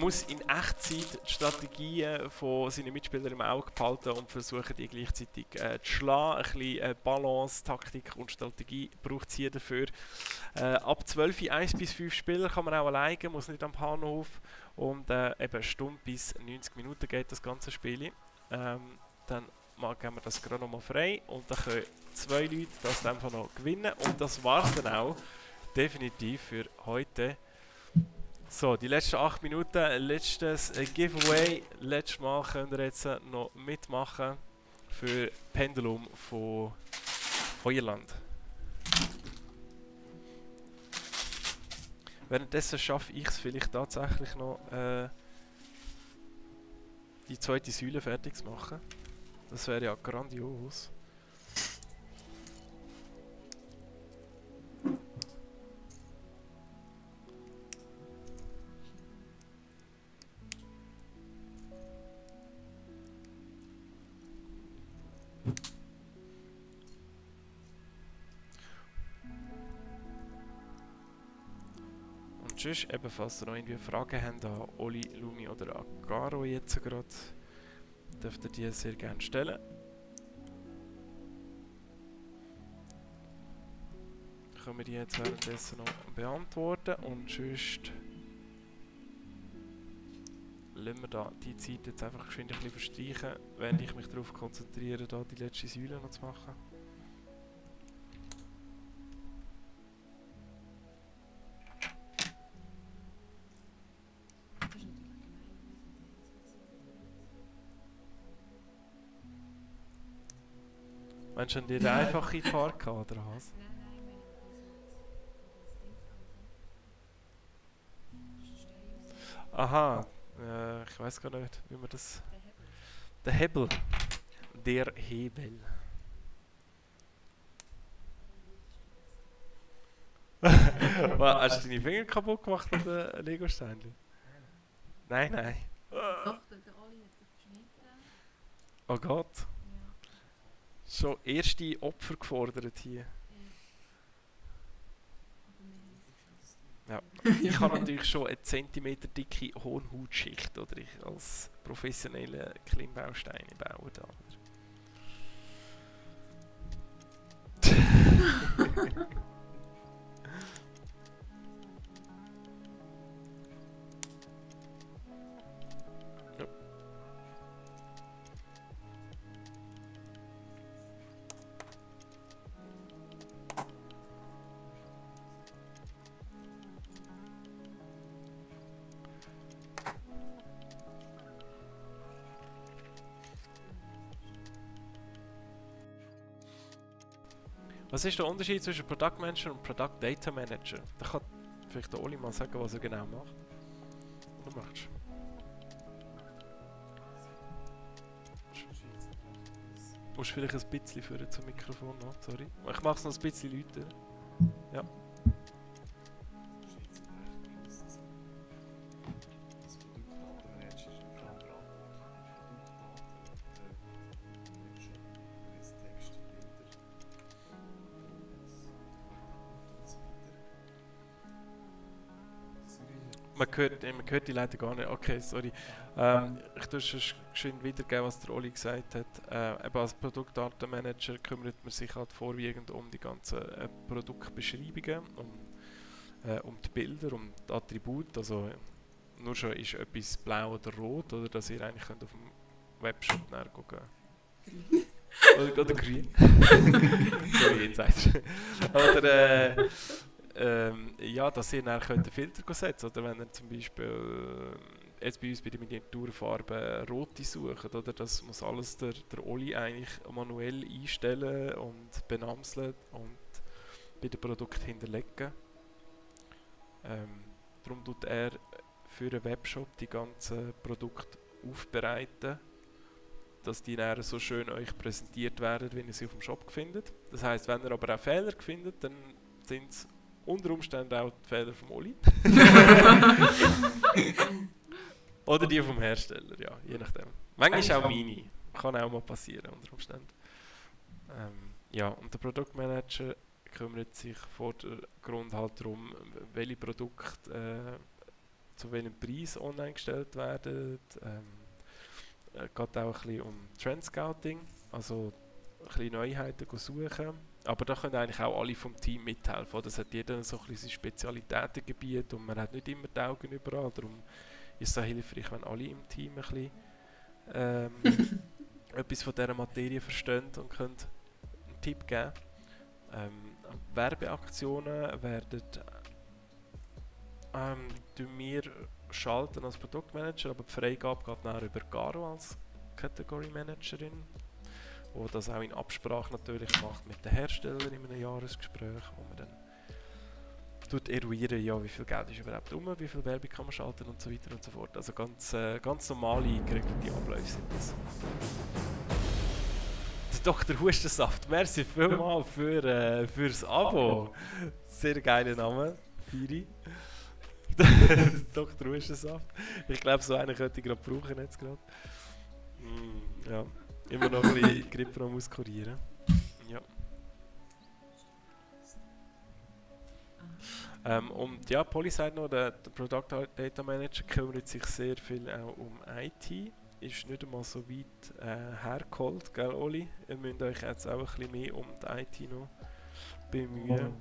muss in Echtzeit die Strategien von seinen Mitspielern im Auge behalten und versuchen, die gleichzeitig zu schlagen. Ein bisschen Balance, Taktik und Strategie braucht es hier dafür. Ab 12 1 bis 5 Spieler kann man auch alleine, muss nicht am Bahnhof. Und eben eine Stunde bis 90 Minuten geht das ganze Spiel. Dann geben wir das gerade nochmal frei und dann können 2 Leute das in dem Fall noch gewinnen. Und das war es dann auch definitiv für heute. So, die letzten 8 Minuten, letztes Giveaway. Letztes Mal könnt ihr jetzt noch mitmachen für Pendulum von Irland. Währenddessen schaffe ich es vielleicht tatsächlich noch, die zweite Säule fertig zu machen. Das wäre ja grandios. Und sonst, falls ihr noch irgendwie Fragen habt an Oli, Lumi oder an Garo jetzt gerade, dürft ihr die sehr gerne stellen. Können wir die jetzt währenddessen noch beantworten und sonst lassen wir da die Zeit jetzt einfach geschwind ein bisschen verstreichen, wenn ich mich darauf konzentriere, da die letzte Säule noch zu machen. Meinst du, die eine einfache Fahrt gehabt, oder was? Aha, ich weiß gar nicht, wie man das... Der Hebel. Der Hebel. Hast du deine Finger kaputt gemacht an den Lego-Steinchen? Nein, nein. Doch, der Oli hat sich geschnitten. Oh Gott. Ja. Schon erste Opfer gefordert hier. Ja. Ich habe natürlich schon eine Zentimeter dicke Hornhautschicht, oder ich als professioneller Klimmbausteine-Bauer da. Was ist der Unterschied zwischen Product Manager und Product Data Manager? Da kann vielleicht der Oli mal sagen, was er genau macht. Oder machst du? Musst vielleicht ein bisschen führen zum Mikrofon noch, sorry. Ich mache es noch ein bisschen lauter. Ja. Man hört die leider gar nicht. Okay, sorry. Ich tue schon geschwind wiedergeben, was der Oli gesagt hat. Eben als Produktdatenmanager kümmert man sich halt vorwiegend um die ganzen Produktbeschreibungen, um die Bilder, um die Attribute. Also nur schon ist etwas blau oder rot, oder dass ihr eigentlich könnt auf dem Webshop nachgucken. Oder grün. Sorry, jetzt sagst du. Oder ja, dass ihr dann könnt einen Filter setzen könnt. Oder wenn ihr zum Beispiel jetzt bei uns bei der Miniaturfarbe rote sucht, oder das muss alles der Oli eigentlich manuell einstellen und benamseln und bei dem Produkt hinterlegen. Darum tut er für einen Webshop die ganzen Produkte aufbereiten, dass die dann so schön euch präsentiert werden, wenn ihr sie auf dem Shop findet. Das heisst, wenn ihr aber auch Fehler findet, dann sind es unter Umständen auch die Fehler vom Oli. Oder die vom Hersteller, ja, je nachdem. Manchmal auch meine. Kann auch mal passieren, unter Umständen. Ja, und der Produktmanager kümmert sich vordergrund halt darum, welche Produkte zu welchem Preis online gestellt werden. Geht auch ein bisschen um Trendscouting, also ein bisschen Neuheiten suchen. Aber da können eigentlich auch alle vom Team mithelfen. Das hat jeder so ein bisschen sein Spezialitätengebiet und man hat nicht immer die Augen überall. Darum ist es auch hilfreich, wenn alle im Team ein bisschen etwas von dieser Materie verstehen und können einen Tipp geben. Werbeaktionen werden wir schalten als Produktmanager, aber die Freigabe geht nachher über Garo als Category Managerin, wo das auch in Absprache natürlich macht mit den Herstellern in einem Jahresgespräch, wo man dann eruieren, ja, wie viel Geld ist überhaupt rum, wie viel Werbung kann man schalten und so weiter und so fort. Also ganz normale geregelte Abläufe sind das. Der Dr. Hustensaft, merci vielmals fürs Abo. Sehr geiler Name, Firi. Dr. Hustensaft. Ich glaube, so einen könnte ich gerade brauchen jetzt gerade. Ja, immer noch ein bisschen Grippe auskurieren. Ja. Und ja, Polly sagt noch, der Product Data Manager kümmert sich sehr viel auch um IT. Ist nicht einmal so weit hergeholt, gell Oli? Ihr müsst euch jetzt auch ein bisschen mehr um die IT noch bemühen.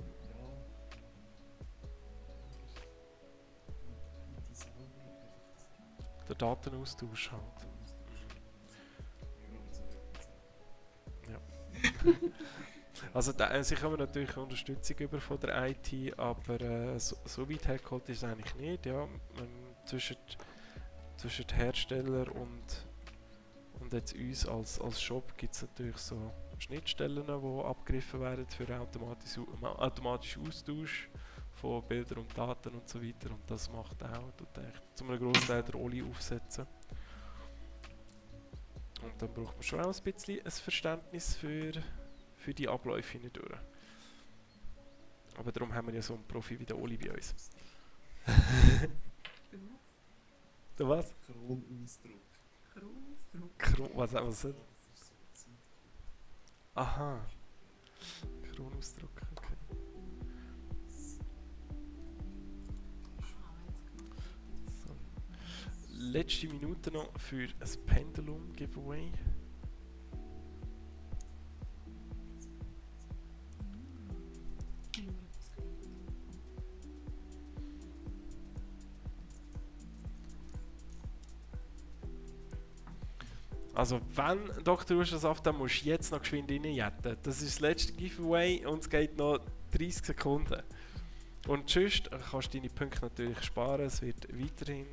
Der Datenaustausch halt. Ja. Also sie haben natürlich Unterstützung über von der IT, aber so weit hergeholt ist es eigentlich nicht. Ja. Zwischen Hersteller und jetzt uns als Shop gibt es natürlich so Schnittstellen, die abgegriffen werden für automatischen Austausch von Bildern und Daten und so weiter. Und das macht auch zu einem Großteil der Oli aufsetzen. Und dann braucht man schon auch ein bisschen ein Verständnis für die Abläufe hindurch. Aber darum haben wir ja so einen Profi wie der Oli bei uns. Der was? Kronausdruck. Was ist das? Aha. Kronausdruck, okay. So. Letzte Minute noch für ein Pendulum-Giveaway. Also wenn Dr. Hustensaft, dann musst du jetzt noch geschwind reinjetten. Das ist das letzte Giveaway und es geht noch 30 Sekunden. Und sonst kannst du deine Punkte natürlich sparen. Es wird weiterhin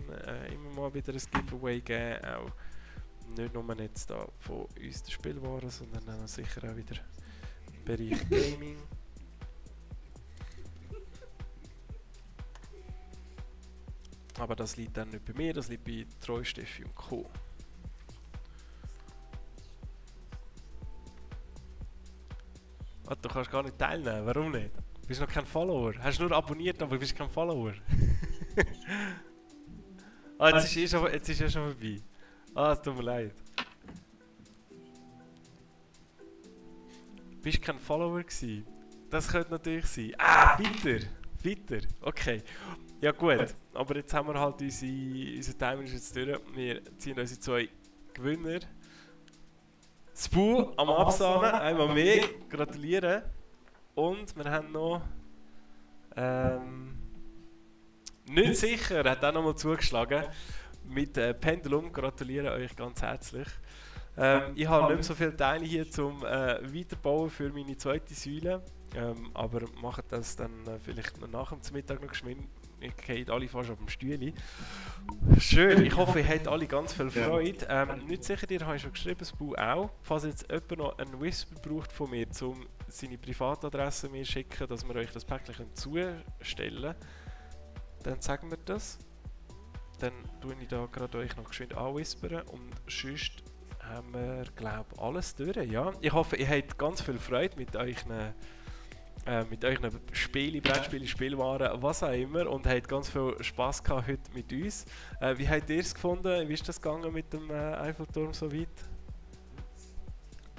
immer mal wieder ein Giveaway geben. Auch nicht nur jetzt da von uns der Spielwaren, sondern dann sicher auch wieder im Bereich Gaming. Aber das liegt dann nicht bei mir, das liegt bei Troy, Steffi und Co. Oh, du kannst gar nicht teilnehmen, warum nicht? Du bist noch kein Follower. Hast nur abonniert, aber du bist kein Follower. Jetzt ist ja schon vorbei. Es tut mir leid. Du bist kein Follower gewesen. Das könnte natürlich sein. Weiter. Okay. Ja gut, aber jetzt haben wir halt unser Timer ist jetzt durch. Wir ziehen unsere 2 Gewinner. Spu am Absahnen, einmal mehr, gratulieren. Und wir haben noch... nicht sicher, hat auch nochmal zugeschlagen. Mit Pendulum gratuliere euch ganz herzlich. Ich habe nicht mehr so viele Teile hier zum Weiterbauen für meine zweite Säule. Aber mache das dann vielleicht noch nach dem Mittag noch geschwind. Ich gehe alle fast auf dem Stühle. Schön, ich hoffe, ihr habt alle ganz viel Freude. Nicht sicher, ihr habt schon geschrieben, das Bau auch. Falls jetzt jemand noch einen Whisper braucht von mir, um seine Privatadresse mir zu schicken, dass wir euch das Päckchen zustellen können, dann sagen wir das. Dann tue ich da gerade euch noch geschwind anwhispern und sonst haben wir, glaube ich, alles durch. Ja? Ich hoffe, ihr habt ganz viel Freude mit euren Spielen, Brettspielen, Spielwaren, was auch immer und habt ganz viel Spass gehabt heute mit uns. Wie habt ihr es gefunden? Wie ist das gegangen mit dem Eiffelturm so weit?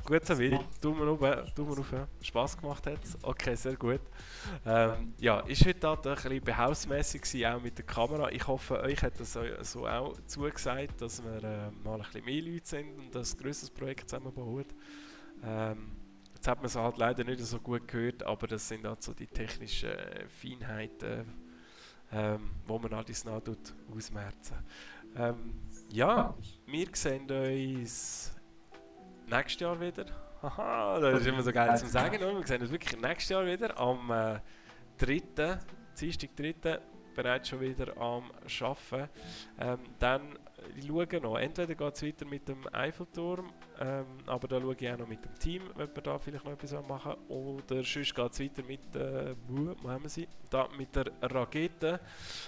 Gut so weit? Daumen auf. Spass gemacht hat es? Okay, sehr gut. Ja, ist heute halt ein bisschen behausmässig gewesen, auch mit der Kamera. Ich hoffe, euch hat das so auch zugesagt, dass wir mal ein bisschen mehr Leute sind und ein grösseres Projekt zusammenbauen. Jetzt hat man es halt leider nicht so gut gehört, aber das sind halt so die technischen Feinheiten, wo man alles noch ausmerzen. Ja, wir sehen uns nächstes Jahr wieder. Haha, das ist immer so geil zum Sagen. Wir sehen uns wirklich nächstes Jahr wieder am 3. Dienstag 3. bereits schon wieder am Arbeiten. Dann schaue noch, entweder geht es weiter mit dem Eiffelturm, aber da schaue ich auch noch mit dem Team, ob wir da vielleicht noch etwas machen, oder sonst geht es weiter mit wo haben wir sie? Da mit der Rakete,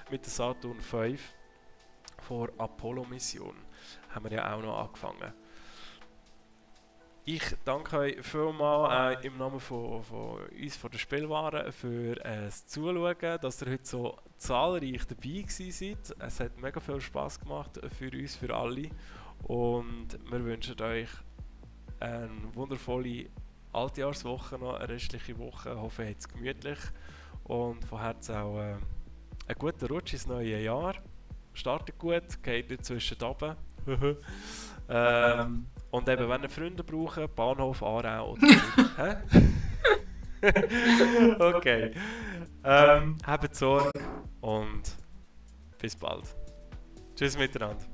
mit der Saturn 5 vor Apollo-Mission. Haben wir ja auch noch angefangen. Ich danke euch vielmals im Namen von uns, von der Spielwaren, für das Zuschauen, dass ihr heute so zahlreich dabei gewesen seid. Es hat mega viel Spass gemacht für uns, für alle. Und wir wünschen euch eine wundervolle Altjahrswoche, noch eine restliche Woche. Ich hoffe, ihr habt es gemütlich. Und von Herzen auch einen guten Rutsch ins neue Jahr. Startet gut, geht nicht zwischen runter. Und eben, wenn ihr Freunde braucht, Bahnhof Aarau oder so. Okay. Habt Sorge und bis bald. Tschüss miteinander.